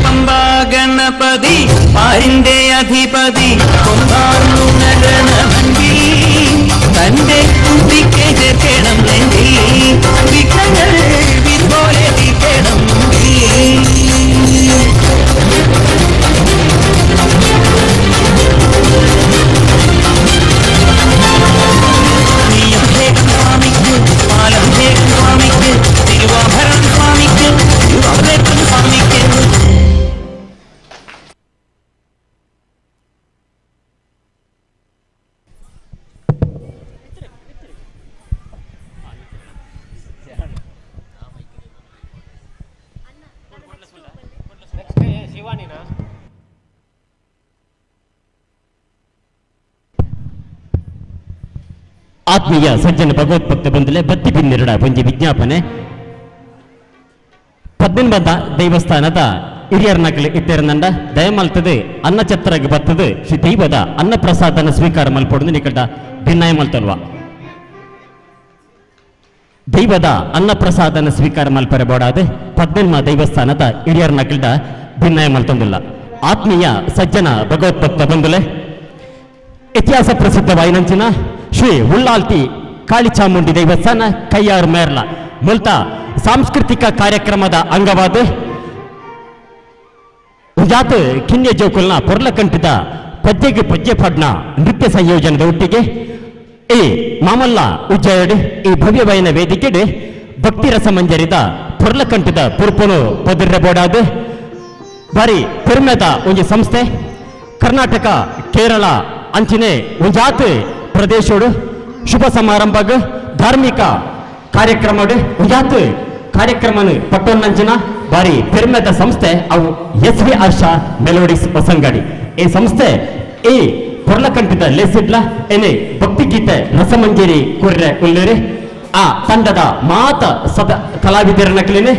പമ്പാ ഗണപതി, പാരിന്റെ അധിപതി, കൊമ്പാർന്നുണരണവൻപി തന്റെ തുമ്പിക്കൈ ചേർക്കണം നെഞ്ചി, വിഘ്നങ്ങൾ വിധി തീർക്കണം നീ. നെയ്യഭിഷേകം സ്വാമിക്ക്, പാലഭിഷേകം സ്വാമിക്ക്, തിരുവാഭരണം സ്വാമിക്ക്, തിരുവാഭരണം സ്വാമിക്ക്. ಆತ್ಮೀಯ ಸಜ್ಜನ ಭಗವತ್ ಭಕ್ತ ಬಂದಲೆ ಬತ್ತಿ ಬಿನ್ನೆರಡ ಒಂಜಿ ವಿಜ್ಞಾಪನೆ. ಪದ್ಮನಾಭ ದೇವಸ್ಥಾನದ ಹಿರಿಯರ ನಕಲು ಇತ್ತೆರನಂಡ ದಯಮಲ್ತದೆ ಅನ್ನಛತ್ರಗೆ ಬರ್ತದೆ ಶ್ರೀ ದೈವದ ಅನ್ನಪ್ರಸಾದನ ಸ್ವೀಕಾರ ಮಲ್ಪೊಡು ನಿಕಟ ಭಿನ್ನಾಯ ಮಲ್ತಲ್ವ. ದೈವದ ಅನ್ನಪ್ರಸಾದನ ಸ್ವೀಕಾರ ಮಲ್ಪರೆ ಬೋಡಾದೆ ಪದ್ಮನಾಭ ದೇವಸ್ಥಾನದ ಹಿರಿಯರ ನಕಲ್ದ ಭಿನ್ನಾಯ ಮಲ್ತೊಂದಿಲ್ಲ. ಆತ್ಮೀಯ ಸಜ್ಜನ ಭಗವತ್ ಭಕ್ತ ಬಂಧುಲೆ, ಇತಿಹಾಸ ಪ್ರಸಿದ್ಧ ವಾಯಿನಂಚಿನ ಶ್ರೀ ಉಳ್ಳಾಲ್ತಿ ಕಾಳಿಚಾಮುಂಡಿ ದೇವಸ್ಥಾನ ಕೈಯಾರು ಮೇರ್ಲ ಮುಲ್ತ ಸಾಂಸ್ಕೃತಿಕ ಕಾರ್ಯಕ್ರಮದ ಅಂಗವಾದ ಜಾತ ಕಿನ್ಯ ಜೋಕುಲ್ನ ಪೊರ್ಲಕಂಠಿತ ಪದ್ಯಗೆ ಪದ್ಯ ಪಡ್ನ ನೃತ್ಯ ಸಂಯೋಜನದ ಒಟ್ಟಿಗೆ ಈ ಮಾಮಲ್ಲ ಉಜ್ಜಯಡು ಈ ಭವ್ಯವಯನ ವೇದಿಕೆಡು ಭಕ್ತಿ ರಸಮಂಜರಿದ ಪೊರ್ಲಕಂಠಿತ ಪುರ್ಪುನು ಪದಿರಬೋಡಾದ ಬಾರಿ ಪೆರ್ಮೆದ ಒಂಜಿ ಸಂಸ್ಥೆ. ಕರ್ನಾಟಕ ಕೇರಳ ಅಂಚಿನೆ ಒಂಜಾತ ಪ್ರದೇಶೋಡು ಶುಭ ಸಮಾರಂಭಗ ಧಾರ್ಮಿಕ ಕಾರ್ಯಕ್ರಮಡು ಒಂಜಾತ ಕಾರ್ಯಕ್ರಮನು ಪಟ್ಟೊನ್ನಂಚಿನ ಬಾರಿ ಪೆರ್ಮೆದ ಸಂಸ್ಥೆ ಅವು ಎಸ್ ವಿ ಹರ್ಷ ಮೆಲೋಡಿಸ್ ಹೊಸಂಗಡಿ. ಈ ಸಂಸ್ಥೆ ಈ ಪೊರ್ಲಕಂಠಿತ ಲೇಸಿಡ್ಲ ಎನೆ ಭಕ್ತಿಗೀತೆ ರಸಮಂಜರಿ ಕುರ್ರೆ ಉಲ್ಲೇರಿ ಆ ತಂಡದ ಮಾತ ಸದ ಕಲಾವಿದರ ನಕಲಿನೆ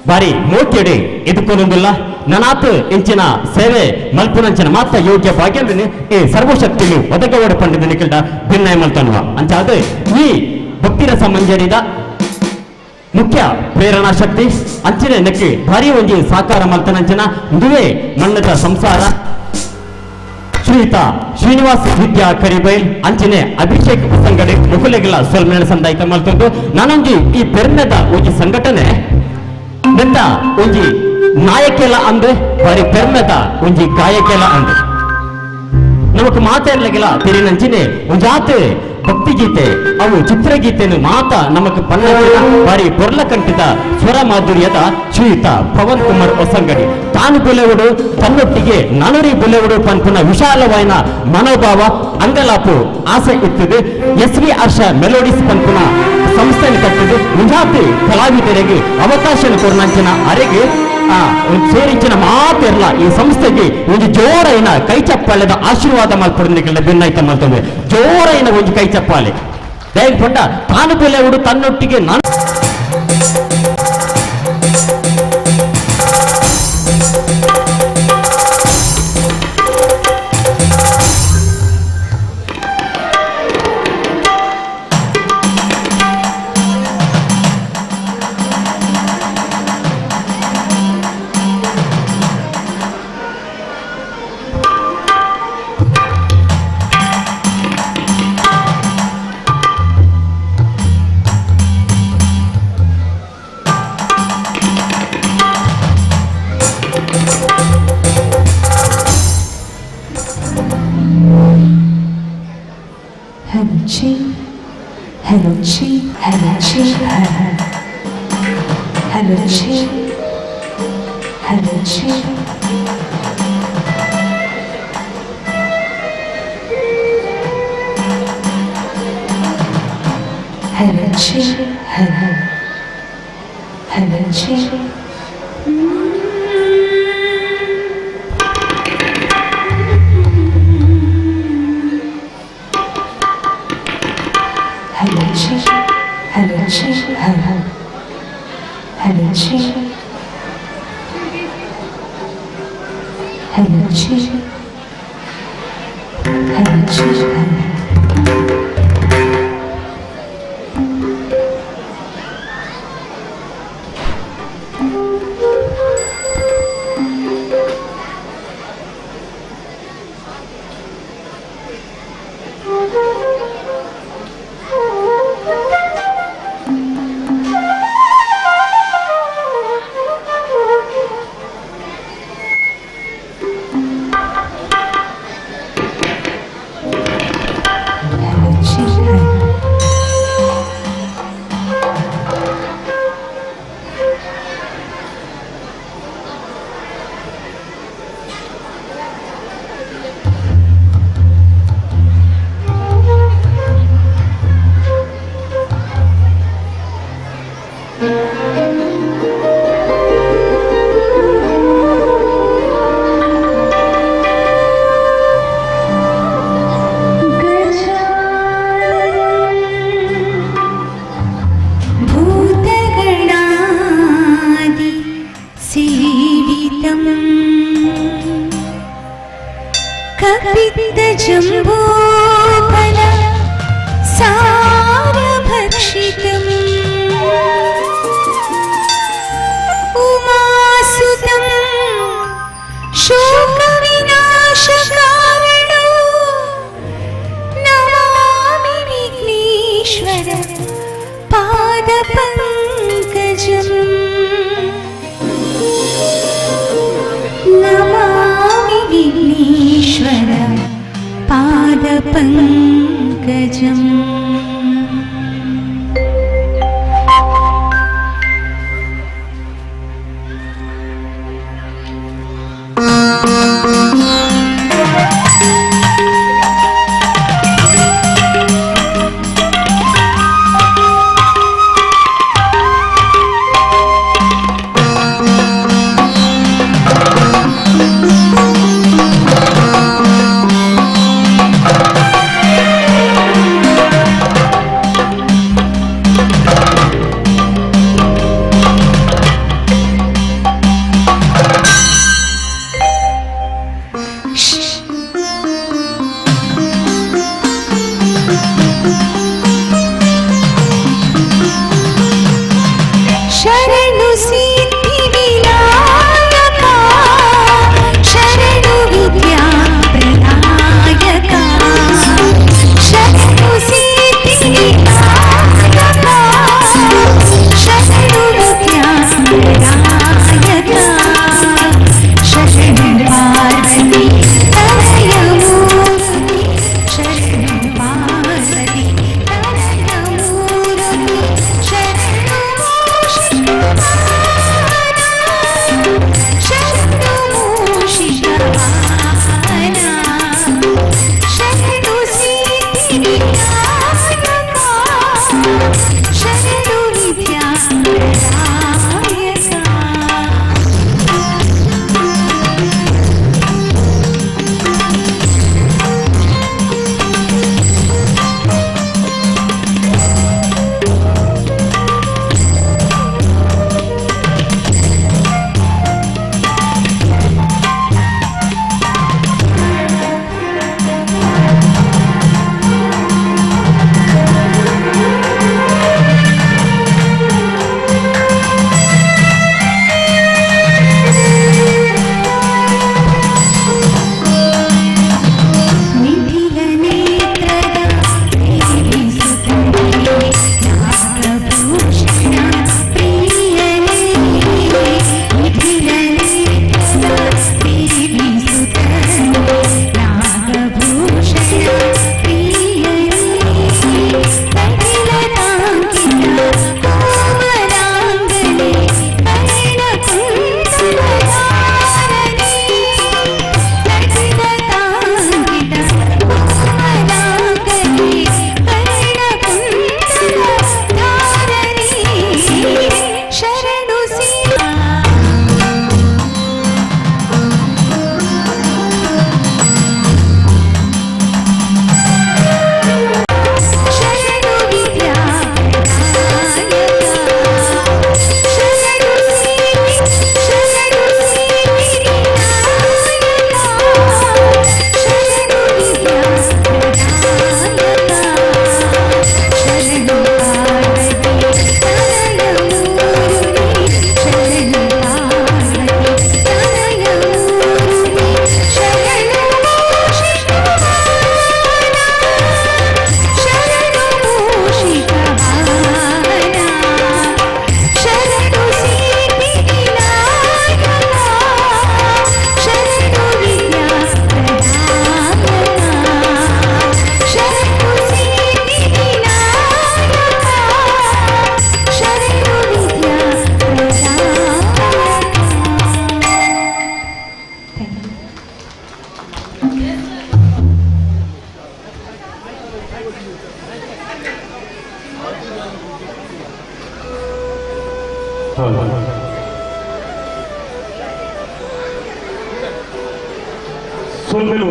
ಬಾರಿ ಮೋಕೆಡೆ ಎದುಕೊಂದಿಲ್ಲ. ನನಾತ್ ಇಂಚಿನ ಸೇವೆ ಮಲ್ಪುನಂಚಿನ ಮಾತ ಯೋಗ್ಯ ಭಾಗ್ಯಂದ್ರೆ ಈ ಸರ್ವಶಕ್ತಿಯು ಒದಗವಡ ಪಂಡಿತ ನಿಖಿಲ್ದ ಭಿನ್ನಾಯ ಮಲ್ತನ್ವ ಅಂಚಾದ ಈ ಭಕ್ತಿರಸ ಮಂಜರಿದ ಮುಖ್ಯ ಪ್ರೇರಣಾ ಶಕ್ತಿ ಅಂಚಿನ ನೆಕ್ಕೆ ಭಾರಿ ಒಂಜಿ ಸಾಕಾರ ಮಲ್ತನಂಚಿನ ಉಂದುವೇ ಮಣ್ಣದ ಸಂಸಾರ ಶ್ರೀಯುತ ಶ್ರೀನಿವಾಸ್ ವಿದ್ಯಾ ಕರಿಬೈಲ್ ಅಂಚಿನೆ ಅಭಿಷೇಕ್ ಹೊಸಂಗಡಿ ಮುಕುಲೆಗಳ ಸೊಲ್ಮೇಳ ಸಂದಾಯಿತ ಮಲ್ತೊಂದು. ನಾನೊಂಜಿ ಈ ಪೆರ್ಮೆದ ಒಂಜಿ ಸಂಘಟನೆ ನೆತ್ತ ಒಂಜಿ ನಾಯಕೆಲ ಅಂದೆ ಬಾರಿ ಪೆರ್ಮೆದ ಒಂಜಿ ಗಾಯಕೆಲ ಅಂದೆ ನಮಕ್ ಮಾತಾಡ್ಲಿಕ್ಕಿಲ್ಲ ತೆರಿನಂಚಿನೆ ಒಂಜಾತೆ ಭಕ್ತಿಗೀತೆ ಅವು ಚಿತ್ರಗೀತೆಯನ್ನು ಮಾತ ನಮಕ್ ಪನ್ನಂಚಿನ ಬಾರಿ ಪೊರ್ಲಕಂಠಿತ ಸ್ವರ ಮಾಧುರ್ಯದ ಶ್ರೀಯುತ ಪವನ್ ಕುಮಾರ್ ಹೊಸಂಗಡಿ. ತಾನು ಬುಲೆವುಡು ತನ್ನೊಟ್ಟಿಗೆ ನಾನೂರಿ ಬುಲೆವುಡು ಪನ್ಪುನ ವಿಶಾಲವಾಯಿನ ಮನೋಭಾವ ಅಂಗಲಾಪು ಆಸೆ ಇತ್ತದೆ. ಎಸ್ ವಿ ಹರ್ಷ ಮೆಲೋಡಿಸ್ ಪನ್ಪುನ ಸಂಸ್ಥೆಯನ್ನು ಕಟ್ಟಿದ್ದು ಮುಂಜಾತಿ ಕಲಾವಿದರಿಗೆ ಅವಕಾಶ ಕೊರ್ನಂಚಿನ ಅರೆಗೆ ಸೇರಿಂಚಿನ ಮಾತಿರಲ್ಲ ಈ ಸಂಸ್ಥೆಗೆ ಒಂದು ಜೋರೈನ ಕೈ ಚಪ್ಪಾಳೆದ ಆಶೀರ್ವಾದ ಮಲ್ಪೊಡು ಭಿನ್ನಾಯ್ತ ಮಲ್ತೊಂದು ಜೋರೈನ ಒಂದು ಕೈ ಚಪ್ಪಾಳೆ ದಯಪಟ್ಟ ತಾನು ಬೆಲೆಯುಡು ತನ್ನೊಟ್ಟಿಗೆ ನಾನು Hello Chi, hello Chi, hello Chi, hello Chi. Hello Chi, hello, hello Chi. Hello Chi, hello Chi, hello, hello Chi, hello Chi, hello Chi, hello. कपित्तजम्बूफल सारभक्षितम् उमासुतं शोकविनाशकारणो Namami Vighneshwar पादपङ्कजम् Namami Vighneshwar पादपङ्कजम्। शरणु सिद्धि विनायका शरणु विद्या प्रदायका शरणु सिद्धि विनायका शरणु विद्या प्रदायका शरणु पार्वती तनयमूर्ति शरणु पार्वती तनयमूर्ति शरणु शरणु सिद्धि विनायका शरणु विद्या प्रदायका। ನಿಖಿಲ ನೇತ್ರದ ಪ್ರೇಮಿಸುತ್ತಲೇ ನಾಗಭೂಷಣ ಪ್ರಿಯನೇ ನಿಖಿಲ ನೇತ್ರದ ಪ್ರೇಮಿಸುತ್ತಲೇ ನಾಗಭೂಷಣ ಪ್ರಿಯನೇ ಕಪಿಲತಾಂಕಿತ ಕೋಮಲಾಂಗನೆ ಕರ್ಣಕುಂಡಲಧಾರಣೆ ಕಪಿಲತಾಂಕಿತ ಕೋಮಲಾಂಗನೆ ಕರ್ಣಕುಂಡಲಧಾರಣೆ ಶರಣು ಸೀತಾ. ಶರಣು ವಿದ್ಯಾ ಪ್ರದಾಯಕ ಶರಣು ಸಿದ್ಧಿ ಶರಣು ಸಿದ್ಧಿ ವಿನಾಯಕ ಶರಣು ವಿದ್ಯಾ ಪ್ರದಾಯಕ ಶರಣು ಪಾರ್ವತಿ ತನಯಮೂರ್ತಿ ಶರಣು ಪಾರ್ವತಿ ತನಯಮೂರ್ತಿ ಶರಣು ಮೂಷಿಕವಾಹನ ಶರಣು ಮೂಷಿಕವಾಹನ ಶರಣು ಸಿದ್ಧಿ ವಿನಾಯಕ ಶರಣು ವಿದ್ಯಾ ಪ್ರದಾಯಕ ಶರಣು ಸಿದ್ಧಿ ವಿನಾಯಕ ಶರಣು ವಿದ್ಯಾ ಪ್ರದಾಯಕ. ಸೊಲ್ಮೆಲು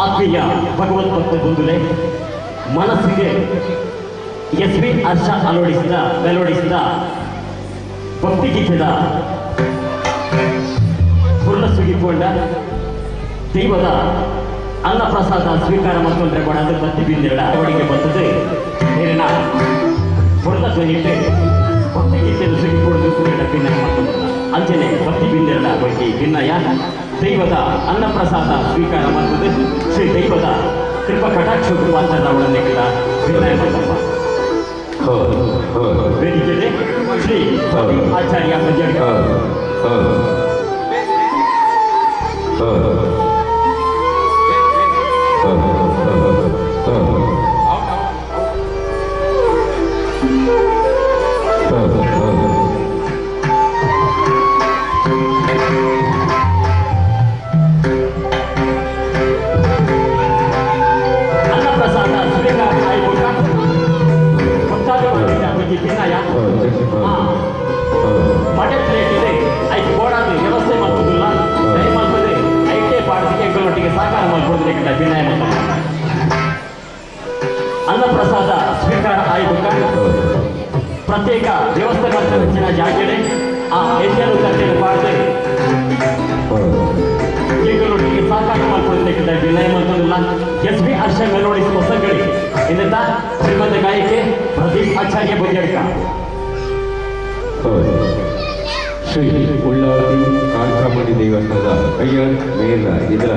ಆತ್ಮೀಯ ಭಗವತ್ ಭಕ್ತ ಬಂಧುಲೆ ಮನಸ್ಸಿಗೆ ಎಸ್ ವಿ ಹರ್ಷ ಅಳವಡಿಸಿದ ಮೆಲೋಡಿಸಿದ ಭಕ್ತಿಗೀತೆದ ಪೂರ್ಣ. ಸುಗಿಪೊಂಡ ದೈವದ ಅನ್ನಪ್ರಸಾದ ಸ್ವೀಕಾರ ಮತ್ತೊಂದರೆ ಕೊಡದು ಬತ್ತಿ ಬಿಂದಿರಡ ಅವಳಿಗೆ ಬರ್ತದೆ ನೀರಿನ ಹೊರತ ಧ್ವನಿಟ್ಟು ಭಕ್ತಿಗೀತೆಯನ್ನು ಸುಗಿಪೊಡೆದು ಸುರಿಡ ಭಿನ್ನಯ ಮತ್ತೊಂದು ಅಂಚನೆ ಬತ್ತಿ ಬಿಂದಿರಡ ಬೈಕಿ ಭಿನ್ನಯ ದೈವದ ಅನ್ನಪ್ರಸಾದ ಸ್ವೀಕಾರ ಮಾಡ್ತದೆ ಶ್ರೀ ದೈವದ ಕೃಪಾ ಕಟಾಕ್ಷ ಪಾತ್ರದ ಒಡನೆ ಗಿಡ ಭಿನ್ನಯ ಮಂಟಪ ವೇದಿಕೆಯಲ್ಲಿ ಶ್ರೀ ಆಚಾರ್ಯ ಮಂಜಣ್ಣ ಅನ್ನಪ್ರಸಾದ ಸ್ವೀಕಾರ ಆಯ್ಬೋಟ ಮಠ ಪ್ಲೇಟ್ ಇದೆ ಐದು ಬೋರ್ಡ್ ವ್ಯವಸ್ಥೆ ಮಾಡ್ಬೋದಿಲ್ಲ ದಯಮಾಡ್ತದೆ ಐಟೇ ಪಾಠಕ್ಕೆ ಎಂಗಳೊಟ್ಟಿಗೆ ಸಹಕಾರ ಮಾಡ್ಕೊಡೋದಕ್ಕೆ ವಿನಯ ಮಾಡ್ತಾರೆ ಅನ್ನಪ್ರಸಾದ ಸ್ವೀಕಾರ ಆಯ್ಬೋಟ ಪ್ರತ್ಯೇಕ ವ್ಯವಸ್ಥೆ ಮಾಡ್ತಾರೆ ಜಾಗರಣೆ ಆ ಎಲ್ಲಿಯೂ ತಟ್ಟೆಯನ್ನು ಪಾಡದೆ ಎಂಗಳೊಟ್ಟಿಗೆ ಸಹಕಾರ ಮಾಡ್ಕೊಡೋದಕ್ಕೆ ವಿನಯ ಮಾಡ್ತದಿಲ್ಲ ಎಸ್ ಬಿ ಹರ್ಷ ಮೆಲೋಡಿಸ್ ಹೊಸಗಡಿ ಇದನ್ನ ಶ್ರೀಮಂತ ಗಾಯಕಿ ಪ್ರದೀಪ್ ಆಚಾರ್ಯ ಬೊಜ್ಜಡ್ಕ. ಶ್ರೀ ಉಳ್ಳಾರ್ತಿ ಕಾಂಚಾಮಣಿ ದೇವಸ್ಥಾನದ ಅಯ್ಯರ್ ಮೇಲ ಇದರ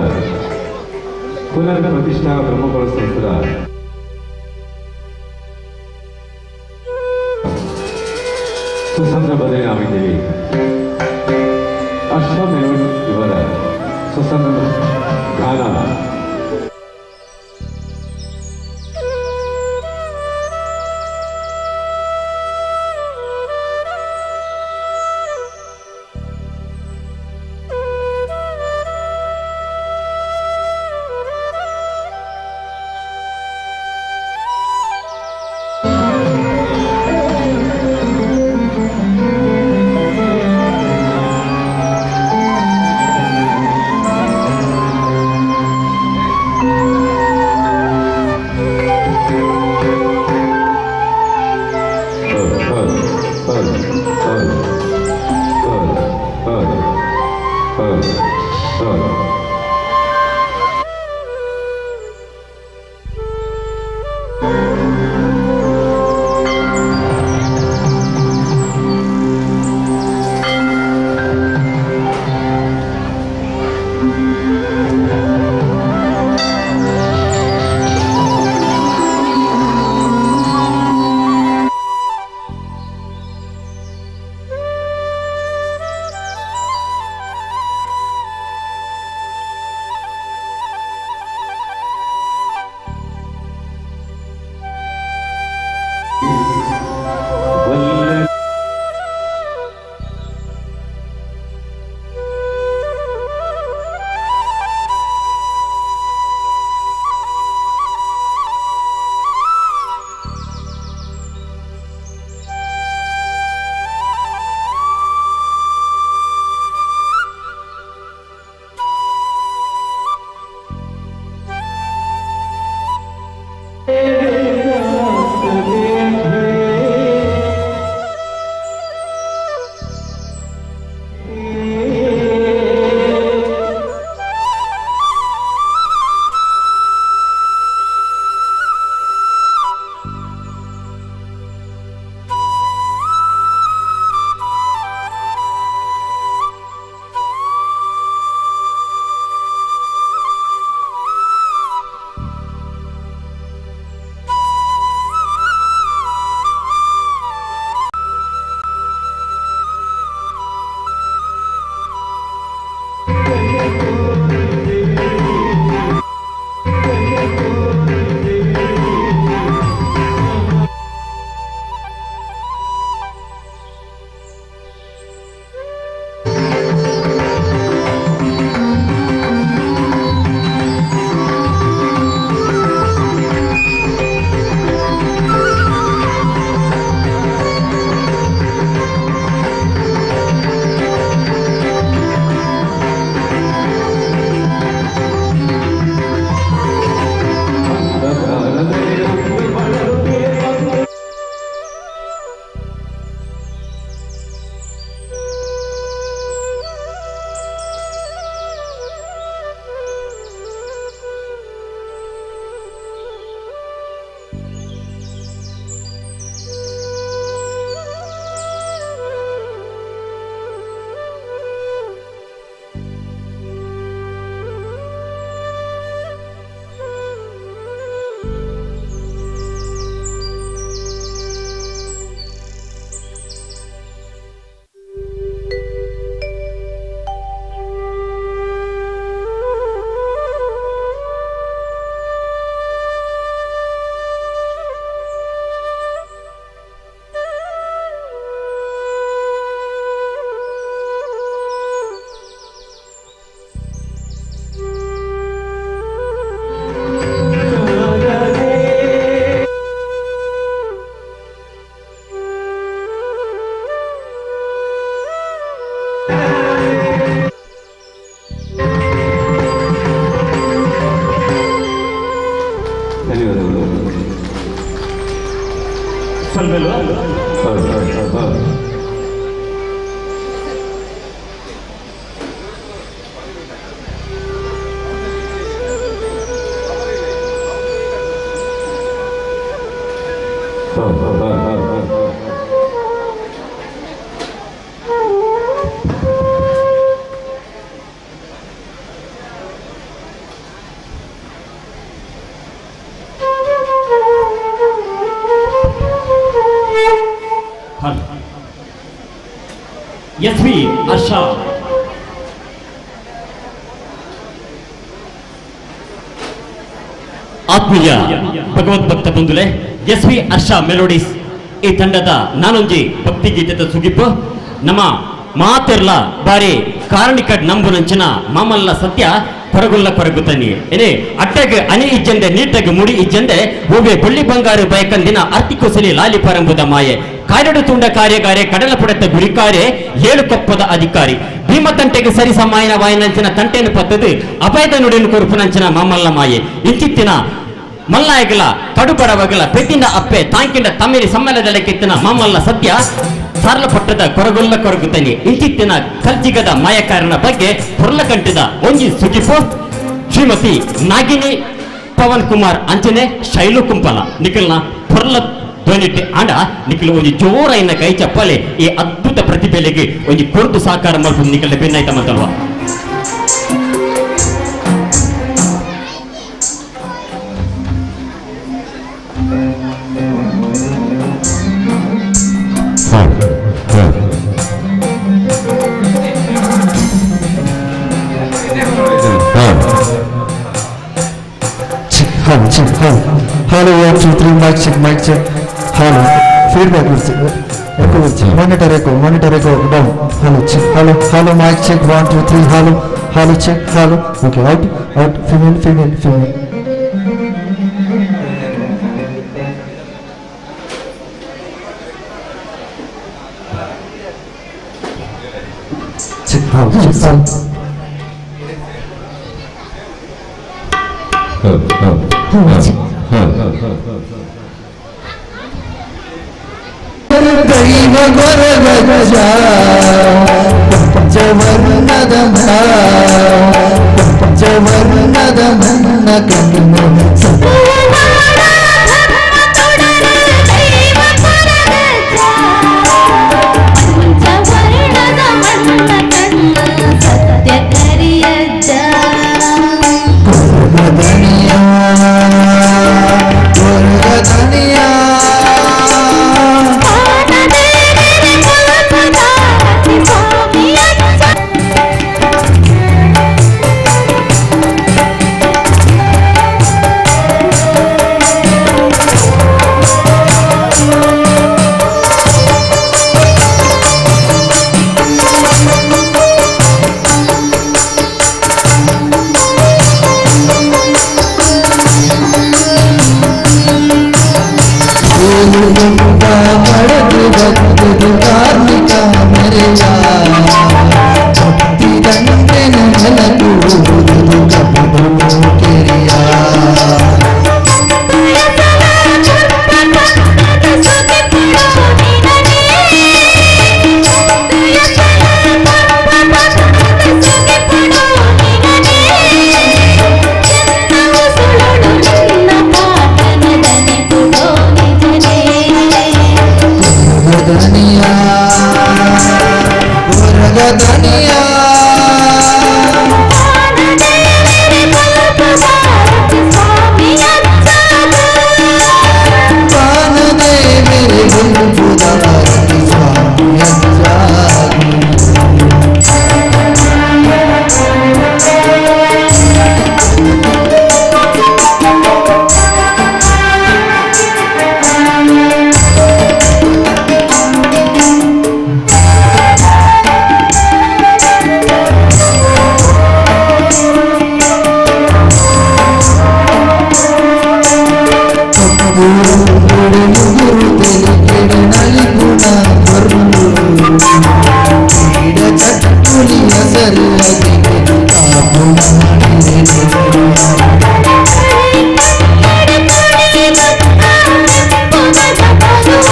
ಪುನರ್ ಪ್ರತಿಷ್ಠಾ ಬ್ರಹ್ಮಕುಲ ಸುಸಂದರ್ಭದಲ್ಲಿ ನಾವಿದ್ದೀವಿ. ಅಶ್ವಮೇವ್ ಇವರ ಸುಸಂದರ್ಭ ಗಾನ. Thank you. ಸೊಲ್ಮೆಲು. ಎಸ್ ವಿ ಹರ್ಷ ಆತ್ಮೀಯ ಭಗವದ್ಭಕ್ತ ಬಂಧುಲೆ, ಎಸ್ ವಿ ಹರ್ಷ ಮೆಲೋಡಿಸ್ ಈ ತಂಡದ ನಾನೊಂಜಿ ಭಕ್ತಿ ಗೀತೆದ ಸುಗಿಪು ನಮ್ಮ ಮಾತೆರ್ಲ ಬಾರಿ ಕಾರಣಿಕ ನಂಬುನಂಚಿನ ಮಾಮಲ್ಲ ಸತ್ಯ ಕೊರಗುಲ್ಲ ಕೊರಗುತ್ತಾನೆ ಏನೇ ಅಟ್ಟಗ ಅನಿ ಇಜ್ಜಂದೆ ನೀಟಗ ಮುಡಿ ಇಜ್ಜಂದೆ ಓವೆ ಬಳ್ಳಿ ಬಂಗಾರು ಬಯಕಂದಿನ ಅರ್ತಿಕೊಸಲಿ ಲಾಲಿ ಪರಂಬುದ ಮಾಯೆ ಕಾರಡು ತುಂಡ ಕಾರ್ಯಗಾರೆ ಕಡಲ ಪುಡತ ಗುರಿಕಾರೆ ಏಳು ಕೊಪ್ಪದ ಅಧಿಕಾರಿ ಭೀಮ ತಂಟೆಗೆ ಸರಿ ಸಮಾಯನ ವಾಯನಂಚಿನ ತಂಟೆಯನ್ನು ಪತ್ತದು ಅಭಯದ ನುಡಿಯನ್ನು ಕೊರುಪುನಂಚಿನ ಮಾಮಲ್ಲ ಮಾಯೆ ಇಂಚಿತ್ತಿನ ಮಲ್ಲಾಯಗಲ ಕಡುಬಡವಗಲ ಪೆತ್ತಿನ ಅಪ್ಪೆ ತಾಂಕಿಂಡ ತಮ್ಮಿರಿ ಸಮ್ಮೇಳನದ ಮಾಮಲ್ಲ ಸತ್ಯ ಸಾರ್ಲ ಪಟ್ಟದ ಕೊರಗುಲ್ಲ ಕೊರಗುತ್ತಾನೆ ಇಂಚಿತ್ತಿನ ಕಲ್ಜಿಗದ ಮಾಯಕಾರನ ಬಗ್ಗೆ ಹೊರಲಕಂಠದ ಒಂಜಿ ಸುಗಿಪು ಶ್ರೀಮತಿ ನಾಗಿನಿ ಪವನ್ ಕುಮಾರ್ ಅಂಚನೆ ಶೈಲು ಕುಂಪಲ ನಿಖಲ್ನ ಹೊರಲ ಧ್ವನಿಟ್ಟೆ ಆಂಡ ನಿಖಲ್ ಒಂಜಿ ಜೋರೈನ ಕೈ ಚಪ್ಪಾಲೆ ಈ ಅದ್ಭುತ ಪ್ರತಿಭೆಲೆಗೆ ಒಂಜಿ ಕೊರ್ದು ಸಾಕಾರ ಮಲ್ಪು ನಿಖಲ್ನ ಬೆನ್ನಾಯ್ತ ಮಂತಲ್ವಾ. Hello, 1 2 3, mic check, mic check. Hello, feedback echo, monitor echo, monitor echo down. Hello, check, hello, hello, mic check, 1 2 3, hello, hello, check, hello. Okay, out, out, female, female, female. Check, hello, check, hello. ದೈವ ಗೊರಗಜ ಪಂಚವರ್ಣದ ಪಂಚವರ್ಣದ ಮನ್ನ ಕಣ್ಣು ಪಂಚವರ್ಣದ ಮನ್ನ ಕಣ್ಣು ಸತ್ಯ ಕರಿಯಜ್ಜ ಕೊರಗದನಿಯ ಕೊರಗದನಿಯ ಪಡೆದು ಬತ್ತದು ಕಾರ್ಮಿಕ ಮೆರೆಯ ಭಕ್ತಿ ದಂಡೆನ ನೆಲಕೂಡುವುದು ಕಬ್ಬು ಕೆರೆಯ ಕೊರಗದನಿಯ ಕೊರಗದನಿಯ ಪಾನದೇವಿರಿ ಗುಂಪುದಾರತಿ ಸ್ವಾಮಿಯಜ್ಜಾಗಿ.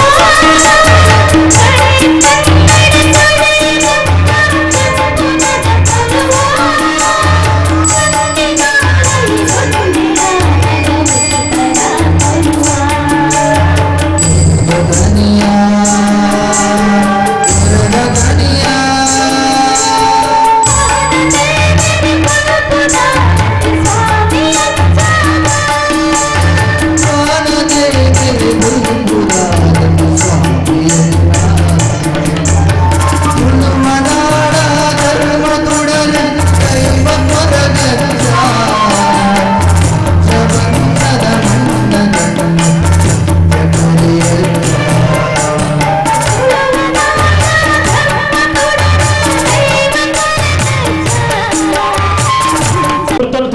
Thank you.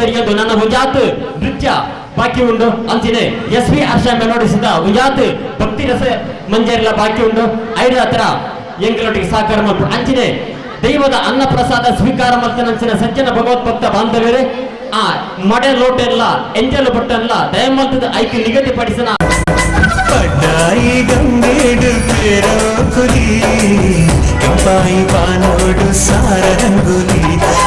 ಸರಿಯದು ನನ್ನ ಒಂಜಾತ್ ನೃತ್ಯ ಬಾಕಿ ಉಂಡು. ಅಂಚಿನೆ ಎಸ್ ವಿ ಹರ್ಷ ಮೆಲೋಡಿಸಿದ ಒಂಜಾತ್ ಭಕ್ತಿ ರಸ ಮಂಜರಿಲ ಬಾಕಿ ಉಂಡು. ಐದು ಹತ್ರ ಎಂಕಲೊಟ್ಟಿಗೆ ಸಹಕಾರ ಮಲ್ಪು. ಅಂಚಿನೆ ದೈವದ ಅನ್ನ ಪ್ರಸಾದ ಸ್ವೀಕಾರ ಮಲ್ತನಂಚಿನ ಸಜ್ಜನ ಭಗವತ್ ಭಕ್ತ ಬಾಂಧವ್ಯರೇ, ಆ ಮಡೆ ಲೋಟೆಲ್ಲ ಎಂಜಲು ಬಟ್ಟೆಲ್ಲ ದಯಮಲ್ತದ ಐಕೆ ನಿಗದಿಪಡಿಸನ. ಪಡ್ಡಾಯಿ ಗಂಗೇಡು ಪೇರೋಕುಲಿ ಕೆಂಪಾಯಿ ಬಾನೋಡು ಸಾರ ರಂಗುಲಿ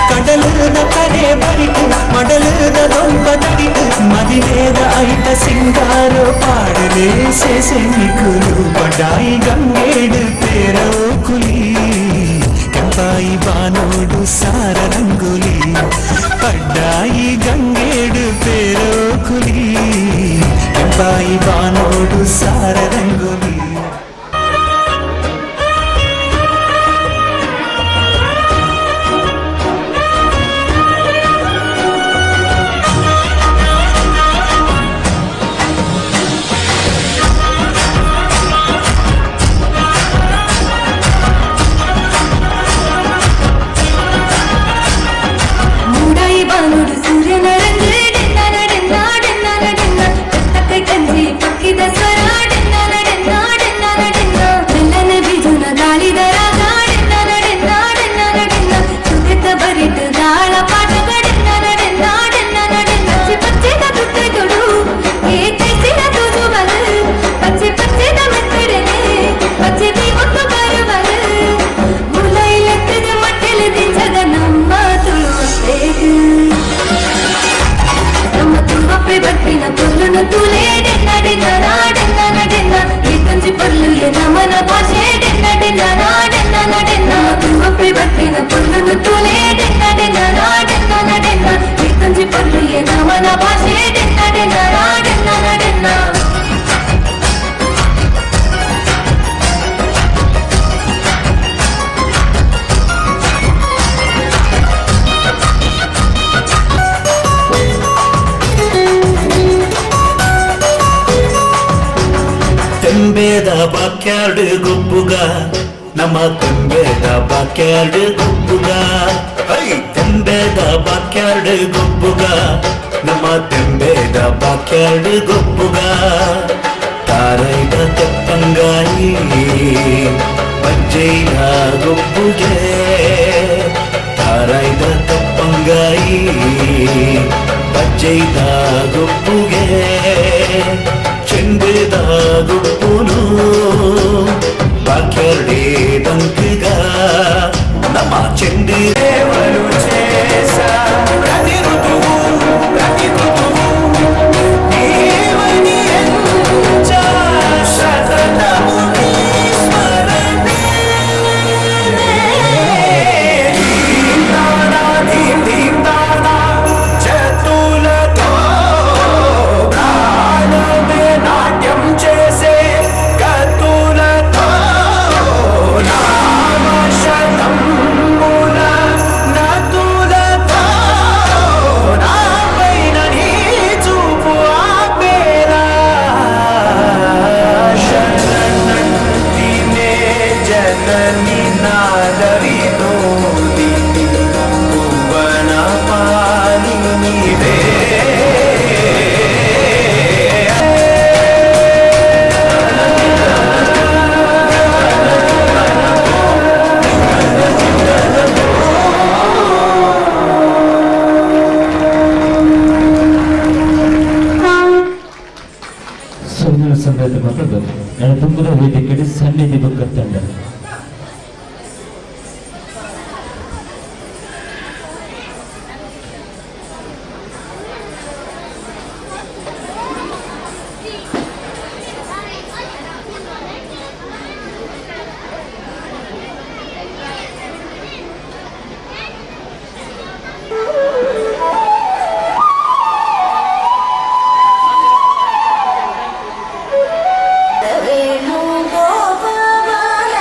ಕಡಲದ ಕರೆ ಬರಿಟು ಮಡಲದ ದೊಂಪ ತಡಿಟು ಮದಿವೇದ ಐತ ಸಿಂಗಾರೋ ಪಾಡಲೇ ಸೆಸೆನಿಕುಲು. ಪಡ್ಡಾಯಿ ಗಂಗೇಡು ಪೇರೋಕುಲಿ ಕೆಂಪಾಯಿ ಬಾನೋಡು ಸಾರ ರಂಗುಲಿ ಪಡ್ಡಾಯಿ ಗಂಗೇಡು ಪೇರೋಕುಲಿ ಕೆಂಪಾಯಿ ಬಾನೋಡು ಸಾರ ರಂಗುಲಿ. ಮೂಡಾಯಿ ಬಾನೋಡು ಸೂರ್ಯನ ರಂಗು ಡೆನ್ನ ನಡೆನ್ನ ಡೆನ್ನ ನಡೆನ್ನ ತಕ್ಕ ಕಂಜಿ ಪಕ್ಕಿದ ಸ್ವರ ಡೆನ್ನ ನಡೆನ್ನ ಡೆನ್ನ ನಡೆನ್ನ ಮೆಲ್ಲನ ಬಿಜುನ ಗಾಳಿದ ರಾಗ ಡೆನ್ನ ನಡೆನ್ನ ಡೆನ್ನ ನಡೆನ್ನ ಸುಖದ ಬರಿತು ಗಾಳ ಪಾಠ ಡೆನ್ನ ನಡೆನ್ನ ಡೆನ್ನ ನಡೆನ್ನ ಪಚ್ಚೆ ಪಚ್ಚೆದ ತುತ್ತೆ ತೊಡು ಏ ಕೈಸಿನ ತೋಜು ಬಲು ಪಚ್ಚೆ ಪಚ್ಚೆದ ಮೆತ್ತಡನೆ ಪಚ್ಚೆ ದೀಪಕ್ಕ ಬರುವಲು ಮುಲೈಲೆತ್ತದ ಮಟ್ಟೆಲು ದಿಂಚದ ನಮ್ಮ ತುಳುವಪ್ಪೆಗೆ ನಮ್ಮ ತುಳುವಪ್ಪೆ ಬರ್ಪಿನ ಪೊರ್ಲುನು ತೂಲೆ ಡೆನ್ನ ಡೆನ್ನ ನಾಡೆನ್ನ ನಡೆನ್ನ ಈ ಕಂಜಿ ಪೊರ್ಲು ಎ ನಮನ ಭಾಷೆ ಡೆನ್ನ ಡೆನ್ನ ನಾಡೆನ್ನ ನಡೆನ್ನ ತುಳುವಪ್ಪೆ ಬರ್ಪಿನ ಪೊರ್ಲುನು ತೂಲೆ ಡೆನ್ನ ಡೆನ್ನ ನಾಡೆನ್ನ ನಡೆನ್ನ ಈ ಕಂಜಿ ಪೊರ್ಲು ಎ ನಮನ ಭಾಷೆ ಡೆನ್ನ ಡೆನ್ನ ನಾಡೆನ್ನ ನಡೆನ್ನ. ತೆಂಬೇದ ಬಾಕ್ಯಾರ್ಡ್ ಗೊಬ್ಬುಗ ನಮ್ಮ ತೆಂಬೇದ ಬಾಕ್ಯಾರ್ಡ್ ಗೊಬ್ಬುಗ I ತೆಂಬೇದ ಬಾಕ್ಯಾರ್ಡ್ ಗೊಬ್ಬುಗ ನಮ್ಮ ತೆಂಬೇದ ಬಾಕ್ಯಾರ್ಡ್ ಗೊಬ್ಬುಗ ತಾರೈದ ತೆಪ್ಪಂಗಾಯಿ ಬಜ್ಜೈನ ಗೊಬ್ಬುಗೆ ತಾರೈದ ತೆಪ್ಪಂಗಾಯಿ ಬಜ್ಜೈದ ಗೊಬ್ಬುಗೆ ಚೆಂಡುದ ಗುಪ್ಪುನು ಬಾಕ್ಯಾರ್ಡೆ ಬಂಕುಗ ನಮ್ಮ ಚೆಂಡು ದೇವರು చేస ప్రతి ఋతువు ప్రతి ఋతువు నీవని ఎంచ సతతము నీ స్మరణే. ధీం దానా ధీం ధీం దానా చేతులతో ప్రాణమే నాట్యం చేసే కత్తులతో నామశతంబుల నతులతో నాపైన నీ చూపు ఆపేలా శరణంటినే జనని నాదరి నోదిని భువన పాలినివే. ಸುಂದರ ಸಂಗೀತ ಮತ್ತೊಂದು ನನ್ನ ತುಂಬದ ವೇದಿಕೆಯಲ್ಲಿ ಸನ್ನಿಧಿ ಬುಕ್ಕ ತಂಡ. ವೇಣುಗೋಪಾಲ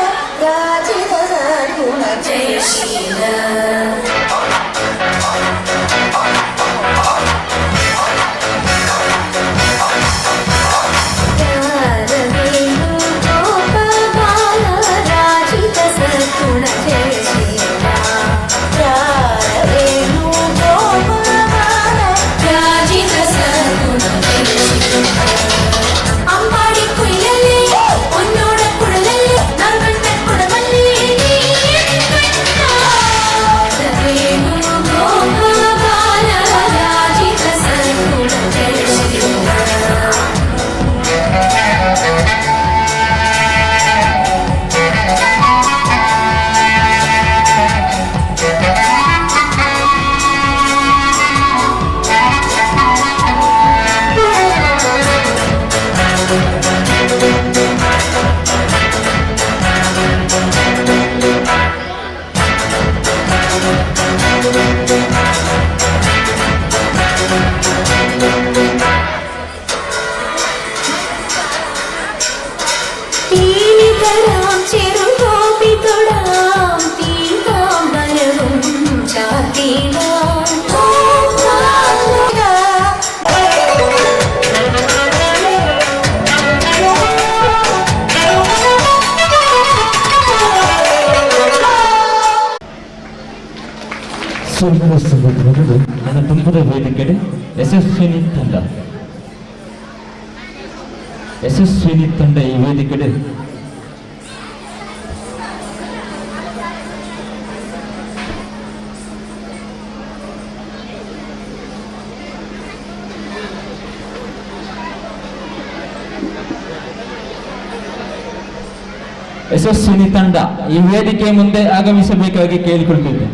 പീലിതരാം ചെറുകോപി തൊടാം പീതാംബരവും ചാർത്തിടാം. ನನ್ನ ತುಂಬದ ವೇದಿಕೆಡೆ ಯಶಸ್ವಿನಿ ತಂಡ, ಯಶಸ್ವಿನಿ ತಂಡ ಈ ವೇದಿಕೆಡೆ ಯಶಸ್ವಿನಿ ತಂಡ ಈ ವೇದಿಕೆ ಮುಂದೆ ಆಗಮಿಸಬೇಕಾಗಿ ಕೇಳಿಕೊಳ್ತಿದ್ದೆ.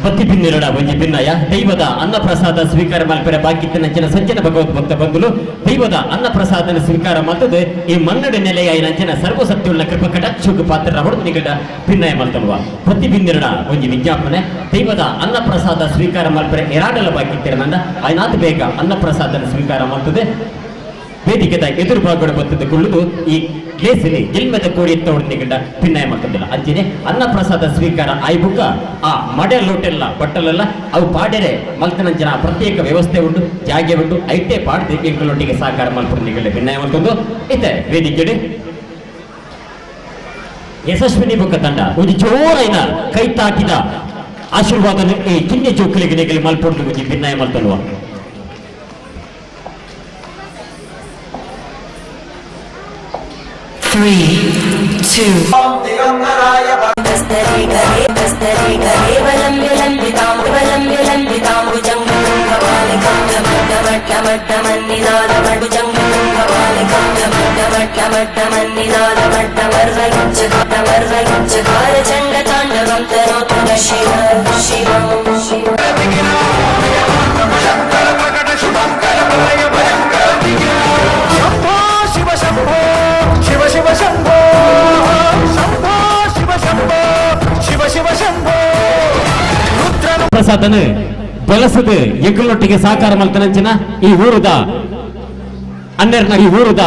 ಬತ್ತಿ ಬಿನ್ನಿರಡ ಒಂಜಿ ಭಿನ್ನಯ ದೈವದ ಅನ್ನಪ್ರಸಾದ ಸ್ವೀಕಾರ ಮಲ್ಪೆರೆ ಬಾಕಿತ್ತಿನ ಜನ ಸಜ್ಜನ ಭಗವತ್ ಭಕ್ತ ಬಂಧುಲು ದೈವದ ಅನ್ನಪ್ರಸಾದನ ಸ್ವೀಕಾರ ಮಲ್ತದೆ ಈ ಮನ್ನಡ ನೆಲೆಯ ನಂಚಿನ ಸರ್ವಸತ್ಯುಳ್ಳ ಕೃಪ ಕಟಾಕ್ಷುಗ್ ಪಾತ್ರ ಹೊಡೆದು ನಿಗಡ ಭಿನ್ನಯ ಮಲ್ತಲ್ವ. ಬತ್ತಿ ಬಿನ್ನಿರಡ ಒಂಜಿ ವಿಜ್ಞಾಪನೆ ದೈವದ ಅನ್ನಪ್ರಸಾದ ಸ್ವೀಕಾರ ಮಲ್ಪೆರೆ ಎರಾಡಲ ಬಾಕಿತ್ತಿರ ನಂದ ಆಯ್ನಾತ್ ಬೇಗ ಅನ್ನಪ್ರಸಾದನ ಸ್ವೀಕಾರ ಮಲ್ತದೆ ವೇದಿಕೆದ ಎದುರು ಭಾಗಡ ಬತ್ತದ ಕುಳ್ಳುದು ಈ ಗ್ಲೇಸಲಿ ಗೆಲ್ಮೆದ ಕೋಡಿ ತೋಡ್ ನಿಗಡ ಭಿನ್ನಯ ಮಾಡ್ತದಿಲ್ಲ. ಅಂಚನೆ ಅನ್ನಪ್ರಸಾದ ಸ್ವೀಕಾರ ಆಯ್ಬುಕ್ಕ ಆ ಮಡೆ ಲೋಟೆಲ್ಲ ಬಟ್ಟಲೆಲ್ಲ ಅವು ಪಾಡೆರೆ ಮಲ್ತನಂಚಿನ ಪ್ರತ್ಯೇಕ ವ್ಯವಸ್ಥೆ ಉಂಟು, ಜಾಗೆ ಉಂಟು, ಐಟೇ ಪಾಡ್ದು ಎಂಕಲೊಟ್ಟಿಗೆ ಸಹಕಾರ ಮಲ್ಪುಡು ನಿಗಡ ಭಿನ್ನಯ ಮಲ್ತೊಂದು ಇತ್ತೆ ವೇದಿಕೆಡೆ ಯಶಸ್ವಿನಿ ಬೊಕ್ಕ ತಂಡ ಒಂಜಿ ಜೋರೈನ ಕೈ ತಾಕಿದ ಆಶೀರ್ವಾದನ ಈ ಕಿನ್ಯ ಜೋಕುಲಿಗೆ ನಿಗಲಿ ಮಲ್ಪೊಂಡು ಒಂಜಿ ಭಿನ್ನಯ ಮಲ್ತಲ್ವ. 3, 2 ಶಿವ ಶಂಭೋ ಶಿವ ಶಿವ ಶಂಭೋ ಶಂಭೋ ಶಿವ ಶಂಭೋ ಶಿವ ಶಿವ ಶಂಭೋ ಪ್ರಸಾದನ ಬೆಲಸದ ಎಂಕಲೊಟ್ಟಿಗೆ ಸಹಕಾರ ಮಲ್ತನಂಚಿನ ಈ ಊರುದ ಅನ್ನೆರ್ನ ಈ ಊರುದ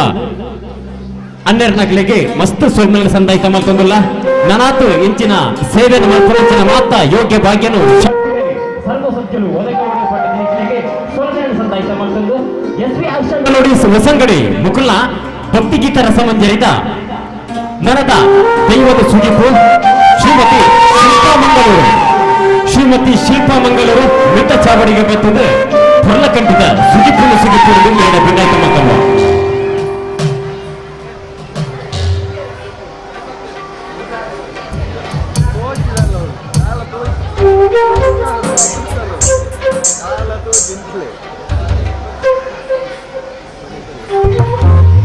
ಅನ್ನೆರ್ನಗ್ಲಿಗೆ ಮಸ್ತ್ ಸೊಲ್ಮೆಲ ಸಂದಾಯಿತ ಮಲ್ತೊಂದುಲ್ಲ. ನನಾತು ಇಂಚಿನ ಸೇವೆ ಮಲ್ಪನಂಚಿನ ಮಾತ ಯೋಗ್ಯ ಭಾಗ್ಯನು ನೋಡಿ ಹೊಸಂಗಡಿ ಮುಕುಲ ಭಕ್ತಿಗೀತ ರಸಮಂಜರಿದ ನರದ ದೈವದ ಸುಗಿಪು ಶ್ರೀಮತಿ ಶಿಲ್ಪಾ ಮಂಗಳೂರು, ಶ್ರೀಮತಿ ಶಿಲ್ಪಾ ಮಂಗಳೂರು ಮಿತ್ತ ಚಾವಡಿಗೆ ಬರ್ತದೆ ಪೊರ್ಲಕಂಠಿತ ಸುಗಿಪುಲು ಸುಗಿಪುಲು ಬಿನ್ನಾಯ್ತ ಮಕ್ಕಳು. Thank you.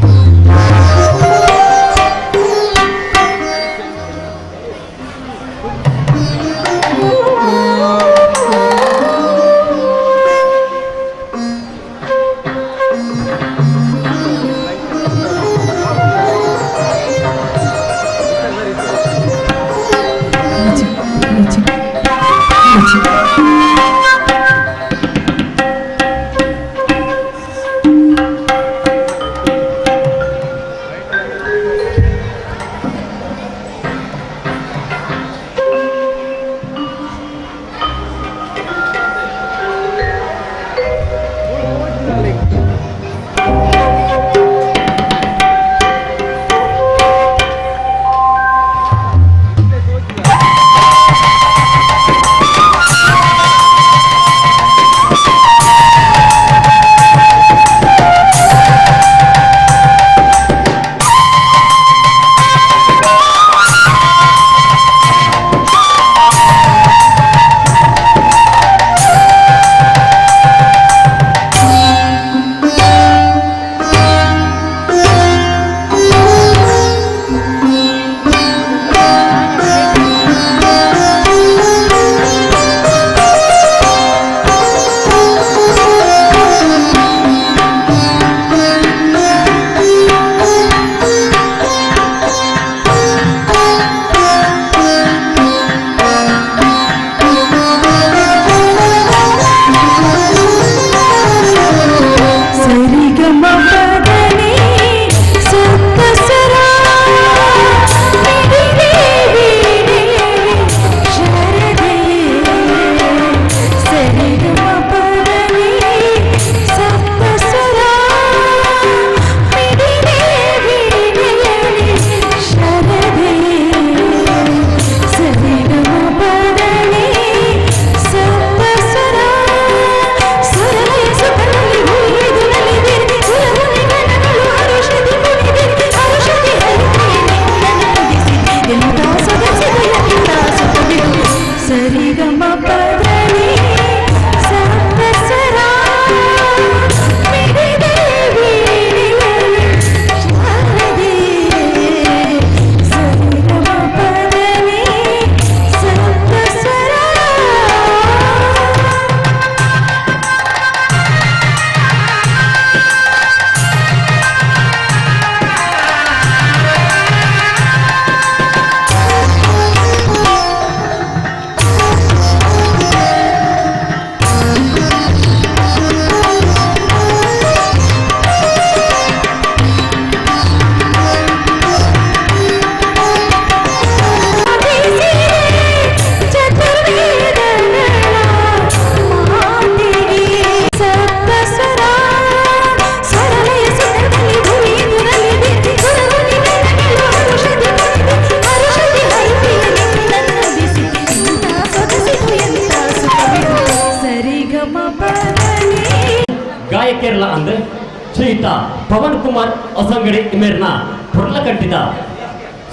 ಶ್ರೀಯುತ ಪವನ್ ಕುಮಾರ್ ಹೊಸಂಗಡಿ ಮೇರ್ನ ಪೊರ್ಲಕಟ್ಟಿದ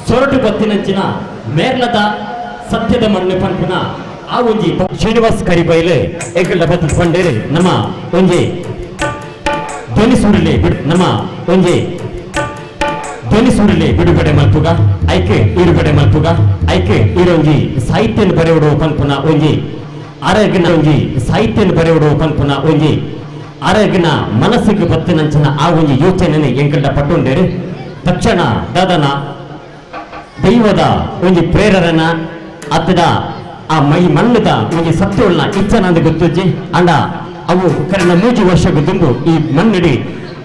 ಸೊರಟು ಬತ್ತಿನಂಚಿನ ಮೇರ್ಲದ ಸತ್ಯದ ಮಣ್ಣು ಪನ್ಪುನ ಆ ಒಂಜಿ ಶ್ರೀನಿವಾಸ್ ಕರಿಬೈಲೆ ಏಕಲ್ಡ ಬತ್ತು ಪಂಡೇರಿ ನಮ್ಮ ಒಂಜಿ ಧ್ವನಿ ಸುರುಳಿ ನಮ್ಮ ಒಂಜಿ ಧ್ವನಿ ಸುರುಳಿ ಬಿಡುಗಡೆ ಮಲ್ಪುಗ ಐಕೆ ಈರುಗಡೆ ಮಲ್ಪುಗ ಐಕೆ ಈರೊಂಜಿ ಸಾಹಿತ್ಯನ ಬರೆಯುಡು ಪನ್ಪುನ ಒಂಜಿ ಆರೋಗ್ಯನ ಒಂಜಿ ಸಾಹಿತ್ಯನ ಬರೆಯುಡು ಪನ್ಪುನ ಒಂಜಿ ಆರೋಗ್ಯನ ಮನಸ್ಸಿಗೆ ಬತ್ತಿನಂಚಿನ ಆ ಒಂಜಿ ಯೋಚನೆ ಎಂಕಲ್ಡ ಪಟ್ಟುಂಡೇರಿ ತಕ್ಷಣ ದಾದನ ದೈವದ ಒಂಜಿ ಪ್ರೇರನ ಅತ್ತದ ಆ ಮೈ ಮಣ್ಣದ ಒಂಜಿ ಸತ್ಯವುಳ್ಳ ಇಚ್ಛನಂದು ಗೊತ್ತುಜ್ಜಿ ಅಂಡ ಅವು ಕರೆನ ಮೂಜಿ ವರ್ಷಕ್ಕೆ ತುಂಬು ಈ ಮಣ್ಣಿಡಿ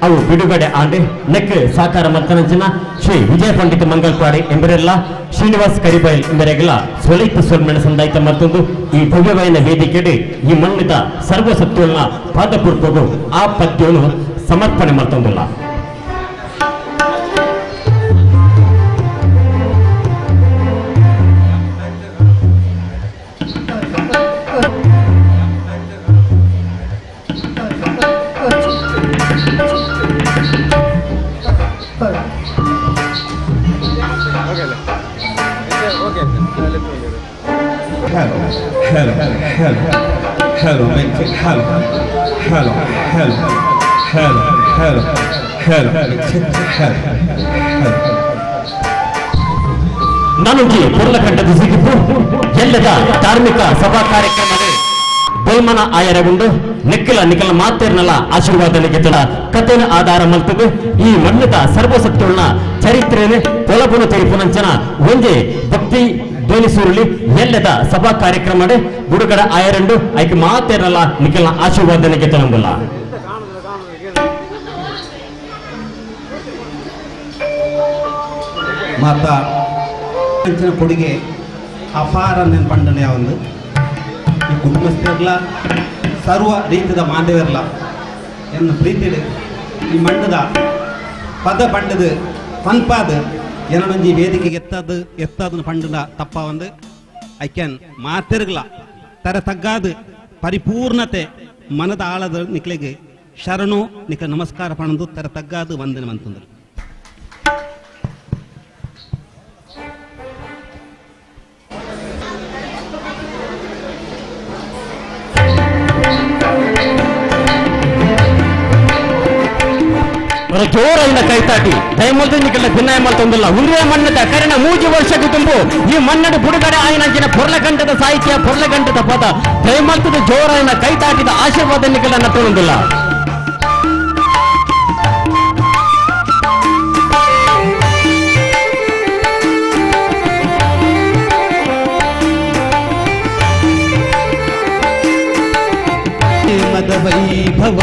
ಅವು ಬಿಡುಗಡೆ ಆಂಡೆ ನೆಕ್ ಸಾಕಾರ ಮತ್ತನಂಚಿನ ಶ್ರೀ ವಿಜಯ ಪಂಡಿತ ಮಂಗಲ್ಪಾಡಿ ಎಂಬರೆಲ್ಲ ಶ್ರೀನಿವಾಸ್ ಕರಿಬೈಲ್ ಎಂಬರೆಗೆಲ್ಲ ಸೊಲೈತ ಸೊಲ್ಮೆಣ ಸಂದಾಯಿತ ಮತ್ತೊಂದು ಈ ಭವ್ಯವಾಯಿನ ವೇದಿಕೆಡೆ ಈ ಮಣ್ಣಿದ ಸರ್ವ ಸತ್ವನ್ನ ಪಾದಪೂರ್ವಗೂ ಆ ಪದ್ಯವನ್ನು ಸಮರ್ಪಣೆ ಮಾಡ್ತೊಂದಿಲ್ಲ. Hello, hello, hello, hello, hello, hello, hello, hello, hello, hello, hello, hello. ನಾನೊಂಜಿ ಪೊರ್ಲಕಂಠದ ಸಿಗಿಪು ಎಲ್ಲದ ಧಾರ್ಮಿಕ ಸಭಾ ಕಾರ್ಯಕ್ರಮದ ಬೋಲ್ಮನ ಆಯರ ಉಂಡು ನೆಕ್ಕಲ ನಿಕಲ ಮಾತೇರ್ನಲ ಆಶೀರ್ವಾದ ಗೆದ್ದಳ ಕಥೆನ ಆಧಾರ ಮಲ್ತದು ಈ ಮಣ್ಣದ ಸರ್ವಸತ್ವನ ಚರಿತ್ರೆನೆ ಪೊಲಬುನ ತೆರಿಪುನಂಚನ ಒಂಜಿ ಭಕ್ತಿ ಧ್ವನಿ ಸುರುಳಿ ಎಲ್ಲದ ಸಭಾ ಕಾರ್ಯಕ್ರಮ ಗುಡುಗಡ ಆಯರಂಡು ಐಕೆ ಮಾತೇರಲ್ಲ ನಿಖಲ ಆಶೀರ್ವಾದನೆಗೆ ತರಂಬಲ್ಲ. ಮಾತಾ ಅಂಚಿನ ಕೊಡುಗೆ ಅಪಾರ ನೆನಪಂಡನೆ ಒಂದು ಈ ಕುಟುಂಬಸ್ಥರಲ್ಲ ಸರ್ವ ರೀತಿಯ ಮಾಂಧವ್ಯರ್ಲ ಎನ್ನ ಪ್ರೀತಿ ಈ ಮಣ್ಣದ ಪದ ಪಂಡದು ಪನ್ಪಾದ ಏನೊಂಜಿ ವೇದಿಕೆಗೆ ಎತ್ತದು ಎತ್ತದನ್ನು ಪಂಡದ ತಪ್ಪ ಒಂದು I can ಮಾತಿರ್ಗಲ ತರ ತಗ್ಗಾದು ಪರಿಪೂರ್ಣತೆ ಮನದ ಆಳದ ನಿಕ್ಲೆಗೆ ಶರಣು ನಿಕ ನಮಸ್ಕಾರ ಪಣದು ತರ ತಗ್ಗಾದು ವಂದನೆ ಮಂತಂದ್ರು. ಜೋರಾಯಿನ ಕೈತಾಟಿ ದಯಮಲ್ದು ನಿಕಲ ಭಿನ್ನಾಯ ಮಲ್ತೊಂದಿಲ್ಲ ಉಂದ್ರೆ ಮಣ್ಣದ ಕರಣ ಮೂಜಿ ವರ್ಷಕ್ಕೆ ತುಂಬು ಈ ಮಣ್ಣಡು ಬುಡುಗಡೆ ಆಯಿನಂಚಿನ ಪೊರ್ಲಗಂಟದ ಸಾಹಿತ್ಯ ಪೊರ್ಲಗಂಟದ ಪದ ದಯಮಲ್ತದ ಜೋರಾಯಿನ ಕೈತಾಟಿದ ಆಶೀರ್ವಾದ ನಿಕಲ ನತ್ತೊಂದಿಲ್ಲ. ಮದ ವೈಭವ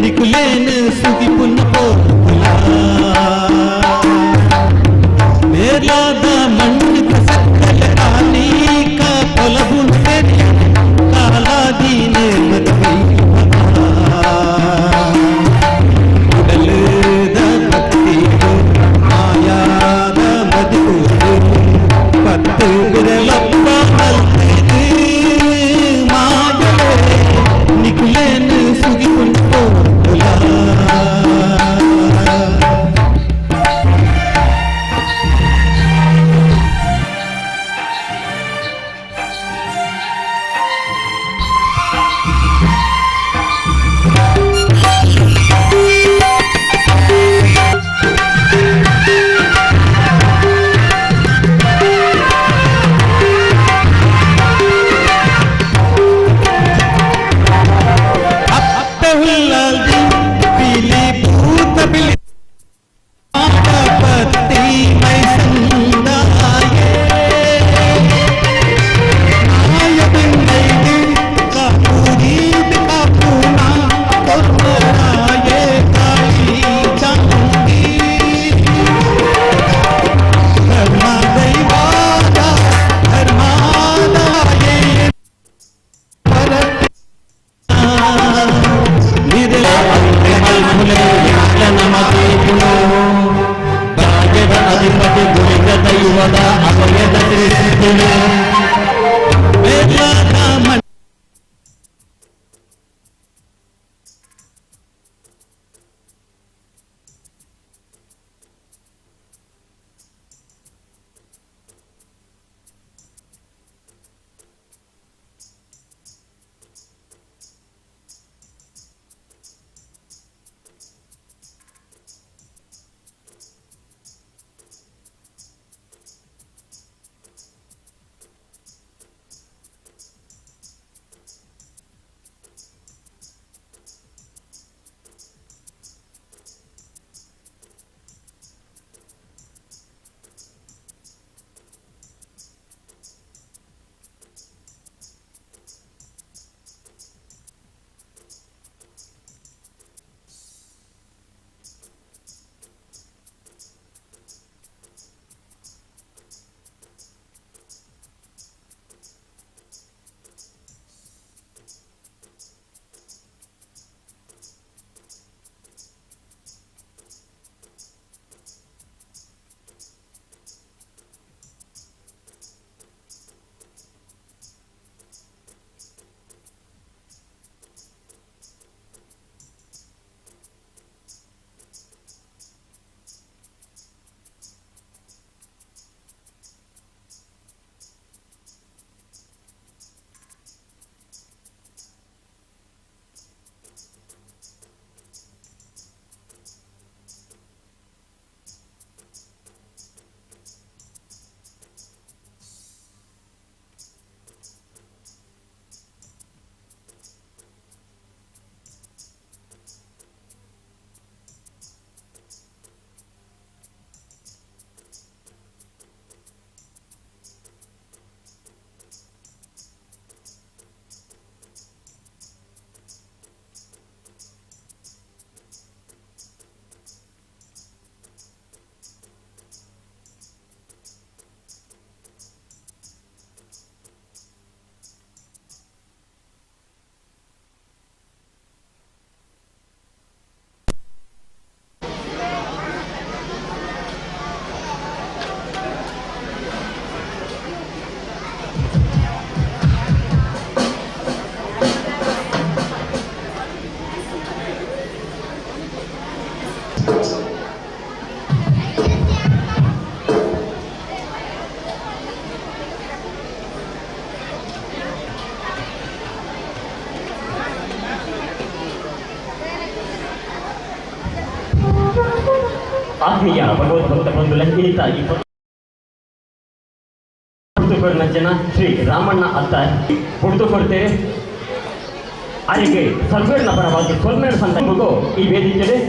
ನಿಕುಲೇನ ಸುಗಿ ಪುನ್ನ ಪೋರ್ಪುಲ ಮೇಲಾದ ಮಣ್ಣು ಸಕ್ಕಲ ಕಾಲೀಕ ಪೊಲಬುನ್ ಕಾಲ ಆತ್ಮೀಯ ಭಗವದ್ಭಕ್ತ ಬಂಧು ಲಂಕಿನಿತ ಈ ಜನ ಶ್ರೀ ರಾಮಣ್ಣ ಅತ್ತ ಪುಡ್ದು ಕೊಡ್ತೇವೆ. ಅಲ್ಲಿಗೆ ಸರ್ವೇರ್ನ ಪರವಾಗಿ ಸೊಲ್ಮೇರ್ ಸಂತ ಮಗು ಈ ವೇದಿಕೆಯಲ್ಲಿ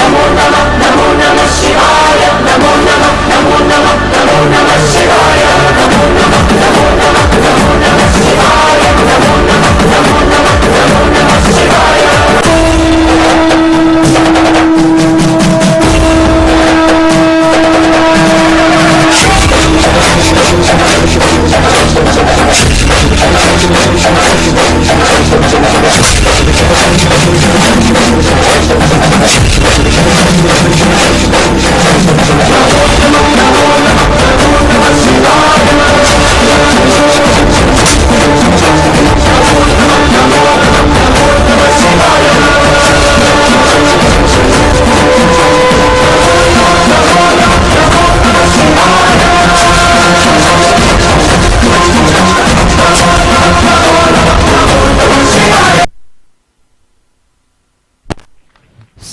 నమో నమః నమో నమః శివాయ నమో నమః నమో నమః.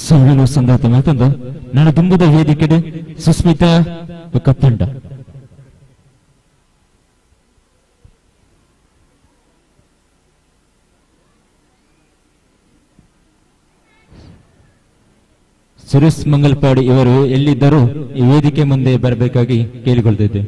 ಸೊಲ್ಮೆನು ಸಂದಾತ ಮಲ್ತೊಂದು ನನ್ನ ದುಂಬುದ ವೇದಿಕೆಡ್ ಸುಸ್ಮಿತಾ ಬೊಕ್ಕ ತಂಡ. ಸುರೇಶ್ ಮಂಗಲ್ಪಾಡಿ ಇವರು ಎಲ್ಲಿದ್ದರೂ ಈ ವೇದಿಕೆ ಮುಂದೆ ಬರಬೇಕಾಗಿ ಕೇಳಿಕೊಳ್ತಿದ್ದೆ.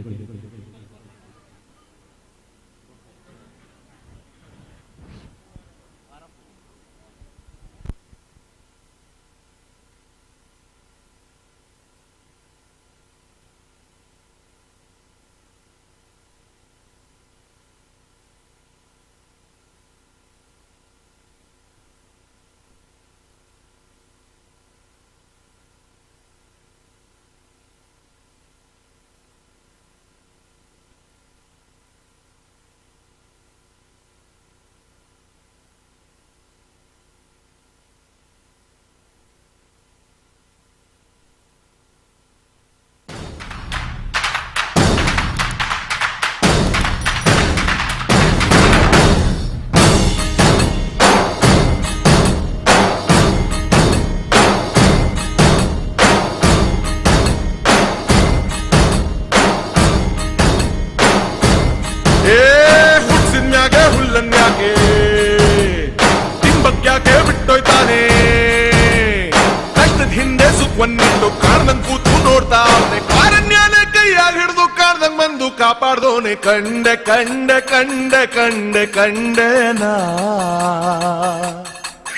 ಕಾಪಾಡ್ದೋನೆ ಕಂಡೆ ಕಂಡೆ ಕಂಡೆ ಕಂಡೆ ಕಂಡೆ ನಾ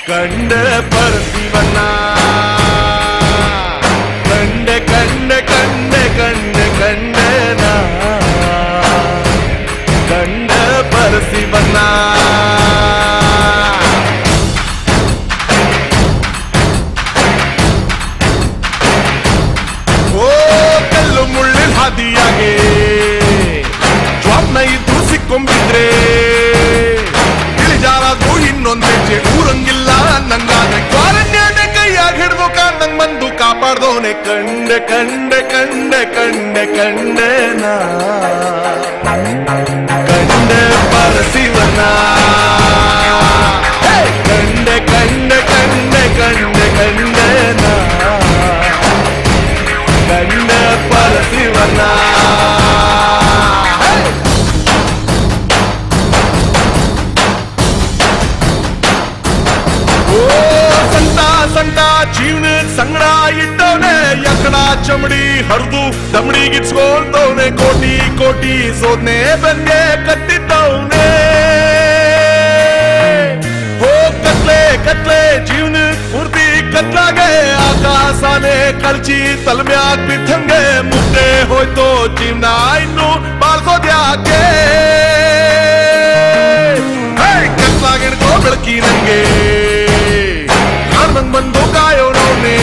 ಕಂಡೆ ಪರಶಿವನ ಕಂಡೆ ಕಂಡೆ ಕಂಡೆ ಕಂಡೆ ಕಂಡೆ ನಾ ಕಂಡೆ ಪರಶಿವನ. ಓ ಕಲ್ಲು ಮುಳ್ಳಿನ ಹಾದಿಯಾಗೆ ಇದ್ದು ಸಿಕ್ಕೊಂಬಿದ್ರೆ ಇಳಿಜಾರಾದ್ರೂ ಇನ್ನೊಂದ್ ಹೆಜ್ಜೆ ಊರಂಗಿಲ್ಲ ನಂಗಾದ್ರೆ ಕಾರಣ್ಯನೇ ಕೈಯಾಗ ಹಿಡಿದು ಕಾಣ್ದಂಗ್ ಬಂದು ಕಾಪಾಡ್ದವನೆ ಕಂಡೆ ಕಂಡೆ ಕಂಡೆ ಕಂಡೆ ಕಂಡೆ ನಾ ಕಂಡೆ ಪರಶಿವನ ಕಂಡೆ ಕಂಡೆ ಕಂಡೆ ಕಂಡೆ ಕಂಡೆ ನಾ ಕಂಡೆ ಪರಶಿವನ. ಜೀವನ ಸಂಗಡ ಇಟ್ಟವನೆ ಎಕ್ಕಡ ಚಮಡಿ ಹರಿದು ದಮಡಿ ಗಿಚ್ಕೊಳ್ತವನೆ ಕೋಟಿ ಕೋಟಿ ಸೋದ್ನೆ ಬೆನ್ಗೆ ಕಟ್ಟಿದ್ದವನೆ. ಹೋ ಕತ್ಲೆ ಕತ್ಲೆ ಜೀವನ ಪೂರ್ತಿ ಕತ್ಲಾಗೆ ಆಕಾಶನೇ ಕಳ್ಚಿ ತಲ್ಮ್ಯಾಗ್ ಬಿದ್ದಂಗೆ ಮುದ್ದೆ ಹೋಯ್ತೋ ಜೀವನ ಇನ್ನು ಬಾಳ್ಸೋದ್ಯಾಕೆ ಕತ್ಲಾಗಿಡ್ಕೋ ಬೆಳಕಿ ನಂಗೆ ಕಾಣ್ದಂಗ್ ಬಂದು ಕಾಯೋನವನೇ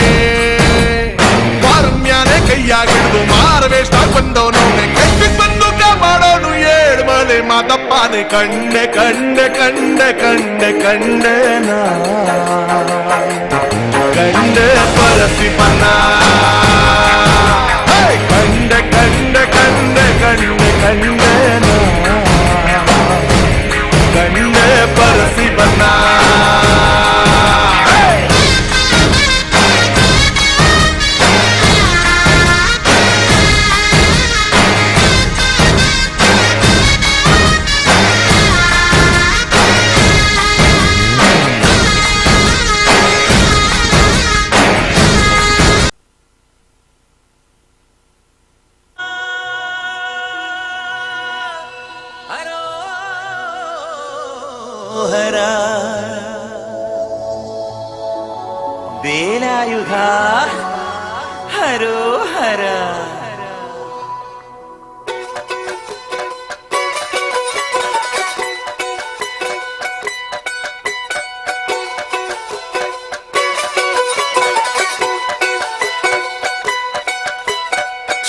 ಪಾರಮ್ಯಾನೆ ಕೈಯಾಗಿಡ್ದು ಮಾರವೇಷ್ಟಾಗ್ ಬಂದವನವನೇ ಕೈಗೆ ಬಂದು ಕಾಪಾಡೋನು ಏಳು ಮನೆ ಮಾತಪ್ಪನೆ ಕಂಡೆ ಕಂಡೆ ಕಂಡೆ ಕಂಡೆ ಕಂಡೆ ನಾ ಕಂಡೆ ಪರಶಿವನ ಕಂಡೆ ಕಂಡೆ ಕಂಡೆ ಕಂಡೆ ಕಂಡೆ ನಾ ಕಂಡೆ ಪರಶಿವನ. ಬೇಲಾಯುಧ ಹರೋ ಹರ.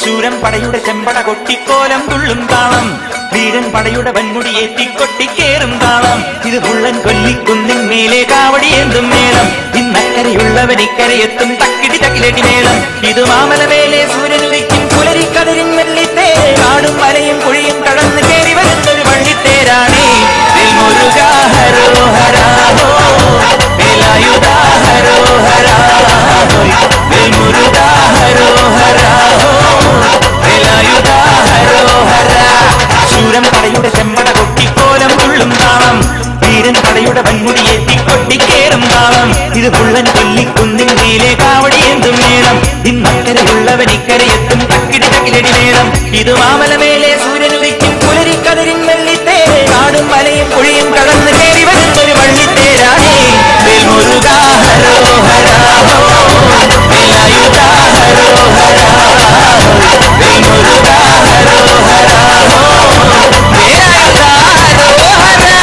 ശൂരൻ പടയുടെ ചെമ്പട കൊട്ടിക്കോലം തുള്ളും താളം, വീരൻ പടയുടെ വൻമുടിയേറ്റി കൊട്ടിക്കേറും താളം, ഇത് മുള്ളൻ കൊല്ലിക്കുന്നിൻ മേലെ കാവടിയേന്തും മേളം, ഇന്നക്കരയുള്ളവൻ ഇക്കരയെത്തും തക്കിടി തക്കിലടി മേളം, ഇത് മാമല മേലെ സൂര്യനുദിക്കും പുലരിക്കതിരിൻ വെള്ളിത്തേര്, കാടും മലയും കുഴിയും കടന്നു കേറി വരുന്നൊരു വള്ളിത്തേരാണേ. മുരുകാ ഹരോ ഹരാ ഹോ വേലായുധാ ഹരോ ഹരാ. താളം. ഇത് പുള്ളൻ കൊല്ലിക്കുന്നിൻ മേലെ കാവടിയേന്തും മേളം. ഇന്നക്കരയുള്ളവൻ ഇക്കരയെത്തും തക്കിടി തകിലടി മേളം. ഇത് മാമലമേലെ സൂര്യനുദിക്കും പുലരിക്കതിരിൻ വെള്ളിത്തേര്. കാടും മലയും പുഴയും കടന്നു കയറി വരുന്നൊരു വള്ളിത്തേരാണേ. വേൽമുരുകാ ഹരോ ഹരാ ഹോ, വേലായുധാ ഹരോ ഹരാ ഹോ, വേൽമുരുകാ ഹരോ ഹരാ ഹോ, വേലായുധാ ഹരോ ഹരാ.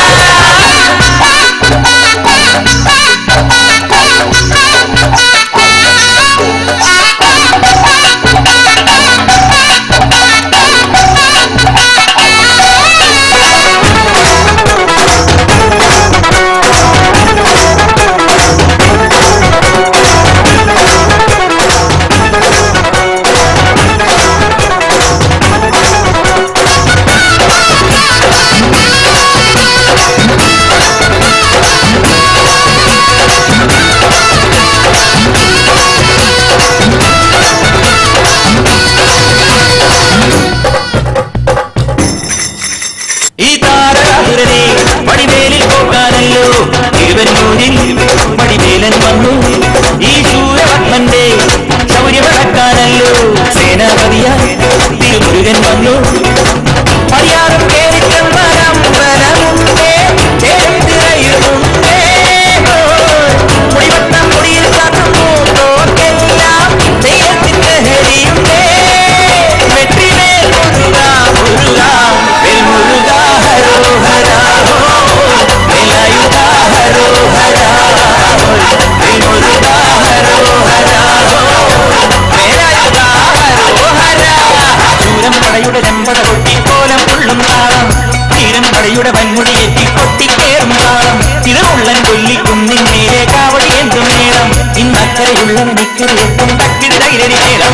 ഈ താരകാസുരനെ വടിവേലിൽ പോക്കാനല്ലോ തിരുവന്നൂരിൽ വടിവേലൻ വന്നു. ഈ ശൂരപത്മന്റെ ശൗര്യമടക്കാനല്ലോ സേനാപതിയായി തിരുമുരുകൻ വന്നു. പടിയാറും കേറിച്ചമ്പരമ്പലമുണ്ടേ, ചേരും തിറയുമുണ്ടേ. മുടിവട്ടം മുടിയിൽ കാത്തും പൂത്തോർക്കെല്ലാം ദൈവത്തിൻ ലഹരിയുണ്ടേ. വെற்றிവേൽ മുരുകാ മുരുകാ, വേൽമുരുകാ ഹരോ ഹരാ ഹോ, വേലായുധാ ഹരോ ഹരാ ഹോ, വേൽമുരുകാ ഹരോ ഹരാ ഹോ, വേലായുധാ ഹരോ ഹരാ. ശൂരം പടയുടെ ചെമ്പട കൊട്ടി കോലം തുള്ളും താളം. ധീരൻ പടയുടെ വൻമുടിയേറ്റി കൊട്ടിക്കേറും താളം. തിരുവുള്ളൻ കൊല്ലിക്കുന്നിൻ മേലെ കാവടിയേന്തും മേളം. ഇന്നക്കരയുള്ളവൻ ഇക്കരയെത്തും തക്കിടി തകിലടി മേളം.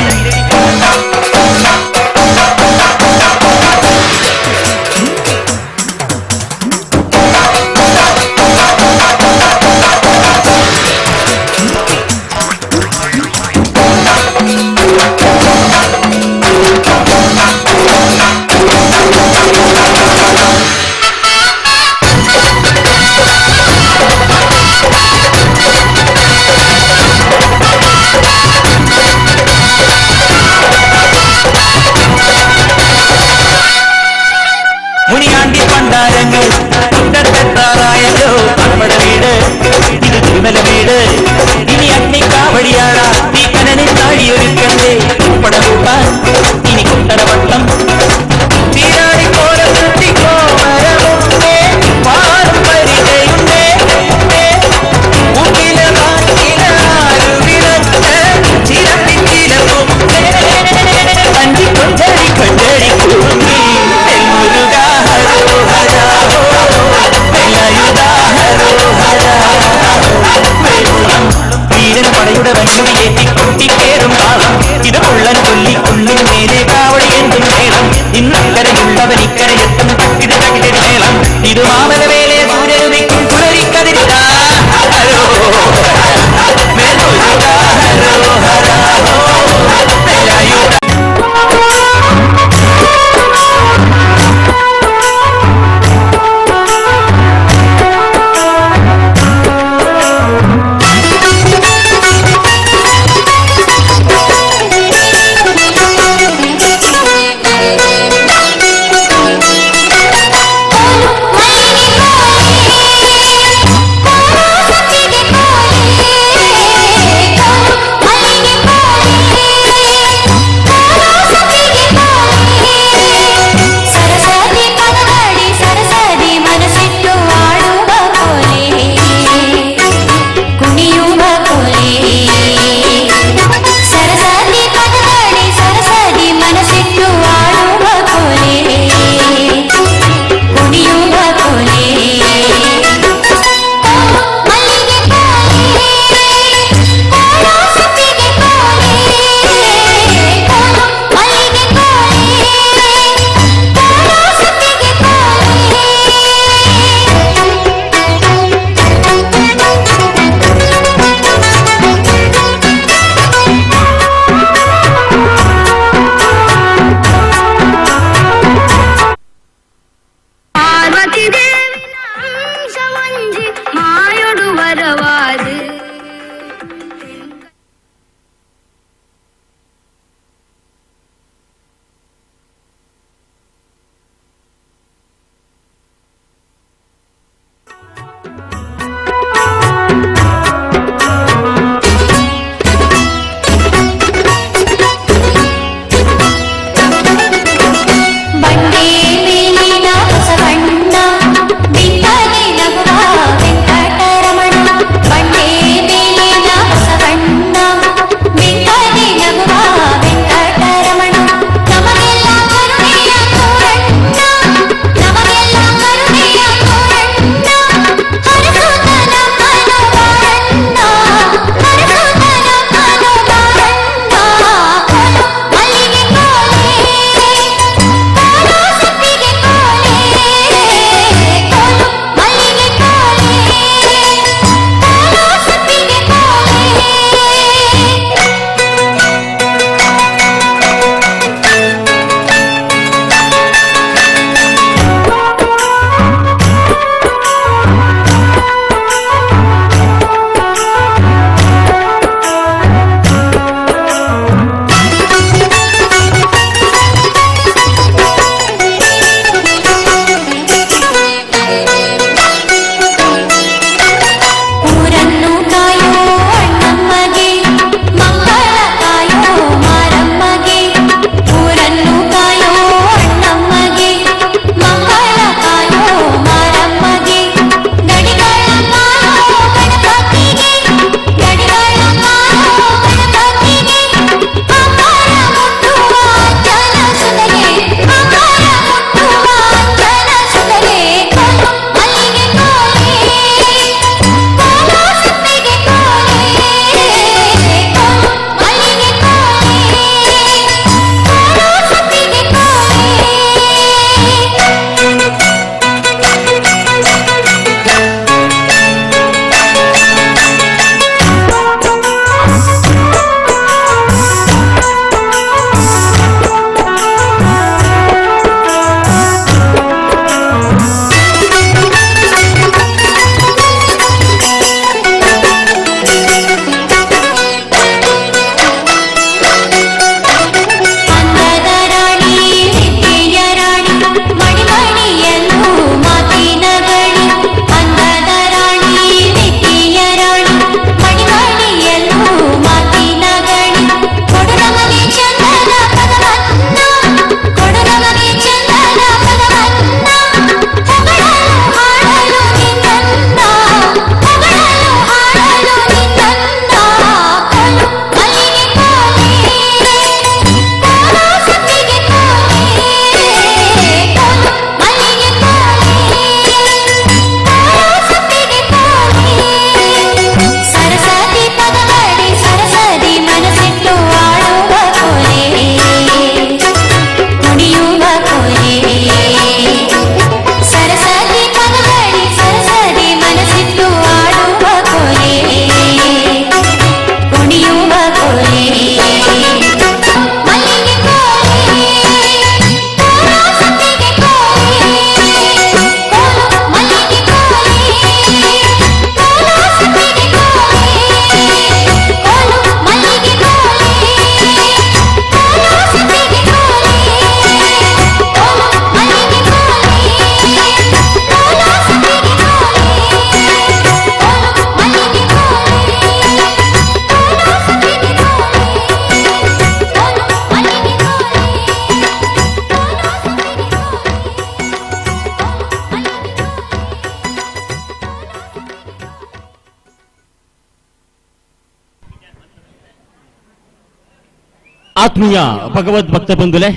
ಆತ್ಮೀಯ ಭಗವದ್ ಭಕ್ತ ಬಂಧುಲೆ,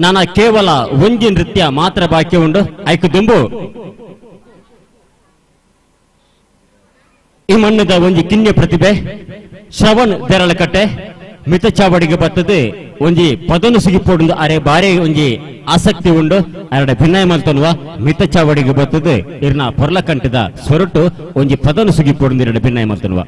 ನಾನ ಕೇವಲ ಒಂಜಿ ನೃತ್ಯ ಮಾತ್ರ ಬಾಕಿ ಉಂಡು. ಐಕು ದುಂಬು ಈ ಮಣ್ಣದ ಒಂಜಿ ಕಿನ್ಯ ಪ್ರತಿಭೆ ಶ್ರವಣ್ ದೇರಳಕಟ್ಟೆ ಮಿತಚಾವಡಿಗೆ ಬರ್ತದೆ. ಒಂಜಿ ಪದನು ಸಿಗಿಪೋಡು ಅರೆ ಬಾರಿ ಒಂಜಿ ಆಸಕ್ತಿ ಉಂಡು. ಅರಡ ಭಿನ್ನಯ ಮಲ್ತನ್ವ ಮಿತಚಾವಡಿಗೆ ಬರ್ತದೆ. ಇರ್ನ ಪೊರ್ಲಕಂಠದ ಸೊರಟು ಒಂಜಿ ಪದನು ಸುಗಿಪೋಡು ಎರಡ ಭಿನ್ನಯ ಮಲ್ತನ್ವ.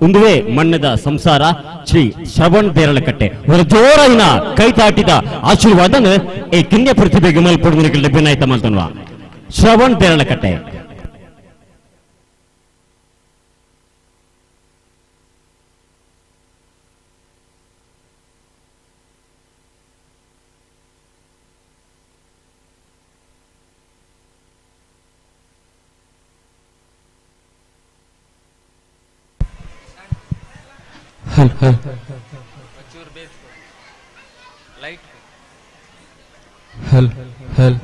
ಉಂದುವೆ ಮಣ್ಣದ ಸಂಸಾರ ಶ್ರೀ ಶ್ರವಣ್ ದೇರಳಕಟ್ಟೆ ಒಂದು ಜೋರಾಯಿನ ಕೈ ತಾಟಿದ ಆಶೀರ್ವಾದನ ಈ ಕಿನ್ಯ ಪ್ರತಿಭೆಗೆ ಮಲ್ಪೊಡು ಭಿನ್ನಾಯ್ತ ಮಲ್ತನ್ವ Shravan Deralakatte. Hello hello hello hello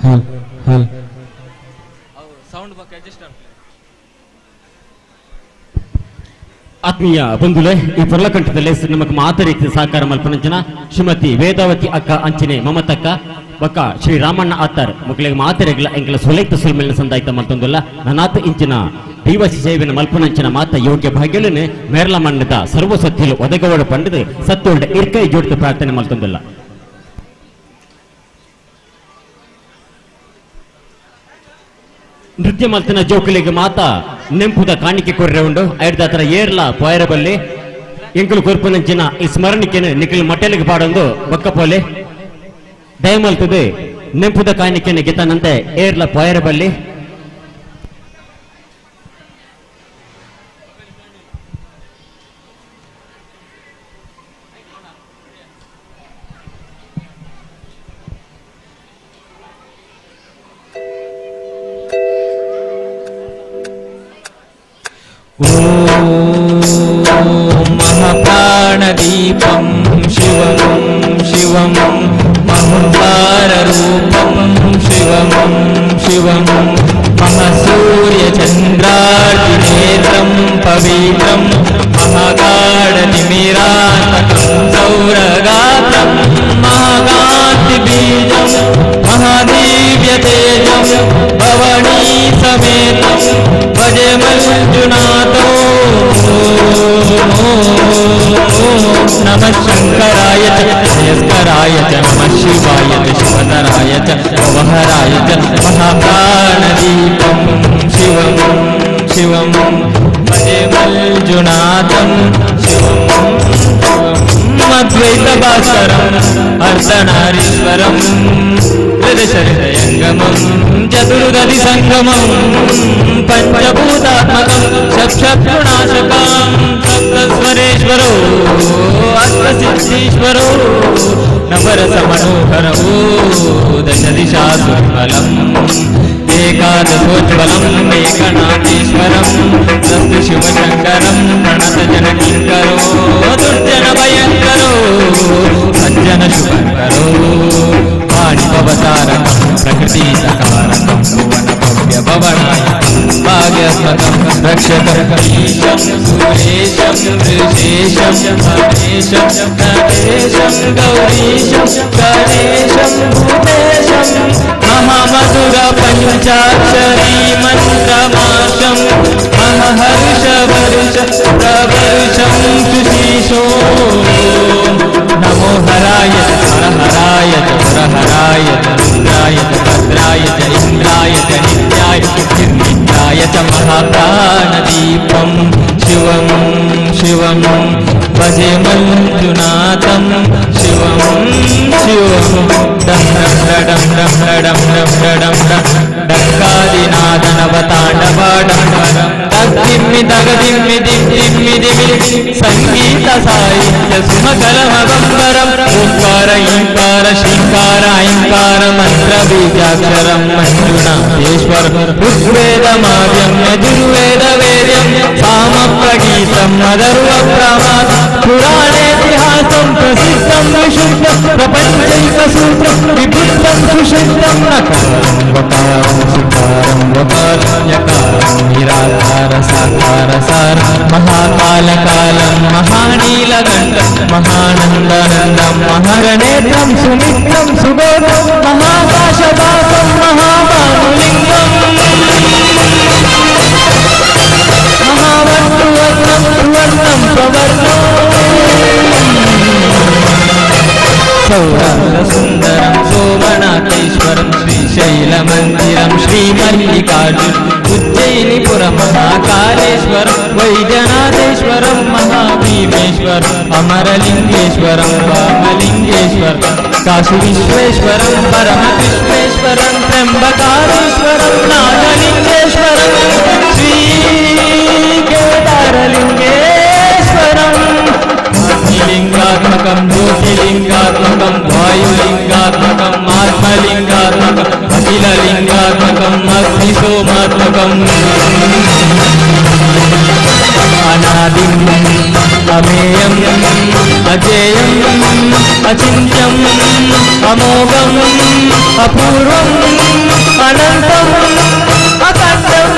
hello hello sound ಬಕ್ adjust. ಆತ್ಮೀಯ ಬಂಧುಲೆ, ಈ ಪೊರ್ಲಕಂಠದಲ್ಲಿ ನಮಗೆ ಮಾತ ರೀತಿ ಸಹಕಾರ ಮಲ್ಪನಂಚನ ಶ್ರೀಮತಿ ವೇದಾವತಿ ಅಕ್ಕ ಅಂಚನೆ ಮಮತಕ್ಕ ಬಕ್ಕ ಶ್ರೀ ರಾಮಣ್ಣ ಆತರ್ ಮಕ್ಕಳಿಗೆ ಮಾತರೆಗಳ ಎಂಕಲ ಸುಲೈತ ಸುಲ್ಮೇಲಿನ ಸಂದಾಯ್ತ ಮಲ್ತೊಂದುಲ್ಲ ನನಾತ ಇಂಚಿನ ದೈವ ಸೇವೆನ ಮಲ್ಪನಂಚಿನ ಮಾತ ಯೋಗ್ಯ ಭಾಗ್ಯಲನೆ ಮೇರ್ಲ ಮಣ್ಣದ ಸರ್ವ ಸತ್ಯಲು ಒದಗವಡ ಪಂಡದು ಸತ್ತೋಳ್ಡ ಇರ್ಕೈ ಜೋಡಿತ ಪ್ರಾರ್ಥನೆ ಮಲ್ತೊಂದುಲ್ಲ. ನೃತ್ಯ ಮಲ್ತನ ಜೋಕುಲಿಗೆ ಮಾತ ನೆಂಪುದ ಕಾಣಿಕೆ ಕೊರ್ರೆ ಉಂಡು ಐಡ್ದಾತರ ಏರ್ಲ ಪೋಯರಬಲ್ಲಿ ಎಂಕುಲು ಕೊರ್ಪುನಂಚಿನ ಈ ಸ್ಮರಣಿಕೆನು ನಿಖಿಲ್ ಮಟ್ಟೆಲಿಗೆ ಪಾಡೊಂದು ಬೊಕ್ಕಪೋಲೆ ದಯಮಲ್ತದೆ ನೆಂಪುದ ಕಾಣಿಕೆನ ಗೆತನಂತೆ ಏರ್ಲ ಪೋಯರಬಲ್ಲಿ. महाप्राणदीपं शिवं शिवं महोङ्काररूपं शिवं शिवं महासूर्यचन्द्रार्जिनेत्रं पवित्रं महागाढतिमिरान्तकं सौरगात्रं महाकान्तिबीजं महादिव्यतेजं भवनीसमेतं भजे मञ्जुनाथो. नमः शङ्कराय च जयस्कराय च नमः शिवाय च शिवतराय च भवहराय च महाप्राणदीपं शिवं शिवं भजे मञ्जुनाथं शिवं शिवम् अद्वैतभास्करम् अर्धनारीश्वरं हृदयङ्गमं चतुर्गतिसङ्गमं पञ्चभूतात्मकं शत्रुनाशकं सप्तस्वरेश्वरो अष्टसिद्धीश्वरो नवरसमनोहरो दशदिशासुफलम् एकादशोज्ज्वलम् एकनाथेश्वरं तस्तु शिवशङ्करं प्रणतजनकिङ्करो दुर्जनभयङ्करो सज्जनशुभङ्करो पाणिभवतारकं प्रकृतिसकारकं भुवनभव्यभवनायकं भाग्यात्मकं रक्षकं सुरेशं वृषेशं हरेशं नरेशं गौरीशं गणेशं भूतेशं महामधुर पञ्चाक्षरी मन्त्रमाशं महर्षवर्ष प्रवर्षं सुशीषो. नमो हराय च हरहराय च पुरहराय च रुद्राय च भद्राय च इन्द्राय च नित्याय निर्नित्याय च महाप्राणदीपं शिवं शिवं भजे मञ्जुनाथं शिवं शिवं डं डं डं डं डं डं डं डक्कादिनादनवताण्डवाडम्बरं तद्दिम्मि तगदिम्मि दिं दिम्मि दिमि संगीत साहित्य सुमकलमबम्बरम् ओंकार इंकार श्रीकार ऐंकार मंत्र बीजाक्षरं मंजुनाथेश्वर ऋग्वेदमाद्यं यजुर्वेद वेद्यं सामप्रगीतं अथर्व प्रमाद पुराणेतिहासं प्रसिद्धं विशुद्धं प्रपञ्चैकसूत्रं विबुद्धं सुशुद्धं नकारं वकारं सुकारं वकारं यकारं निराकार साकार सार महाकालकालं महानीलकण्ठं महानन्दनन्दं महागणेत्रं सुमित्रं सुगोदं महाकाशवासं महाभानुलिङ्गम् महावस्तुवर्णं सुवर्णं प्रवर्णं सौरासुन्दरं सोमनाथेश्वरं श्रीशैलमन्दिरं Sri Mallikarjuna उज्जयिनीपुरमहाकालेश्वरं वैद्यनाथेश्वरं महाभीमेश्वरम् अमरलिङ्गेश्वरं वामलिङ्गेश्वरं काशीविश्वेश्वरं परमविश्वेश्वरं त्र्यम्बकारेश्वरं नागलिङ्गेश्वरं श्रीकेदारलिङ्गेश्वरम् अग्निलिङ्गात्मकं ज्योतिलिङ्गात्मकं वायुलिङ्गात्मकम् आत्मलिङ्गात्मकम् अखिललिङ्गात्मकम् अग्निसोमात्मकम्. Ameyam Ajeyam Achintyam Amogham Apoorvam Anantham Akhandam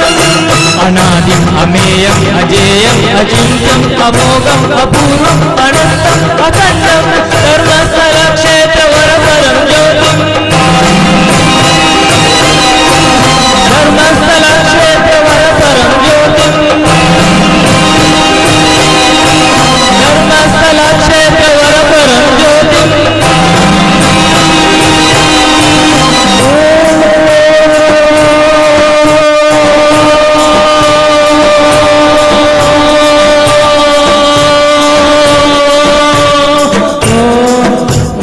Anadim Ameyam Ajeyam Achintyam Amogham Apoorvam Anantham Akhandam Dharmasthala Kshetra Varaparam Jyotim Dharmasthala Kshetra Varaparam Jyotim Dharmasthala Kshetra Varaparam Jyotim.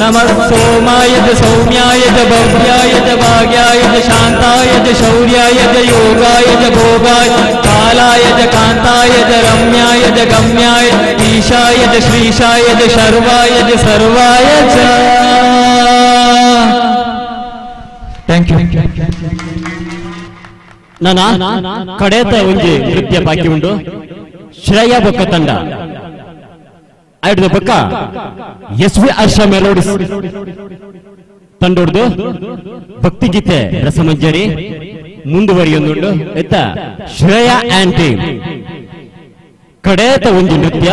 नमः सोमाय च सौम्याय च भव्याय च भाग्याय च शान्ताय च शौर्याय च योगाय च भोगाय कालाय च कान्ताय च रम्याय च गम्याय ईशाय च श्रीशाय च शर्वाय च सर्वाय च. Thank you. ನಾನ ಕಡೇತ ಒಂಜಿ ನೃತ್ಯ ಬಾಕಿ ಉಂಡು ಶ್ರೇಯಾ ಬೊಕ್ಕ ತಂಡ ಐಡ್ದ ಬೊಕ್ಕ ಎಸ್ ವಿ ಹರ್ಷ ಮೆಲೋಡಿಸ್ ತಂಡೊಡ್ದು ಭಕ್ತಿಗೀತೆ ರಸಮಂಜರಿ ಮುಂದುವರಿಯೊಂದುಂಡು. ಎತ್ತ ಶ್ರೇಯಾ ಆಂಡ್ ಟೀಮ್ ಕಡೇತ ಒಂಜಿ ನೃತ್ಯ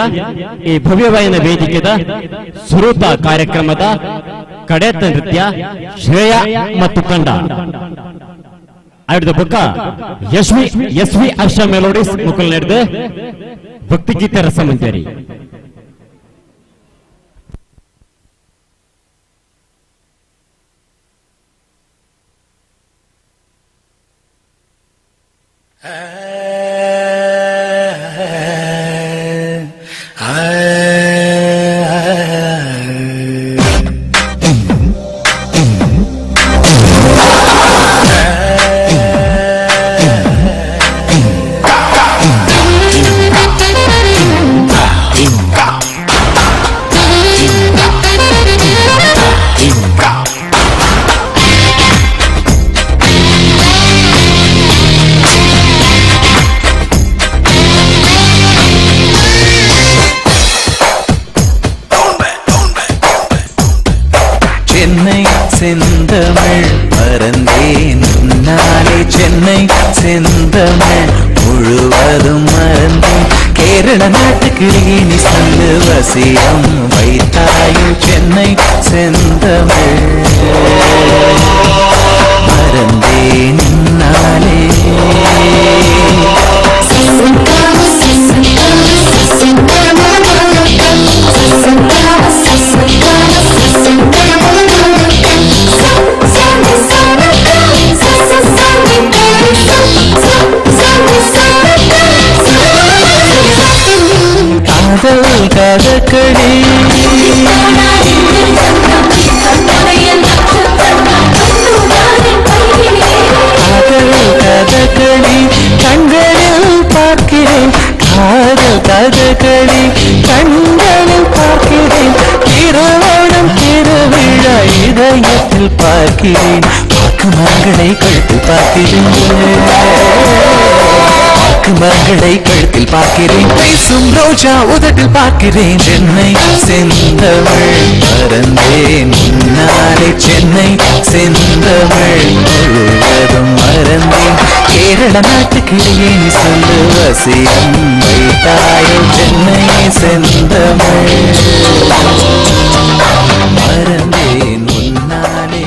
ಈ ಭವ್ಯವಾಯನ ವೇದಿಕೆದ ಸುರೂತ ಕಾರ್ಯಕ್ರಮದ ಕಡೇತ ನೃತ್ಯ ಶ್ರೇಯಾ ಮತ್ತು ತಂಡ ಐಡ್ದ ಬೊಕ್ಕ ಎಸ್ ವಿ ಹರ್ಷ ಮೆಲೋಡಿಸ್ ಮುಕುಲ್ ನಡೆದು ಭಕ್ತಿಗೀತೆ ರಸಮಂಜರಿ. சென்னை செந்தமிழ் மறந்தேன் உன்னாலே, சென்னை செந்தமிழ் முழுவதும் மறந்தேன். கேரள நாட்டுக்கிளியே நீ சொல்லு வசியம் வைத்தாயோ, சென்னை செந்தமிழ் மறந்தேன் உன்னாலே. காதல் கதகளி காதல் கதகளி கண்களில் பார்க்கிறேன், காதல் கதகளி கண்களில் பார்க்கிறேன். திருவோணம் திருவிழா இதயத்தில் பார்க்கிறேன், பாக்கு மரங்களை கழுத்தில் பார்க்கிறேன், பாக்கு மரங்களை கழுத்தில் பார்க்கிறேன். பேசும் ரோஜா உதட்டில் பார்க்கிறேன். சென்னை செந்தமிழ் மறந்தேன் முன்னாலே, சென்னை செந்தமிழ் முழுவதும் மறந்தேன். கேரள நாட்டுக்கிளியே நீ சொல்லு வசியம் வைத்தாயோ, சென்னை செந்தமிழ் மறந்தேன் முன்னாலே.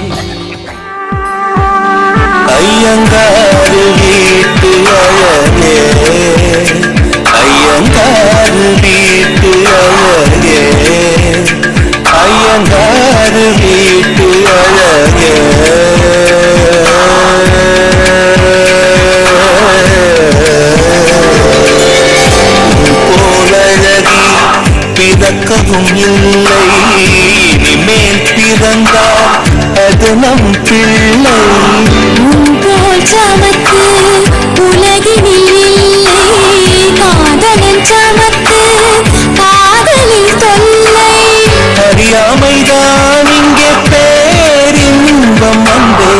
ஐயங்காறு வீட்டு அழகே, ஐயங்காறு வீட்டு அழகே, ஐயங்காறு வீட்டு அழகே. போலழகி பிறக்கவும் இல்லை, இனிமேல் பிறந்தால் அது நம் பிள்ளை. போல் சமத்து உலகினில் இல்லை, காதலன் சமத்து காதலில் தொல்லை. அறியாமைதான் இங்கே பேரின்பம் வந்தே,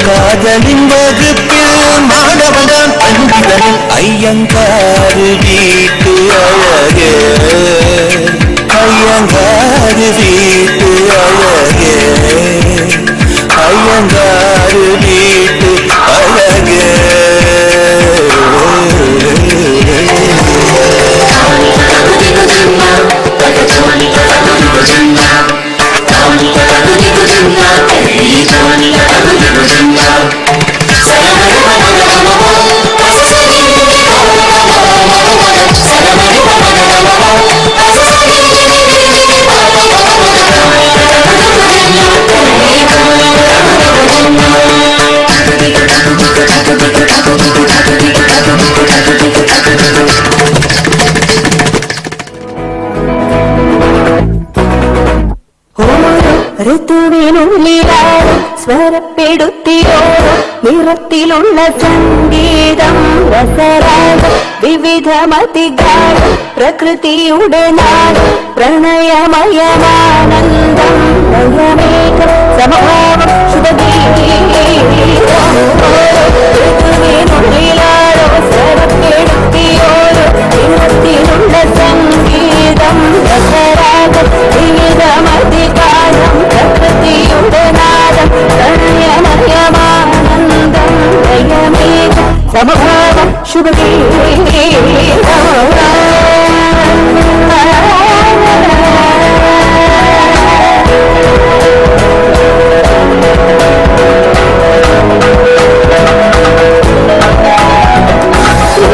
காதலின் வகுப்பில் மாணவன் பண்டிதன். ஐயங்காறு வீட்டு அழகே, Iyengar வீட்டு அழகே, ஐயங்காரு வீட்டு அழகே. ഋതുവിനുള്ളിലാരോ സ്വരപ്പെടുത്തിയോരോ നിറത്തിലുള്ള സംഗീതം രസരാഗം വിവിധമതിഗാനം പ്രകൃതിയുടെ നാട് പ്രണയമയമാനന്ദം ലയമേകം സമഭാവം ശുഭഗീതം. ഋതുവിനുള്ളിലാരോ സ്വരപ്പെടുത്തിയോരോ നിറത്തിലുള്ള സംഗീതം രസരാഗം വിവിധമതിഗാനം പ്രകൃതിയുടെ നാദം പ്രണയമയമാനന്ദം ലയമേകം സമഭാവം ശുഭഗീതം.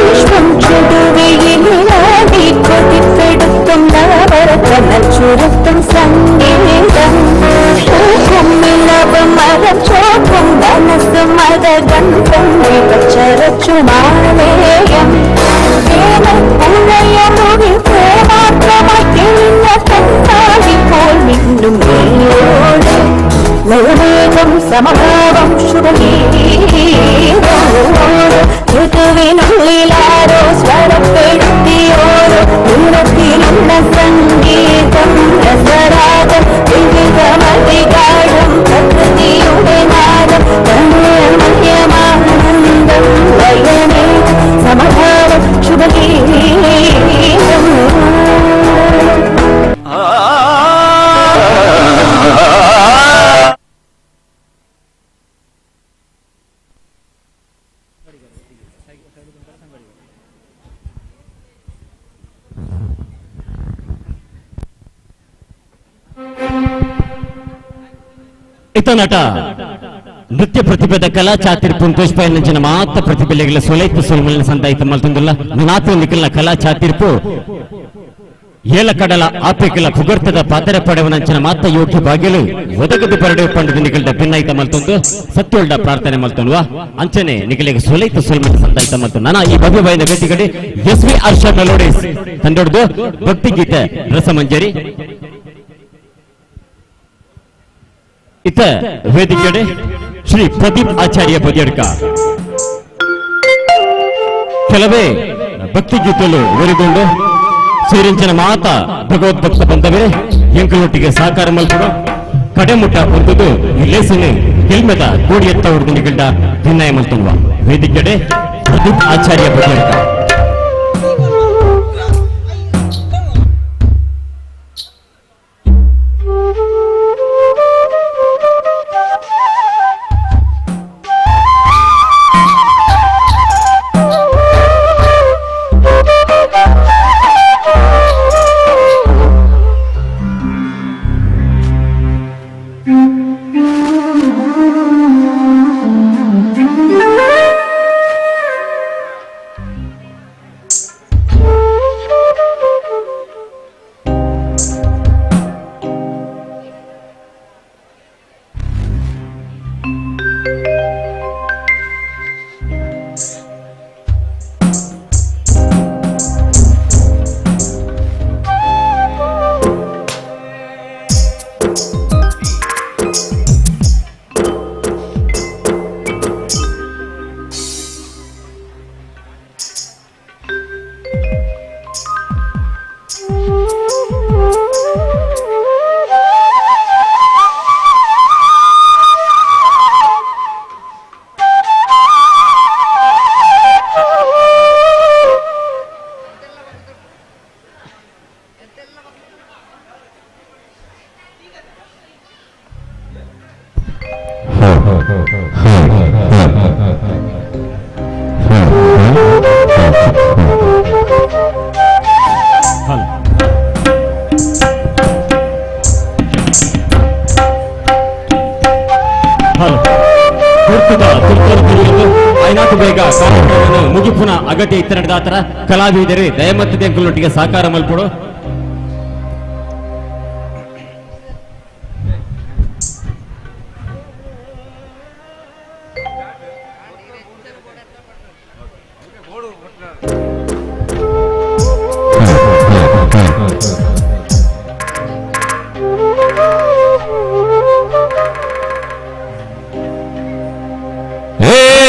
വിശ്വം ചെടുവെയിലാടി കൊതിപ്പെടുത്തും നവരത്തനൽ ചുരത്തും സംഗീതം. പൂക്കും മരം ചോക്കും മനസ്സും മതഗന്ധം ചരച്ചുമാലയം പുഴയമുകിൽ മാത്രമായി തെളിഞ്ഞ കണ്ണാടി പോൽ മിന്നും നീയോട് ലയമേകം സമഭാവം ശുഭഗീതം. ഋതുവിനുള്ളിലാരോ സ്വരപ്പെടുത്തിയോരോ നിറത്തിലുള്ള സംഗീതം രസരാഗം വിവിധമതികാരം പ്രകൃതിയുടെ നാദം പ്രണയമയമാനന്ദം ലയമേകം സമഭാവം ശുഭഗീതം. ಇತ ನಟ ನೃತ್ಯ ಪ್ರತಿಭೆದ ಕಲಾ ಚಾತಿರ್ಪು ತೋಷ್ಪಾಯಿನಂಚಿನ ಮಾತ ಪ್ರತಿಭೆಗಳ ಸೊಲೈತ ಸೊಲ್ಮಲಿನ ಸಂದಾಯಿತ ಮಲ್ತೊಂದುಲ್ಲ ನಾತು ನಿಖಲ್ನ ಕಲಾ ಚಾತಿರ್ಪು ಏಲಕಡಲ ಆಪೆಕಲ ಪುಗರ್ತದ ಪಾತರ ಪಡೆವನಂಚಿನ ಮಾತ ಯೋಗ್ಯ ಭಾಗ್ಯಲು ಒದಗದು ಪರಡೆ ಪಂಡದ ನಿಖಲ್ಡ ಭಿನ್ನಾಯಿತ ಮಲ್ತೊಂದು ಸತ್ಯೋಳ್ಡ ಪ್ರಾರ್ಥನೆ ಮಲ್ತೊಂದುವ ಅಂಚನೆ ನಿಖಲಿಗೆ ಸೊಲೈತ ಸೊಲ್ಮಲಿನ ಸಂದಾಯಿತ ಮಲ್ತು ನಾನಾ ಈ ಭವ್ಯ ಬಾಯಿನ ಭೇಟಿಗಡೆ ಎಸ್ ವಿ ಹರ್ಷ ಮೆಲೋಡಿಸ್ ತಂದೊಡ್ದು ಭಕ್ತಿಗೀತೆ ರಸಮಂಜರಿ. ಇತ ವೇದಿಕೆಡೆ ಶ್ರೀ ಪ್ರದೀಪ್ ಆಚಾರ್ಯ ಬದಿಯಡ್ಕ ಕೆಲವೇ ಭಕ್ತಿಗೀತೆಗಳು ಒರಿಗೊಂಡು ಸೇರಿಂಚಿನ ಮಾತ ಭಗವದ್ಭಕ್ತ ಬಂದವೇ ಎಂಕಲೊಟ್ಟಿಗೆ ಸಹಕಾರ ಮಲ್ಪಡು ಕಡೆಮುಟ್ಟ ಹೊಂದುದು ಈ ಲೇಸನೆ ಗೆಲ್ಮೆದ ಕೋಡಿಯತ್ತ ಹೊಡೆದು ನಿಗಲ್ಡ ಭಿನ್ನಾಯ ಮಲ್ತುವ ವೇದಿಕೆಡೆ ಪ್ರದೀಪ್ ಆಚಾರ್ಯ ಬದಿಯಡ್ಕ. ಆಯಿನಾತು ಬೇಗ ಕಾರ್ಯಕ್ರಮವನ್ನು ಮುಗಿಪುನ ಅಗತ್ಯ ಇತ್ತ ನಡೆದಾತರ ಕಲಾವಿದರು ದಯಮತ್ತದ ಅಂಕುಲೊಟ್ಟಿಗೆ ಸಹಕಾರ ಮಲ್ಪಡು. Hey,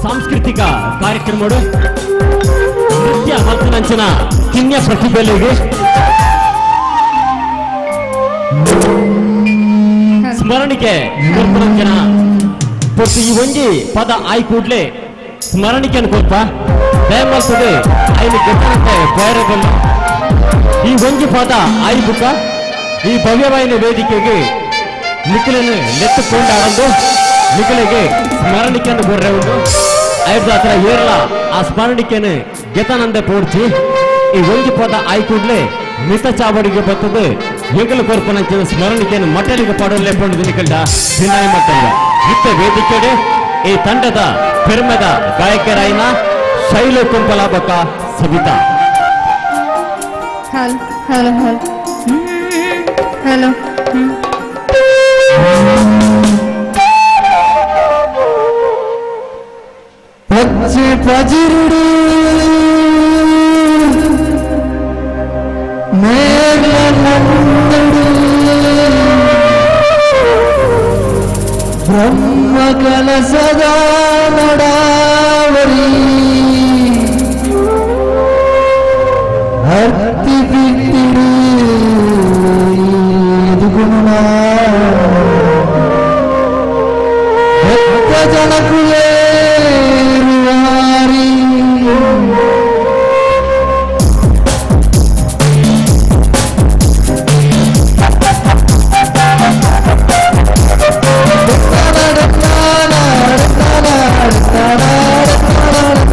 ಸಾಂಸ್ಕೃತಿಕ ಕಾರ್ಯಕ್ರಮಡು ನೃತ್ಯ ಮಲ್ಪನಂಚಿನ ಕಿನ್ಯ ಪ್ರತಿಭೆಗಳಿಗೆ ಸ್ಮರಣಿಕೆ ಕೊರ್ಪನಂಚಿನ ಪೊಟ್ಟು ಈ ಒಂಜಿ ಪದ ಆಯ್ ಕೂಡ್ಲೆ ಸ್ಮರಣಿಕೆಯನ್ನು ಕೊರ್ಪ ದಯಮಲ್ತದೆ ಐನು ಗೆಟ್ಟನಂತೆ ಪೋಯರಬಲ್ಲ ಈ ಒಂಜಿ ಪದ ಆಯ್ ಬುಕ್ಕ ಈ ಭವ್ಯವಾಯಿನ ವೇದಿಕೆಗೆ ನಿಖಲನ್ನು ನೆತ್ತುಕೊಂಡಾಡಂದು ನಿಖಲಿಗೆ ಸ್ಮರಣಿಕೆಯನ್ನು ಕೊರ್ರೆ ಉಂಟು ಐದು ಹತ್ರ ಏರಲ ಆ ಸ್ಮರಣಿಕೆಯನ್ನು ಗೆತನಂದೆ ಪೋಡ್ಚಿ ಈ ಒಂಜಿ ಪದ ಆಯ್ ಕೂಡ್ಲೆ ಮಿತ ಚಾವಡಿಗೆ ಬರ್ತದೆ ಎಂಗಲು ಕೊರ್ಪನಂಚಿನ ಸ್ಮರಣಿಕೆಯನ್ನು ಮಟ್ಟಲಿಗೆ ಪಾಡಲೇ ಪಂಡಿತು ನಿಖಲ್ಡ ಸಿನಾಯಿ ಮಟ್ಟಲ್ಲ ನಿತ್ಯ ವೇದಿಕೆಡೆ ಈ ತಂಡದ ಪೆರ್ಮೆದ ಗಾಯಕರಾಯಿನ Shailu Kumpalabakka Sabitha. Hello hello hello hello. ಪಚ್ಚಿ ಪಜಿರುಡು ಮೇಲ ನಂದಡು ಬ್ರಹ್ಮ ಕಲಸದ ನಡಾವರಿ ಅರ್ತಿ ಬಿಟ್ಟಿಡು ಗುಣ ಭಕ್ತ ಜನಕುಲೇ. Na na na na na na na.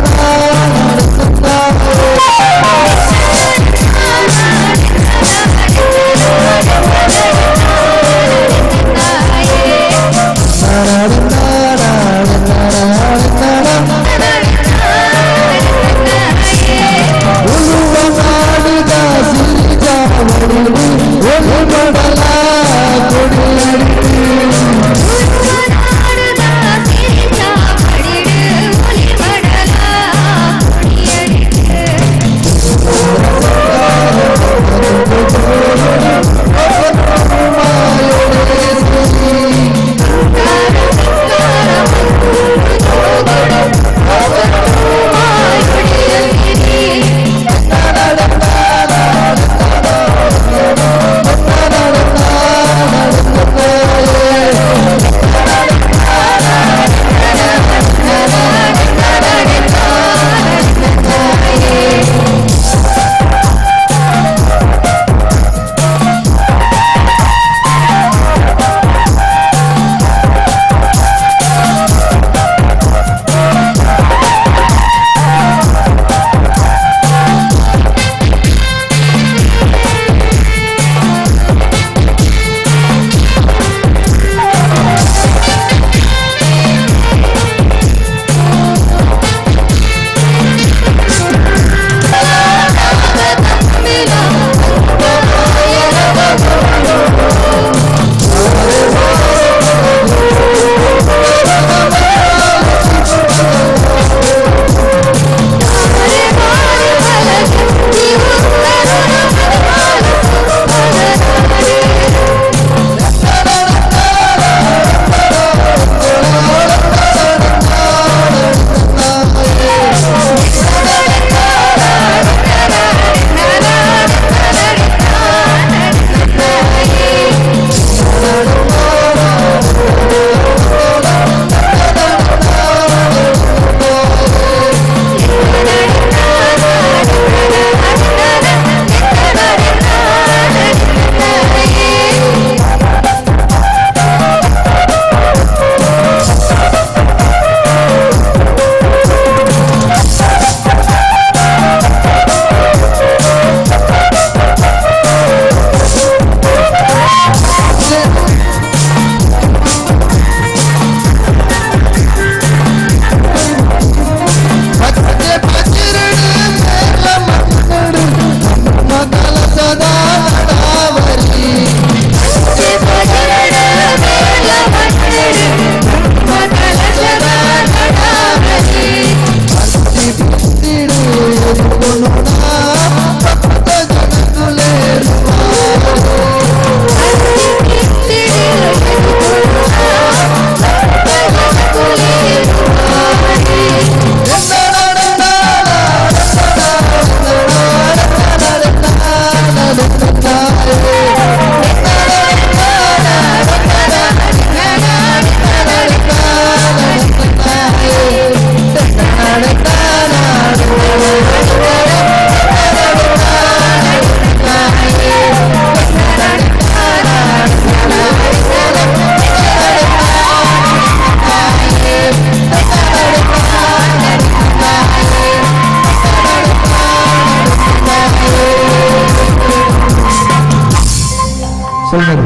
ಸೊಲ್ಮೆಲು.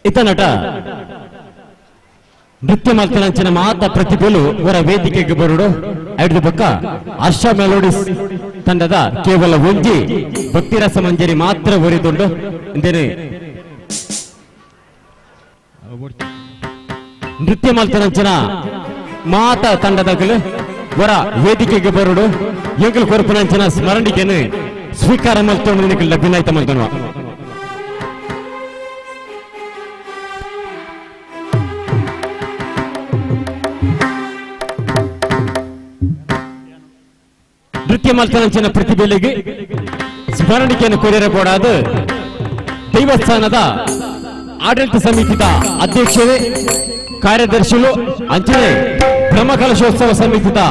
ಇತ ನಟ ನೃತ್ಯ ಮಲ್ತನಂಚಿನ ಮಾತ ಪ್ರತಿಭೆಲು ಅವರ ವೇದಿಕೆಗೆ ಬರುಡು. ಐದು ಪಕ್ಕ ಆಶಾ ಮೆಲೋಡಿಸ್ ತಂಡದ ಕೇವಲ ಒಂಜಿ ಭಕ್ತಿರಸ ಮಂಜರಿ ಮಾತ್ರ ಒರಿದುಂಡು. ಇಂದೇನೆ ನೃತ್ಯ ಮಲ್ತನಂಚಿನ ಮಾತ ತಂಡದಾಗಲು ವರ ವೇದಿಕೆಗೆ ಬರುಡು. ಎಂಕಲ್ ಕೊರಪುನಂಚಿನ ಸ್ಮರಣಿಕೆನು ಸ್ವೀಕಾರ ಮಲ್ತೊಂಡು ನಿಕಲ್ ಭಿನ್ನಾಯ್ತ ಮಲ್ತೊಂಡು. ನೃತ್ಯ ಮಲ್ತನಂಚಿನ ಪ್ರತಿಭೆಗಳಿಗೆ ಸ್ಮರಣಿಕೆಯನ್ನು ಕೊರಿಯರಬಹುದಾದ ದೇವಸ್ಥಾನದ ಆಡಳಿತ ಸಮಿತಿಯ ಅಧ್ಯಕ್ಷರೇ, ಕಾರ್ಯದರ್ಶಿಗಳು, ಅಂಚನೆ ಬ್ರಹ್ಮಕಲಶೋತ್ಸವ ಸಮಿತಿಯ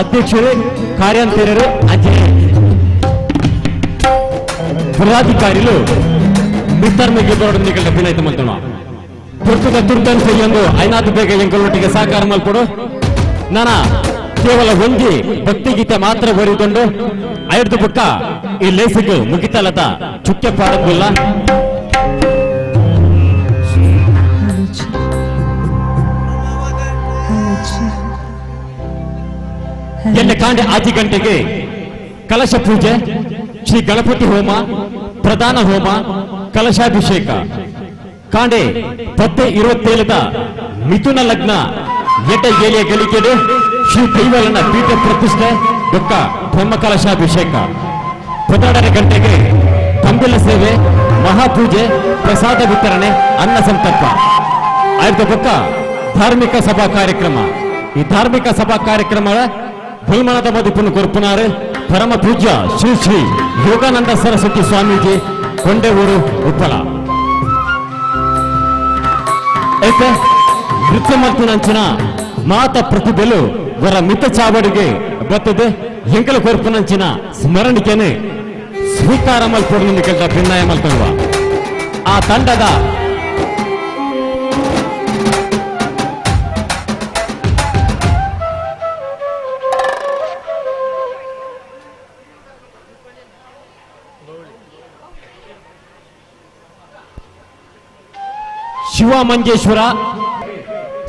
ಅಧ್ಯಕ್ಷರೇ, ಕಾರ್ಯಾಂತರರು, ಅಂಚನೆ ಪದಾಧಿಕಾರಿಗಳು ಮಿತ್ತರ್ಮೆಗೆ ಬರೋದೊಂದಿಗೆ ಅಭಿನಯ ಮಲ್ತೋಣ. ತುರ್ತದ ತುರ್ತನ್ ಸೈಯೊಂದು ಐನಾದು ಬೇಗ ಎಂಕಲೊಟ್ಟಿಗೆ ಸಹಕಾರ ಮಲ್ಪಡು. ನಾನ ಕೇವಲ ಒಂಜಿ ಭಕ್ತಿಗೀತೆ ಮಾತ್ರ ಬರೆದುಕೊಂಡು ಐದು ಬುಕ್ಕ ಈ ಲೇಸಿಗೆ ಮುಗಿತಲದ ಚುಕ್ಕೆ ಪಾಡಂಗಿಲ್ಲ. ಎಲ್ಲ ಕಾಂಡೆ 5 ಗಂಟೆಗೆ ಕಲಶ ಪೂಜೆ, ಶ್ರೀ ಗಣಪತಿ ಹೋಮ, ಪ್ರಧಾನ ಹೋಮ, ಕಲಶಾಭಿಷೇಕ. ಕಾಂಡೆ 10:27 ಮಿಥುನ ಲಗ್ನ ಎಟ ಏಳಿಯ ಗಳಿಕೆಡು ಶ್ರೀ ದೈವಲನ ಪೀಠ ಪ್ರತಿಷ್ಠೆ ಬೊಕ್ಕ ಬ್ರಹ್ಮಕಲಶಾಭಿಷೇಕ. 12:30 ಗಂಟೆಗೆ ತಂಬಿಲ ಸೇವೆ, ಮಹಾಪೂಜೆ, ಪ್ರಸಾದ ವಿತರಣೆ, ಅನ್ನ ಸಂತರ್ಪ. ಆಯ್ದ ಬೊಕ್ಕ ಧಾರ್ಮಿಕ ಸಭಾ ಕಾರ್ಯಕ್ರಮ. ಈ ಧಾರ್ಮಿಕ ಸಭಾ ಕಾರ್ಯಕ್ರಮ ಬುಲ್ಮಣದ ಮದಿಪುನ್ನು ಕೊರ್ಪುನಾರು ಪರಮ ಪೂಜ್ಯ ಶ್ರೀ ಶ್ರೀ ಯೋಗಾನಂದ ಸರಸ್ವತಿ ಸ್ವಾಮೀಜಿ, ಕೊಂಡೆಊರು, ಉಪ್ಪಳ. ಏಕೆ ನೃತ್ಯ ಮಲ್ತಿನಂಚಿನ ಮಾತ ಪ್ರತಿಭೆಲು ವರ ಮಿತ ಚಾವಡಿಗೆ ಬತ್ತದೆ ಎಂಕಲ ಕೊರ್ಪುನಂಚಿನ ಸ್ಮರಣಿಕೆನೆ ಸ್ವೀಕಾರ ಮಲ್ಪೊಡು ಕೆಲ್ಟ ಭಿನ್ನಾಯ ಮಲ್ತೊಡುವ. ಆ ತಂಡದ ಶಿವ ಮಂಜೇಶ್ವರ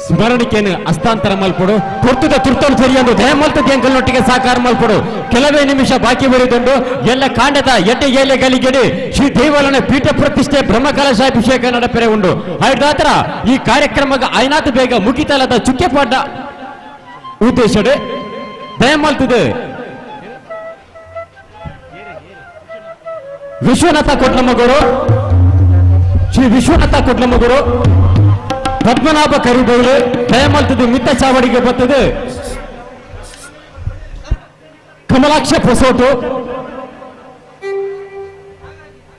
ಸ್ಮರಣಿಕೆಯನ್ನು ಹಸ್ತಾಂತರ ಮಲ್ಪಡು. ತುರ್ತದ ತುರ್ತಲು ಸರಿಯೊಂದು ದಯಮಲ್ತದ ಎಂಕಲ್ನೊಟ್ಟಿಗೆ ಸಹಕಾರ ಮಲ್ಪಡು. ಕೆಲವೇ ನಿಮಿಷ ಬಾಕಿ ಬರೆದುಕೊಂಡು ಎಲ್ಲ ಕಾಂಡದ ಎಡ್ಡೆ ಏಲೆ ಗಲಿಗೆಡೆ ಶ್ರೀ ದೇವಲನ ಪೀಠ ಪ್ರತಿಷ್ಠೆ ಬ್ರಹ್ಮಕಲಶಾಭಿಷೇಕ ನಡಪೆರೆ ಉಂಡು. ಆಯ್ದಾತರ ಈ ಕಾರ್ಯಕ್ರಮದ ಐನಾತ್ ಬೇಗ ಮುಗಿತಲದ ಚುಕ್ಕೆಪಾಡ ಉದ್ದೇಶಡೆ ದಯಮಲ್ತದೆ ವಿಶ್ವನಾಥ ಕೊಟ್ಲಮ್ಮಗೌರು, ಶ್ರೀ ವಿಶ್ವನಾಥ ಕೊಟ್ಲಮ್ಮಗೌರು, ಪದ್ಮನಾಭ ಕರಿಬೌಲು ದಯಮಲ್ತದೆ ಮಿತ್ತ ಚಾವಡಿಗೆ ಬರ್ತದೆ ಕಮಲಾಕ್ಷ ಪೊಸೋಟು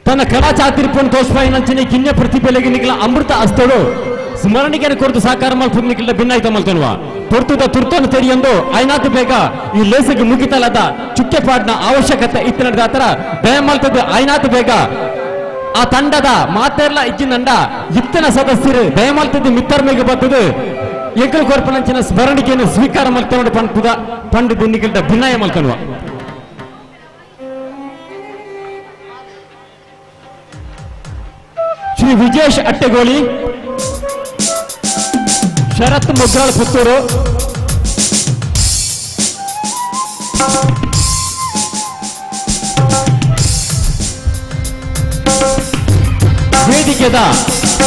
ತನ್ನ ಕಲಾ ಚಾತಿರ್ಪನ್ನು ತೋಷ್ಪಾಯಿನಂಚಿನ ಕಿನ್ಯ ಪ್ರತಿಭೆಲೆಗೆ ನಿಖಲ ಅಮೃತ ಅಸ್ತಳು ಸ್ಮರಣಿಕೆಯನ್ನು ಕೊರತು ಸಾಕಾರ ಮಲ್ಪು ನಿಖಲ ಭಿನ್ನಾಯ್ತ ಮಲ್ತನ್ವ. ತುರ್ತದ ತುರ್ತನ್ನು ತೆರಿಯೊಂದು ಐನಾತು ಬೇಗ ಈ ಲೇಸಿಗೆ ಮುಗಿತಲದ ಚುಕ್ಕೆ ಪಾಡ್ನ ಅವಶ್ಯಕತೆ ಇತ್ತು ನಡೆದಾತರ ದಯಮಲ್ತದ ಐನಾತು ಬೇಗ ಆ ತಂಡದ ಮಾತೆರ್ಲ ಇಜ್ಜಿನಂಡ ಇತ್ತನ ಸದಸ್ಯರು ದಯಮಲ್ತದ್ದು ಮಿತ್ತರ್ಮೆಗೆ ಬರ್ತದೆ ಎಂಕಲ್ ಕೊರ್ಪನಂಚಿನ ಸ್ಮರಣಿಕೆಯನ್ನು ಸ್ವೀಕಾರ ಮಲ್ತೊಂಡು ಪಂಪುದ ಪಂಡು ದಿನ್ನಿಗಿಲ್ದ ಭಿನ್ನಾಯ ಮಲ್ತೊಂಡುವ. ಶ್ರೀ ವಿಜೇಶ್ ಅಟ್ಟೆಗೋಳಿ, ಶರತ್ ಮುಗ್ರಾಳ್ ಪುತ್ತೂರು, ವೇದಿಕೆದ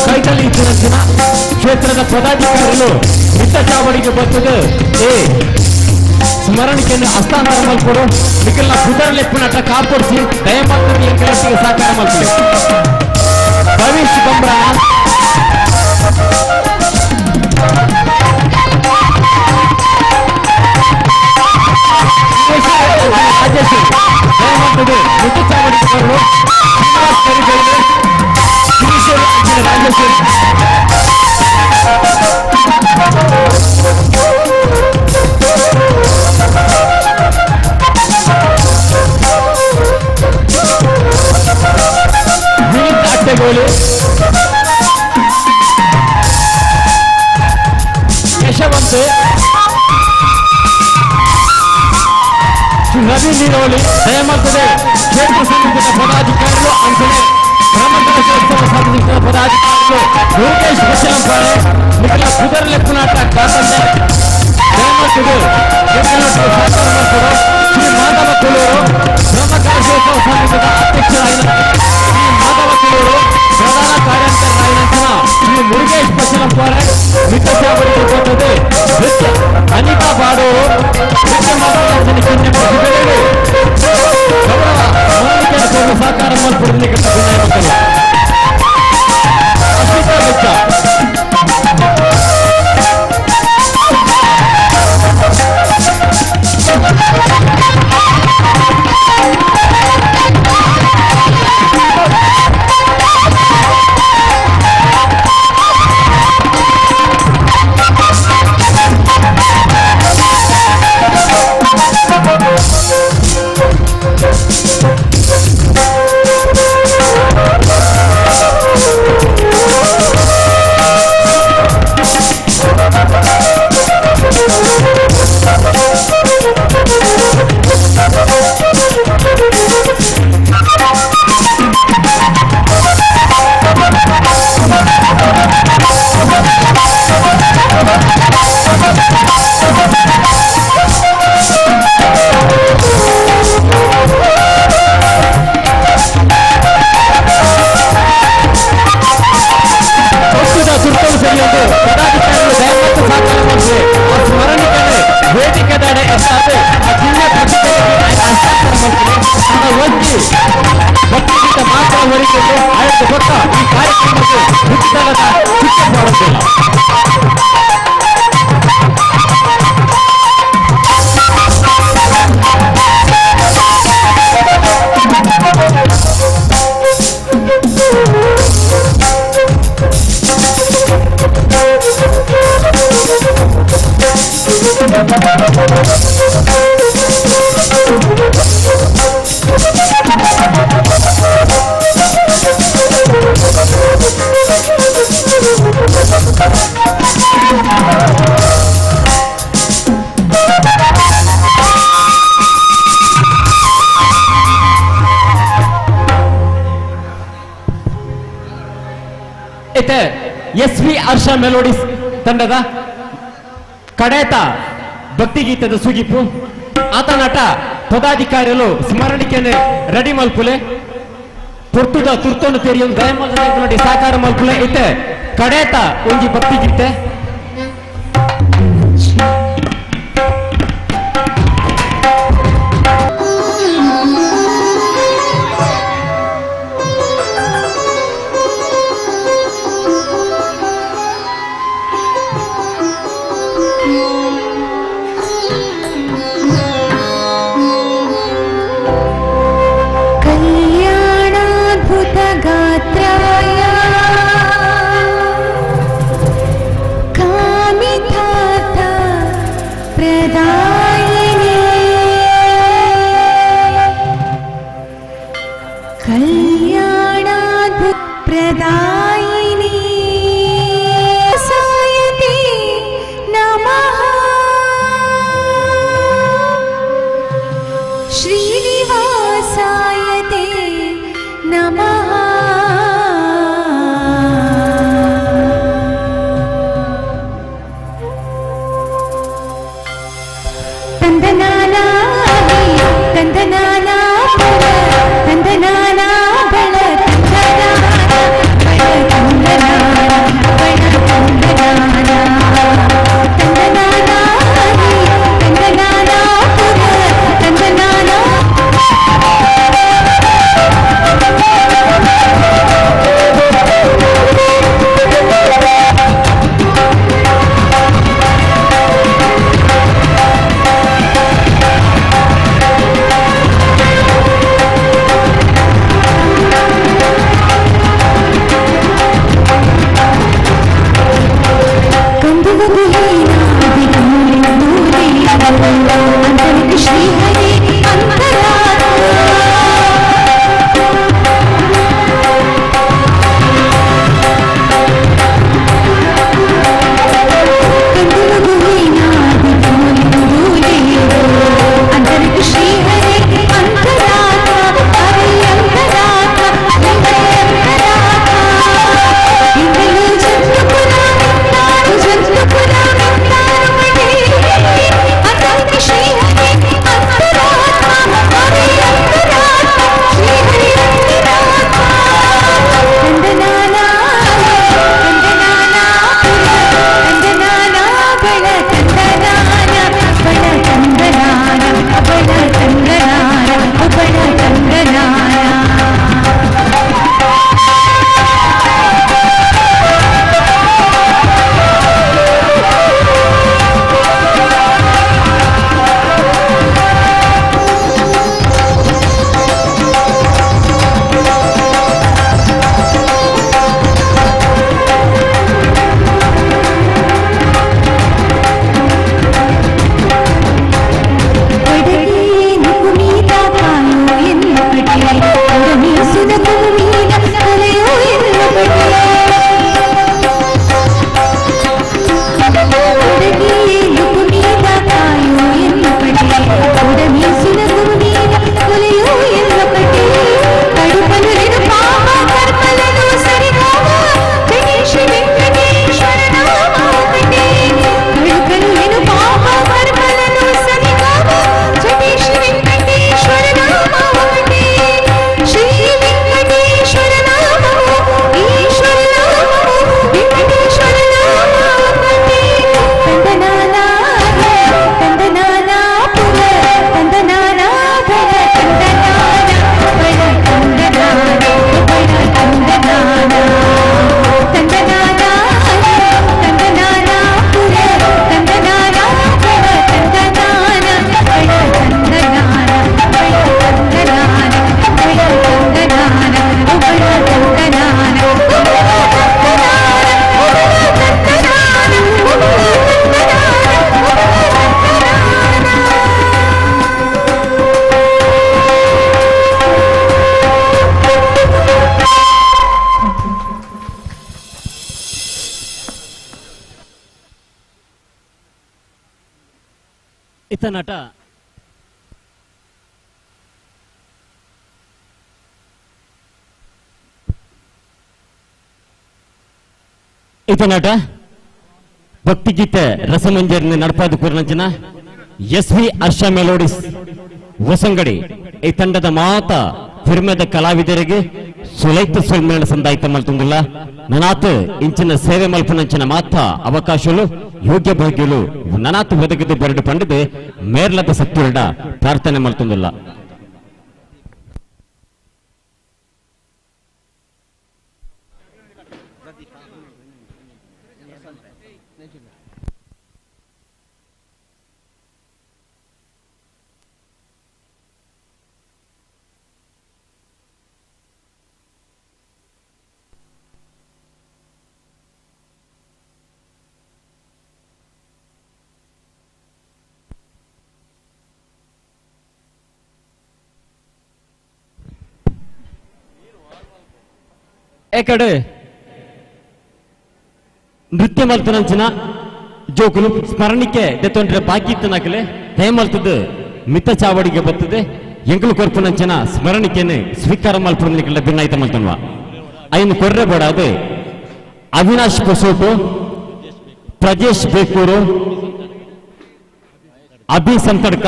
ಕೈತಲಿ ಇತ್ತಿನ ಕ್ಷೇತ್ರದ ಪದಾಧಿಕಾರಿಗಳು ಮಿತ್ತ ಚಾವಡಿಗೆ ಬರ್ತದೆ ಏ ಸ್ಮರಣಿಕೆಯನ್ನು ಹಸ್ತಾಂತರ ಮಲ್ಪಡು. ನಿಖಲ್ನ ಪುದರ್ಲೆಪ್ಪುನಟ ಕಾಪಡಿಸಿ ದಯಮಾಡಿ ಎಂಕಲೊಟ್ಟಿಗೆ ಸಹಕಾರ ಮಲ್ಪಡಿ. ಭವಿಷ್ ಬಂಬ್ರಾಣ, ರಾಜೇಶ್ ದಯಮಾಡಿ ಮಿತ್ತ ಚಾವಡಿಗೆ ಬರಲು. ರಾಜೇಶ್ವರಿ ವಿನೀತ್ ಅಟ್ಟೆಗೋಳಿ, ಯಶವಂತ್, Ravi ನೀರೋಳಿ ದಯಮಾಡ್ತದೆ ಕ್ಷೇತ್ರ ಸಮಿತಿಯ ಪದಾಧಿಕಾರಿಗಳು ಅಂಚನೆ ಬ್ರಹ್ಮಕಲಶೋತ್ಸವ ಸಮಿತಿಯ ಪದಾಧಿಕಾರಿಗಳು ಯೋಗೇಶ್ ಬಚ್ಚಲಂಪಾಳೆ ನಿಖಿಲ ಕುದರ್ಲೆಪ್ಪುನಾಟ ಕಾತಂದೆ ದಯಮಾಡ್ತದೆ ಸಹಕಾರ ಮಾಡ್ತಾರೆ ಶ್ರೀ ಮಾಧವ ಕುಲೂರು ಬ್ರಹ್ಮಕಲಶೋತ್ಸವ ಸಮಿತಿಯ ಅಧ್ಯಕ್ಷರಾಗಿನ ಶ್ರೀ ಮಾಧವ ಕುಲೂರು ಪ್ರಧಾನ ಕಾರ್ಯಾಂತರಾಗಿನ ಶ್ರೀ ಮುರುಗೇಶ್ ಬಚ್ಚಲಂಪಾಳೆ ಮಿತ್ರಚಾವಡಿ ಕೊಟ್ಟದೆ ನೃತ್ಯ ಅನಿತಾ ಬಾಡೂರು ನೃತ್ಯ ಮಾತನಾಡಿದ ಕನ್ಯೆ ಗೌರವ ಮೌಲಿಕ ಸಹಕಾರ ಮಲ್ಪುರದಲ್ಲಿ ಮಕ್ಕಳು ಅಶ್ವಿತಾ ಬೆಚ್ಚ ಪಕ್ಷದ ಸುತ್ತಲೂ ಸರಿಯೊಂದು ಪದಾಧಿಕಾರಿಗಳು ದಯಮಾಡಿ ಸಹಕಾರ ಮಾಡಿಸಿ ಆ ಸ್ಮರಣಿಕೆನೆ ವೇದಿಕೆ ದಾಡೆ ಎತ್ತಾದೆ ಆ ಚಿನ್ನ ಪ್ರತಿಭೆಗೆ ಹಸ್ತಾಂತರ ಮಾಡ್ತಾರೆ ಆ ಒಂಜಿ ಭಕ್ತಿಗೀತ ಮಾತ್ರ ಹೊರಗೆ ಆಯ್ತು ಗೊತ್ತ ಈ ಕಾರ್ಯಕ್ರಮಕ್ಕೆ ಉತ್ತರದ ಚಿಕ್ಕ ಮಾಡೋದಿಲ್ಲ. ಇತ್ತೆ ಎಸ್ ವಿ ಹರ್ಷ ಮೆಲೋಡಿಸ್ ತಂಡದ ಕಡೇತ ಭಕ್ತಿಗೀತದ ಸುಗಿಪು ಆತ ನಟ ಪದಾಧಿಕಾರಿಗಳು ಸ್ಮರಣಿಕೆನೆ ರೆಡಿ ಮಲ್ಪುಲೆ ಪೊರ್ತುದ ತುರ್ತೊಂದು ತೆರಿಯೊಂದು ದಯಮಾಡಿ ಸಾಕಾರ ಮಲ್ಪುಲೆ ಇತ್ತೆ ಕಡೇತ ಒಂಜಿ ಭಕ್ತಿಗೀತೆ. कल्याणाद्भुतगात्राय ಇತನಟ ಇತನಟ ಭಕ್ತಿಗೀತೆ ರಸಮಂಜರಿನ ನಡಪಾದ ಕೂರ್ನಂಚಿನ ಎಸ್ ವಿ ಹರ್ಷ ಮೆಲೋಡಿಸ್ ಹೊಸಂಗಡಿ ಈ ತಂಡದ ಮಾತ ಫಿರ್ಮದ ಕಲಾವಿದರಿಗೆ ಸುಲೈತ ಸೊಲ್ಮೇಳ ಸಂದಾಯಿತ ಮಲ್ತುಂದುಲ್ಲ ನನಾತ್ ಇಂಚಿನ ಸೇವೆ ಮಲ್ಪನಂಚಿನ ಮಾತ ಅವಕಾಶಲು ಯೋಗ್ಯ ಭಾಗ್ಯಲು ನನಾತ್ ಒದಗಿದು ಬರಡು ಪಂಡದು ಮೇರ್ಲದ ಸತ್ತುರಡ ಪ್ರಾರ್ಥನೆ ಮಲ್ತುಂದುಲ್ಲ. ಏಕಡೆ ನೃತ್ಯ ಮಲ್ತನಂಚಿನ ಜೋಕುಲು ಸ್ಮರಣಿಕೆ ದೆತ್ತೊಂಡ್ರೆ ಬಾಕಿ ಇತ್ತನಾಕಲೆ ದಯಮಲ್ತದ್ದು ಮಿತ್ತ ಚಾವಡಿಗೆ ಬರ್ತದೆ ಎಂಕಲು ಕೊರ್ಪುನಂಚಿನ ಸ್ಮರಣಿಕೆಯನ್ನು ಸ್ವೀಕಾರ ಮಲ್ಪುನಕ್ಕೆಲ್ಲ ಭಿನ್ನಾಯ್ತ ಮಲ್ತನ್ವ ಐನು ಕೊರ್ರೆ ಬೇಡ ಅದು ಅವಿನಾಶ್ ಕೊಸೋಟು, ಪ್ರಜೇಶ್ ಬೇಕೂರು, ಅಭಿ ಸಂತಡ್ಕ,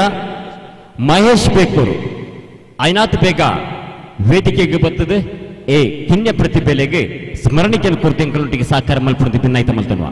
ಮಹೇಶ್ ಬೇಕೂರು ಐನಾತ್ ಬೇಗ ವೇದಿಕೆಗೆ ಬರ್ತದೆ ಏ ಕಿನ್ಯ ಪ್ರತಿಭೆಲೆಗೆ ಸ್ಮರಣಿಕೆಯನ್ನು ಕುರಿತು ಸಹಕಾರ ಮಲ್ಪುನದಿ ಭಿನ್ನಾಯ್ತ ಮಲ್ತನ್ವ.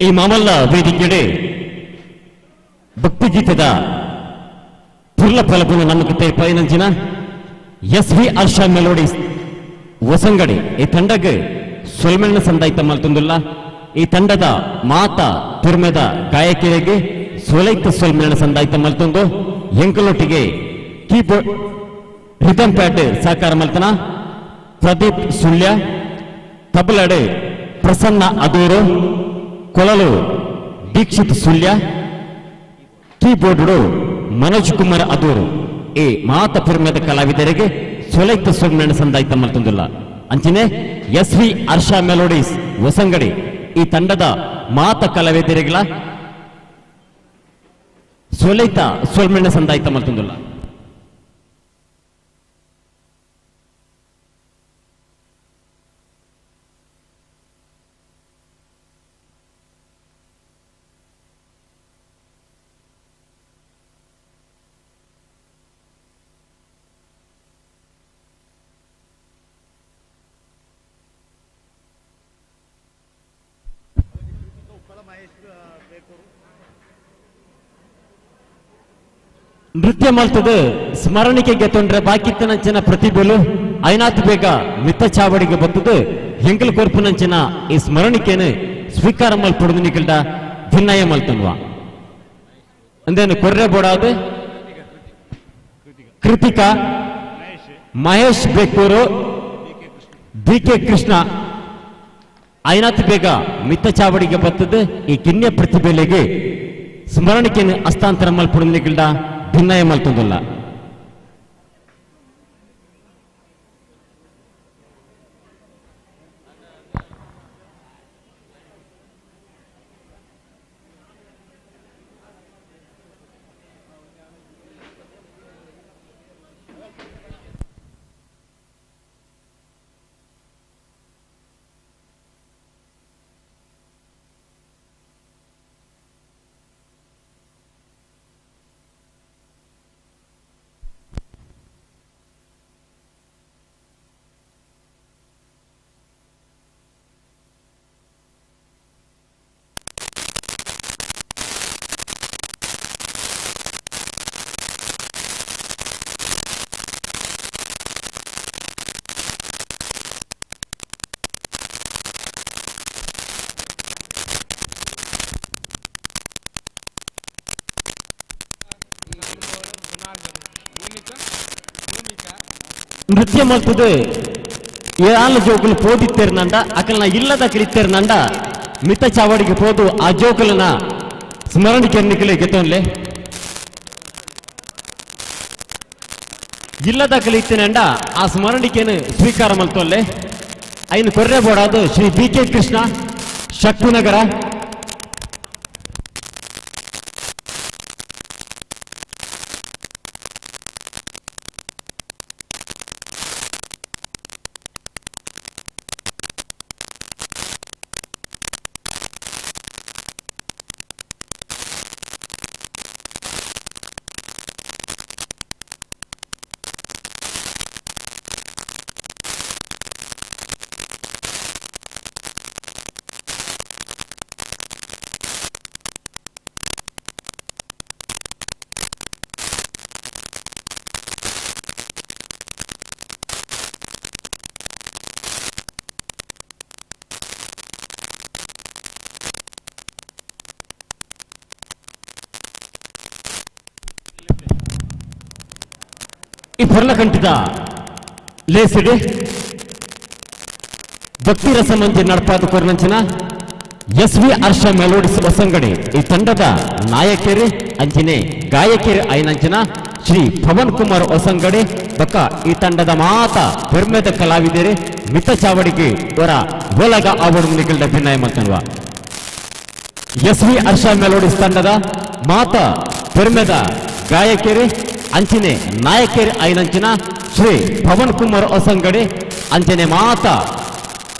ಈ ಮಾಮಲ್ಲ ವೇದಿಕೆಡೆ ಭಕ್ತಿಗೀತದ ಪುರ್ಲ ಫಲಪುನ ನಮಗೆ ತೇರ್ಪಾಯಿನಂಚಿನ ಎಸ್ ವಿ ಹರ್ಷ ಮೆಲೋಡಿಸ್ ಹೊಸಂಗಡಿ ಈ ತಂಡಗೆ ಸೊಲ್ಮೆಣ್ಣ ಸಂದಾಯ್ತ ಮಲ್ತುಂದುಲ್ಲ. ಈ ತಂಡದ ಮಾತಾ ತಿರ್ಮೆದ ಗಾಯಕಿಯರಿಗೆ ಸೊಲೈತ ಸೊಲ್ಮೆಣ್ಣ ಸಂದಾಯ್ತ ಮಲ್ತುಂದು ಎಂಕಲೊಟ್ಟಿಗೆ ಕೀಬೋರ್ಡ್ ರಿದಮ್ ಪ್ಯಾಡ್ ಸಹಕಾರ ಮಲ್ತನ ಪ್ರದೀಪ್ ಸುಳ್ಯ, ತಬಲಡೆ ಪ್ರಸನ್ನ ಅದೂರು, ಕೊಳಲು ದೀಕ್ಷಿತ್ ಸುಳ್ಯ, ಕೀಬೋರ್ಡ್ ಮನೋಜ್ ಕುಮಾರ್ ಅದೂರು ಈ ಮಾತ ಫಿರ್ಮದ ಕಲಾವಿದರಿಗೆ ಸೊಲೈತ ಸೊಲ್ಮೆಣ್ಣ ಸಂದಾಯ್ತ ಮಲ್ತುಂದುಲ್ಲ. ಅಂಚಿನೆ ಎಸ್ ವಿ ಹರ್ಷ ಮೆಲೋಡಿಸ್ ಹೊಸಂಗಡಿ ಈ ತಂಡದ ಮಾತ ಕಲಾವಿದರಿಗಳ ಸೊಲೈತ ಸೊಲ್ಮೆಣ್ಣ ಸಂದಾಯ್ತ ಮಲ್ತುಂದುಲ್ಲ. ನೃತ್ಯ ಮಲ್ತದು ಸ್ಮರಣಿಕೆಗೆ ತೊಂದ್ರೆ ಬಾಕಿತ್ತನಂಚಿನ ಪ್ರತಿಭೆಲು ಐನಾತ್ ಬೇಗ ಮಿತ್ತ ಚಾವಡಿಗೆ ಬರ್ತದೆ ಎಂಕಲ್ ಕೊರ್ಪುನಂಚಿನ ಈ ಸ್ಮರಣಿಕೆಯನ್ನು ಸ್ವೀಕಾರ ಮಲ್ಪೊಡುದು ನಿಕಲ್ಡ ಭಿನ್ನಯ ಮಲ್ತನ್ವಾ ಅಂದೇನು ಕೊರ್ರೆ ಬೋಡಾದ ಕೃತಿಕಾ, ಮಹೇಶ್ ಬೇಕೂರು, ಬಿ ಕೆ ಕೃಷ್ಣ ಐನಾತ್ ಬೇಗ ಮಿತ್ತ ಚಾವಡಿಗೆ ಬರ್ತದೆ ಈ ಕಿನ್ಯ ಪ್ರತಿಭೆಲೆಗೆ ಸ್ಮರಣಿಕೆಯನ್ನು ಹಸ್ತಾಂತರ ಮಲ್ಪೊಡುದು ನಿಕಲ್ಡ ಭಿನ್ನಯ ಮಲ್ತುಂದುಲ್ಲ. ನೃತ್ಯ ಮಲ್ತದು ಏಳ್ ಜೋಕುಲು ಪೋದಿತ್ತೆರ್ನಂಡ ಅಕಲ್ನ ಇಲ್ಲದ ಕಲಿತ್ತೆರ್ನಂಡ ಮಿತ್ತ ಚಾವಡಿಗೆ ಪೋದು ಆ ಜೋಕುಲನ ಸ್ಮರಣಿಕೆ ನಿಕಲೆ ಗೆತ್ತೊನ್ಲೆ ಇಲ್ಲದ ಕಲಿತ್ತೇನಂಡ ಆ ಸ್ಮರಣಿಕೆಯನ್ನು ಸ್ವೀಕಾರ ಮಲ್ತೊಲ್ಲೆ. ಐನು ಕೊರ್ರೆ ಬೋಡಾದು ಶ್ರೀ ಬಿ ಕೆ ಕೃಷ್ಣ ಶಕ್ತಿನಗರ. ಈ ಪೊರ್ಲಕಂಠದ ಲೇಸಿಡಿ ಭಕ್ತಿ ರಸಮಂಜಿ ನಡಪಾದ ಕೊರ್ನಂಚಿನ ಎಸ್ ವಿ ಹರ್ಷ ಮೆಲೋಡಿಸ್ ಹೊಸಂಗಡಿ ಈ ತಂಡದ ನಾಯಕರು ಅಂಚಿನೆ ಗಾಯಕರು ಐನಂಚಿನ ಶ್ರೀ ಪವನ್ ಕುಮಾರ್ ಹೊಸಂಗಡಿ ಬಕ್ಕ ಈ ತಂಡದ ಮಾತ ಪೆರ್ಮೆದ ಕಲಾವಿದರು ಮಿತ ಚಾವಡಿಗೆ ಅವರ ಒಲಗ ಆವಡು ನಿಗಲ್ದ ಅಭಿನಯ ಮಾಡ್ತನ್ವ. ಎಸ್ ವಿ ಹರ್ಷ ಮೆಲೋಡಿಸ್ ತಂಡದ ಮಾತ ಪೆರ್ಮೆದ ಗಾಯಕರು ಅಂಚಿನೆ ನಾಯಕರು ಐನಂಚಿನ ಶ್ರೀ ಪವನ್ ಕುಮಾರ್ ಹೊಸಂಗಡಿ ಅಂಚನೆ ಮಾತ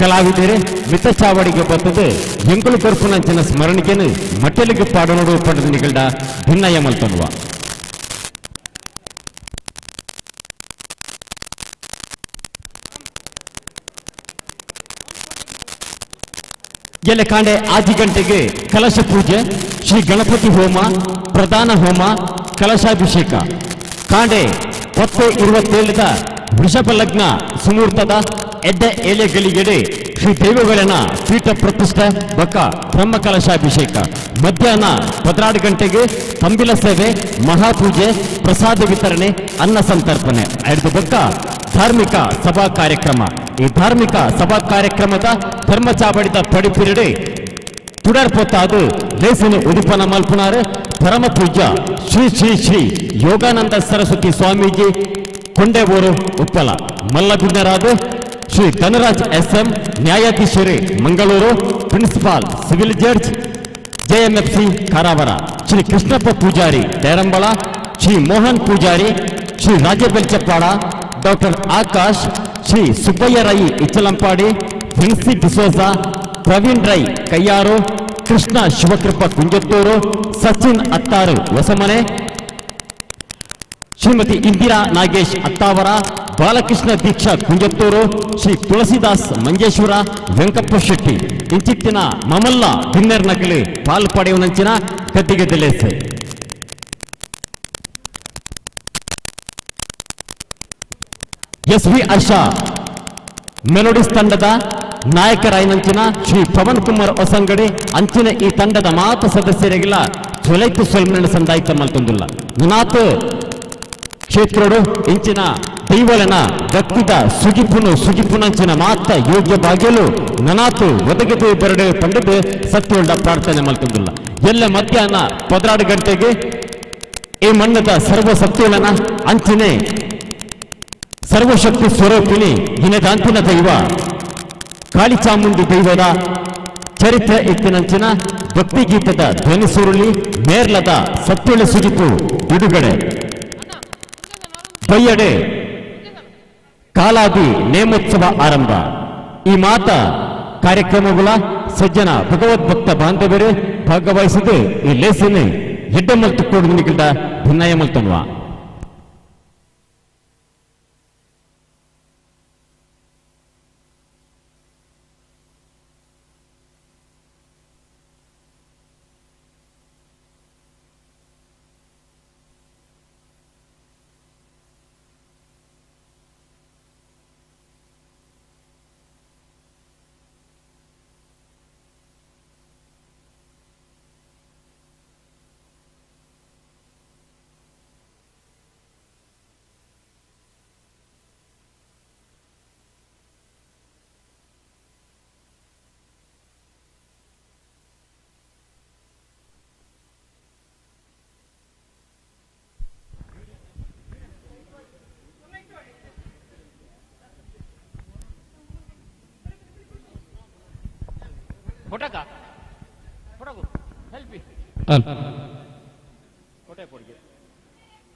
ಕಲಾವಿದರು ಮಿತ ಚಾವಡಿಗೆ ಬರ್ತದೆ ಎಂಕುಲು ಕೊರ್ಪುನಂಚಿನ ಸ್ಮರಣಿಕೆನು ಮಟ್ಟೆಲಿಗೆ ಪಾಡನೋಡು ಪಡೆದ ನಿಗಲ್ದ ಭಿನ್ನಯ ಮಲ್ತನ್ವ. ಎಲೆ ಕಾಂಡೆ 5 ಗಂಟೆಗೆ ಕಲಶ ಪೂಜೆ, ಶ್ರೀ ಗಣಪತಿ ಹೋಮ, ಪ್ರಧಾನ ಹೋಮ, ಕಲಶಾಭಿಷೇಕ. ಕಾಂಡೆ 10:27 ವೃಷಭ ಲಗ್ನ ಸುಮೂರ್ತದ ಎಡ್ಡೆ ಏಲೆಗಳಿಗೆಡೆ ಶ್ರೀ ದೈವಗಳನ್ನ ಪೀಠ ಪ್ರತಿಷ್ಠೆ ಬಕ್ಕ ಬ್ರಹ್ಮ ಕಲಶಾಭಿಷೇಕ. ಮಧ್ಯಾಹ್ನ 12 ಗಂಟೆಗೆ ತಂಬಿಲ ಸೇವೆ, ಮಹಾಪೂಜೆ, ಪ್ರಸಾದ ವಿತರಣೆ, ಅನ್ನ ಸಂತರ್ಪಣೆ. ಐದು ಬಕ್ಕ ಧಾರ್ಮಿಕ ಸಭಾ ಕಾರ್ಯಕ್ರಮ. ಈ ಧಾರ್ಮಿಕ ಸಭಾ ಕಾರ್ಯಕ್ರಮದ ಧರ್ಮ ಚಾವಡಿದ ಪಡಿಪಿರಡೆ ತುಡರ್ಪೊತ್ತಾದು ಲೇಸಿನ ಉದಿಪನ ಮಲ್ಪುನಾರು ಪರಮ ಪೂಜ್ಯ ಶ್ರೀ ಶ್ರೀ ಶ್ರೀ ಯೋಗಾನಂದ ಸರಸ್ವತಿ ಸ್ವಾಮೀಜಿ ಕೊಂಡೇಬೂರು ಉಪ್ಪಲ. ಮಲ್ಲಗುಂಡರಾದ ಶ್ರೀ ಧನರಾಜ್ ಎಸ್ ಎಂ ನ್ಯಾಯಾಧೀಶರೇ Mangaluru, principal civil judge JMFC Karwar, Shri Krishnappa Poojary Dairambala, Shri Mohan Poojary, Shri Rajabelchapada, doctor Akash, Shri Subbaiah Rai Ichalampadi, Vincy D'Souza, Praveen Rai Kaiyaru, Krishna Shivakrupa Kunjathur, Sachin Attaru Hosamane, Shrimati Indira Nagesh Attavara, Balakrishna Deeksha Kunjathur, Shri Tulasidas Manjeshwar, Venkappa Shetty ಇಂಚಿತ್ತಿನ ಮಮಲ್ಲ ಬಿನ್ನೆರ್ ನಕಲಿ ಪಾಲು ಪಡೆಯುವನಂಚಿನ ಗದ್ದಿಗೆ ದಿಲೇಸೆ. S V ಹರ್ಷ melodies ತಂಡದ ನಾಯಕರಾಯನಂಚಿನ ಶ್ರೀ ಪವನ್ ಕುಮಾರ್ ಹೊಸಂಗಡಿ ಅಂಚಿನ ಈ ತಂಡದ ಮಾತ ಸದಸ್ಯರಿಗೆಲ್ಲ ಚೊಲೈತು ಸೊಲ್ಮನ ಸಂದಾಯಿತ ಮಲ್ತೊಂದುಲ್ಲ. ನನಾತ್ ಕ್ಷೇತ್ರಡು ಇಂಚಿನ ದೈವಲನ ಭಕ್ತಿದ ಸುಗಿಪುನು ಸುಗಿಪುನಂಚಿನ ಮಾತ ಯೋಗ್ಯ ಭಾಗ್ಯಲು ನನಾತು ಒದಗಿದು ಬರಡೆ ಪಂಡದು ಸತ್ಯೊಳ್ಳ ಪ್ರಾರ್ಥನೆ ಮಲ್ತೊಂದುಲ್ಲ. ಎಲ್ಲ ಮಧ್ಯಾಹ್ನ 12 ಗಂಟೆಗೆ ಈ ಮಣ್ಣದ ಸರ್ವ ಸತ್ಯೋಳನ ಅಂಚಿನೆ ಸರ್ವಶಕ್ತಿ ಸ್ವರೂಪಿಣಿ ಹಿನದಾಂತಿನ ದೈವ ಕಾಳಿಚಾಮುಂಡಿ ದೈವದ ಚರಿತ್ರೆ ಇತ್ತಿನಂಚಿನ ಭಕ್ತಿಗೀತದ ಧ್ವನಿ ಸುರುಳಿ ಮೇರ್ಲದ ಸತ್ಯೊಳ ಸುಗಿಪು ಬಿಡುಗಡೆ. ಬಯ್ಯಡೆ ಕಾಲಾದಿ ನೇಮೋತ್ಸವ ಆರಂಭ. ಈ ಮಾತ ಕಾರ್ಯಕ್ರಮಗಳ ಸಜ್ಜನ ಭಗವದ್ಭಕ್ತ ಬಾಂಧವರು ಭಾಗವಹಿಸಿದ್ದು ಈ ಲೇಸಿನ ಎಡ್ಡಮಲ್ತು ಕೂಡಿದ ಭಿನ್ನಯ ಮಲ್ತನ್ವ.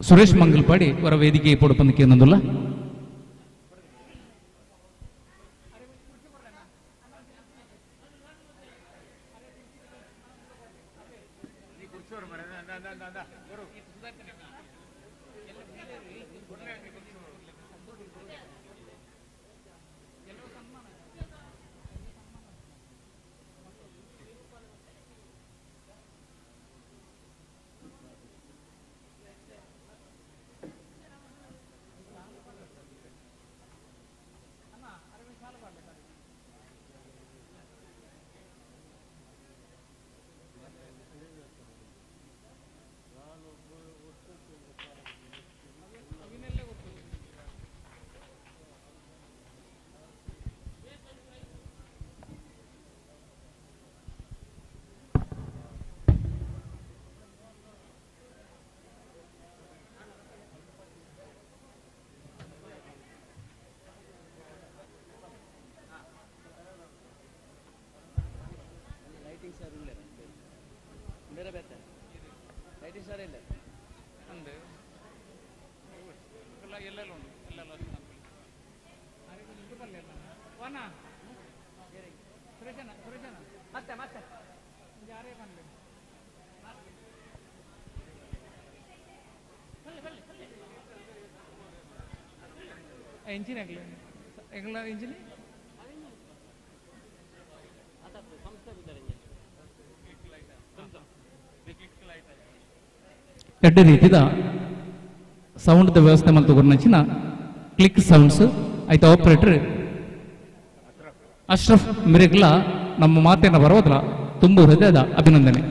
ಸುರೇಶ್ ಮಂಗಲ್ಪಾಡಿ ಅವರ ವೇದಿಕೆ ಪೊಡಪಂದಕ್ಕೆ ನಂದುಲ್ಲ. ಇಂಜಿನ್ ಆಗಲಿ ಎಂಗ್ಲ ಇಂಜಿನ್ ಎಡ್ಡೆ ರೀತಿದ ಸೌಂಡ್ ವ್ಯವಸ್ಥೆ ಮಲ್ತು ಗುರ್ನಂಚಿನ ಕ್ಲಿಕ್ ಸೌಂಡ್ಸ್ ಐತ ಆಪರೇಟರ್ ಅಶ್ರಫ್ ಮಿರಿಗ್ಲ ನಮ್ಮ ಮಾತೇನ ಬರೋದ್ರ ತುಂಬು ಹೃದಯದ ಅಭಿನಂದನೆ.